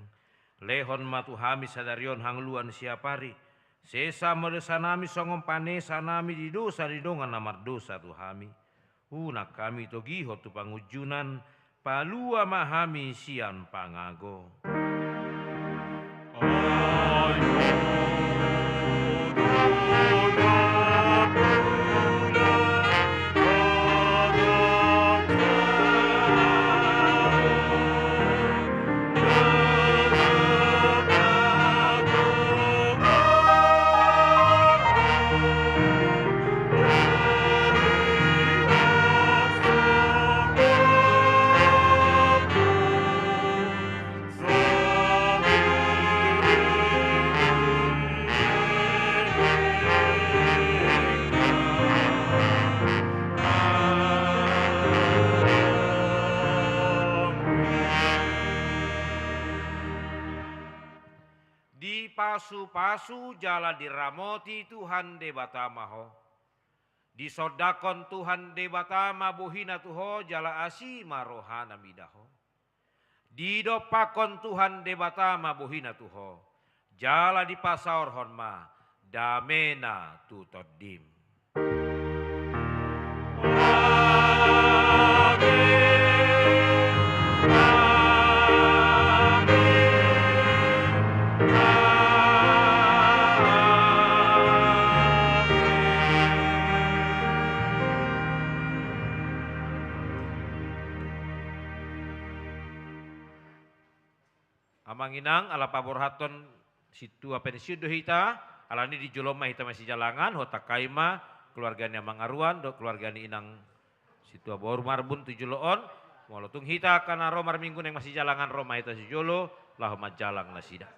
Lehon ma tu hami sadari on hangoluan siapari. Sesa ma dosanami songon panesanami di dosa ni dongan na mardosa tu hami. Unang hami togihon tu pangunjunan, palua ma hami sian pangago. Dipasupasu jala diramoti Tuhan Debata ma ho. Disondangkon Tuhan Debata ma bohina tu ho jala asi ma rohana mida ho. Didompakkon Tuhan Debata ma bohina tu ho jala dipasaorhon ma damena tu tondim. Amang inang, ala paborhathon sintua pensiun do hita, alani di jolo on ma hita masijalangan, hotangkai ma keluarga ni Amang Aruan dohot keluarga ni inang sintua boru Marbun tu jolo on. Molo tung hita angka na ro marminggu naeng masijalangan, ro ma hita tu jolo laho manjalang nasida.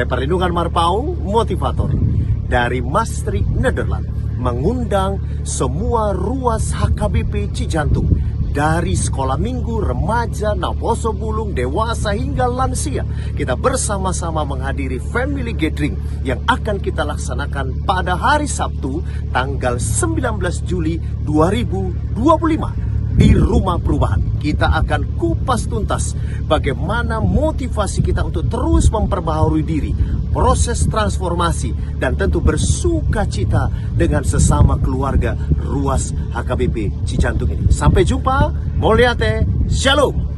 Perlindungan Marpaung Motivator dari Maastricht, Netherlands, mengundang semua ruas H K B P Cijantung, dari sekolah minggu, remaja, naposo bulung, dewasa, hingga lansia. Kita bersama-sama menghadiri family gathering yang akan kita laksanakan pada hari Sabtu, tanggal sembilan belas Juli dua ribu dua puluh lima, di Rumah Perubahan. Kita akan kupas tuntas bagaimana motivasi kita untuk terus memperbaharui diri, proses transformasi, dan tentu bersukacita dengan sesama keluarga ruas H K B P Cijantung ini. Sampai jumpa, mauliate, shalom.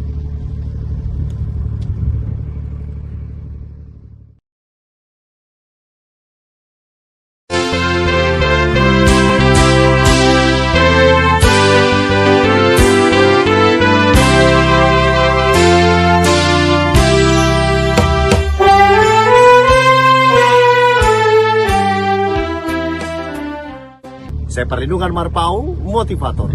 Saya Perlindungan Marpaung, Motivator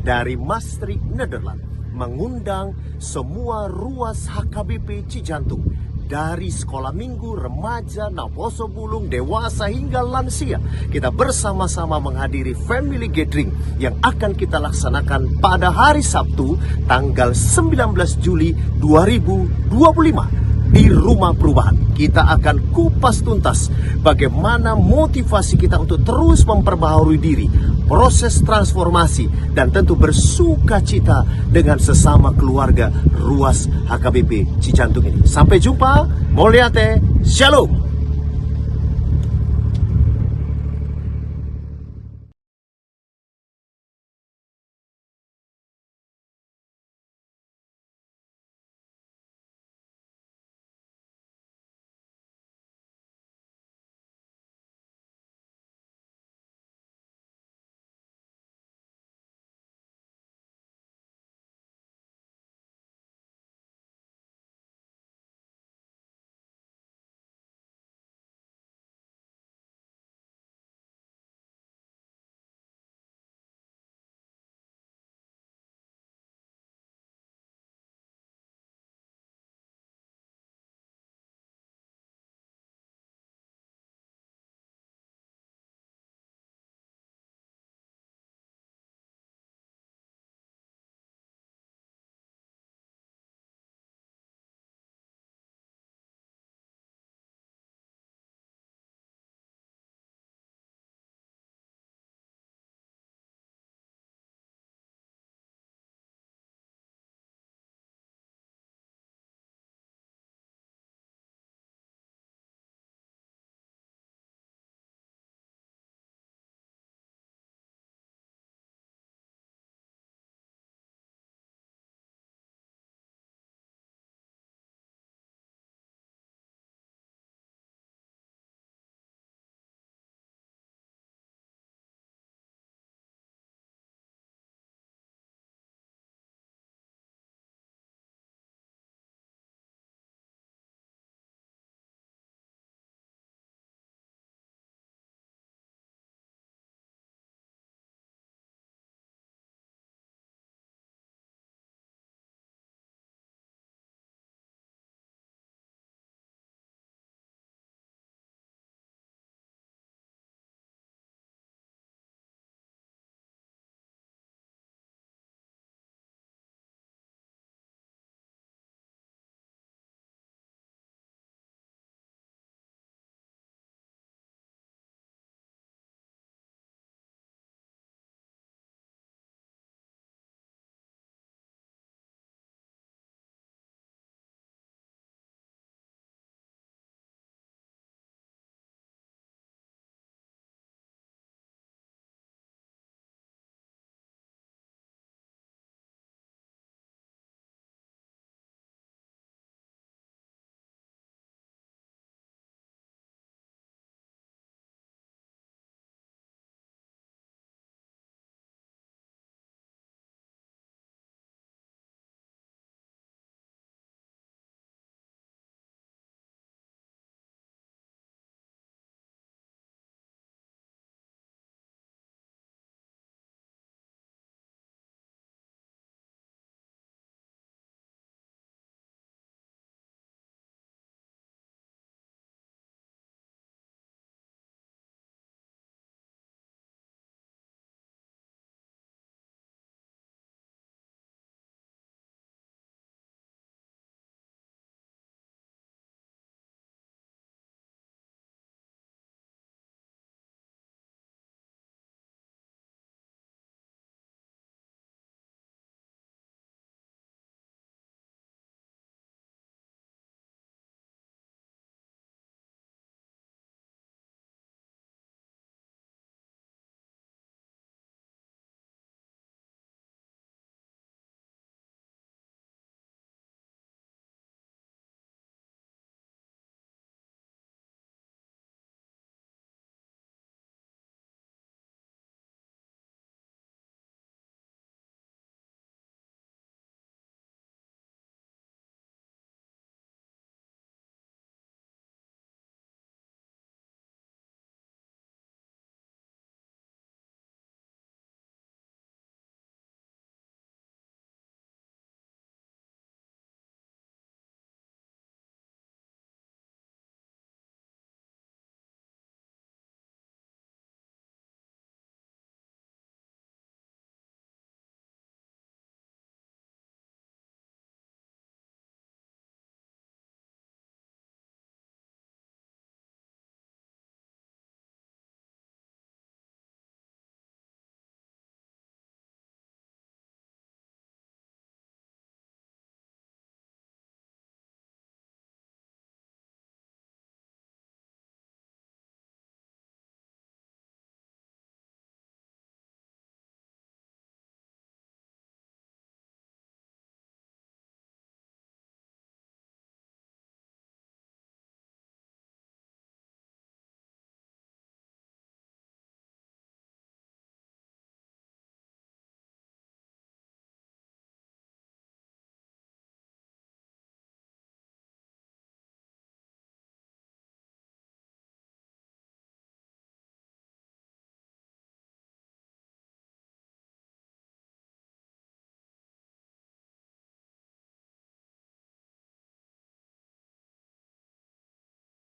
dari Maastricht, Netherlands, mengundang semua ruas H K B P Cijantung, dari sekolah minggu, remaja, naposo bulung, dewasa, hingga lansia. Kita bersama-sama menghadiri family gathering yang akan kita laksanakan pada hari Sabtu, tanggal sembilan belas Juli dua ribu dua puluh lima, di Rumah Perubahan. Kita akan kupas tuntas bagaimana motivasi kita untuk terus memperbaharui diri, proses transformasi, dan tentu bersukacita dengan sesama keluarga ruas H K B P Cijantung ini. Sampai jumpa, mauliate, shalom.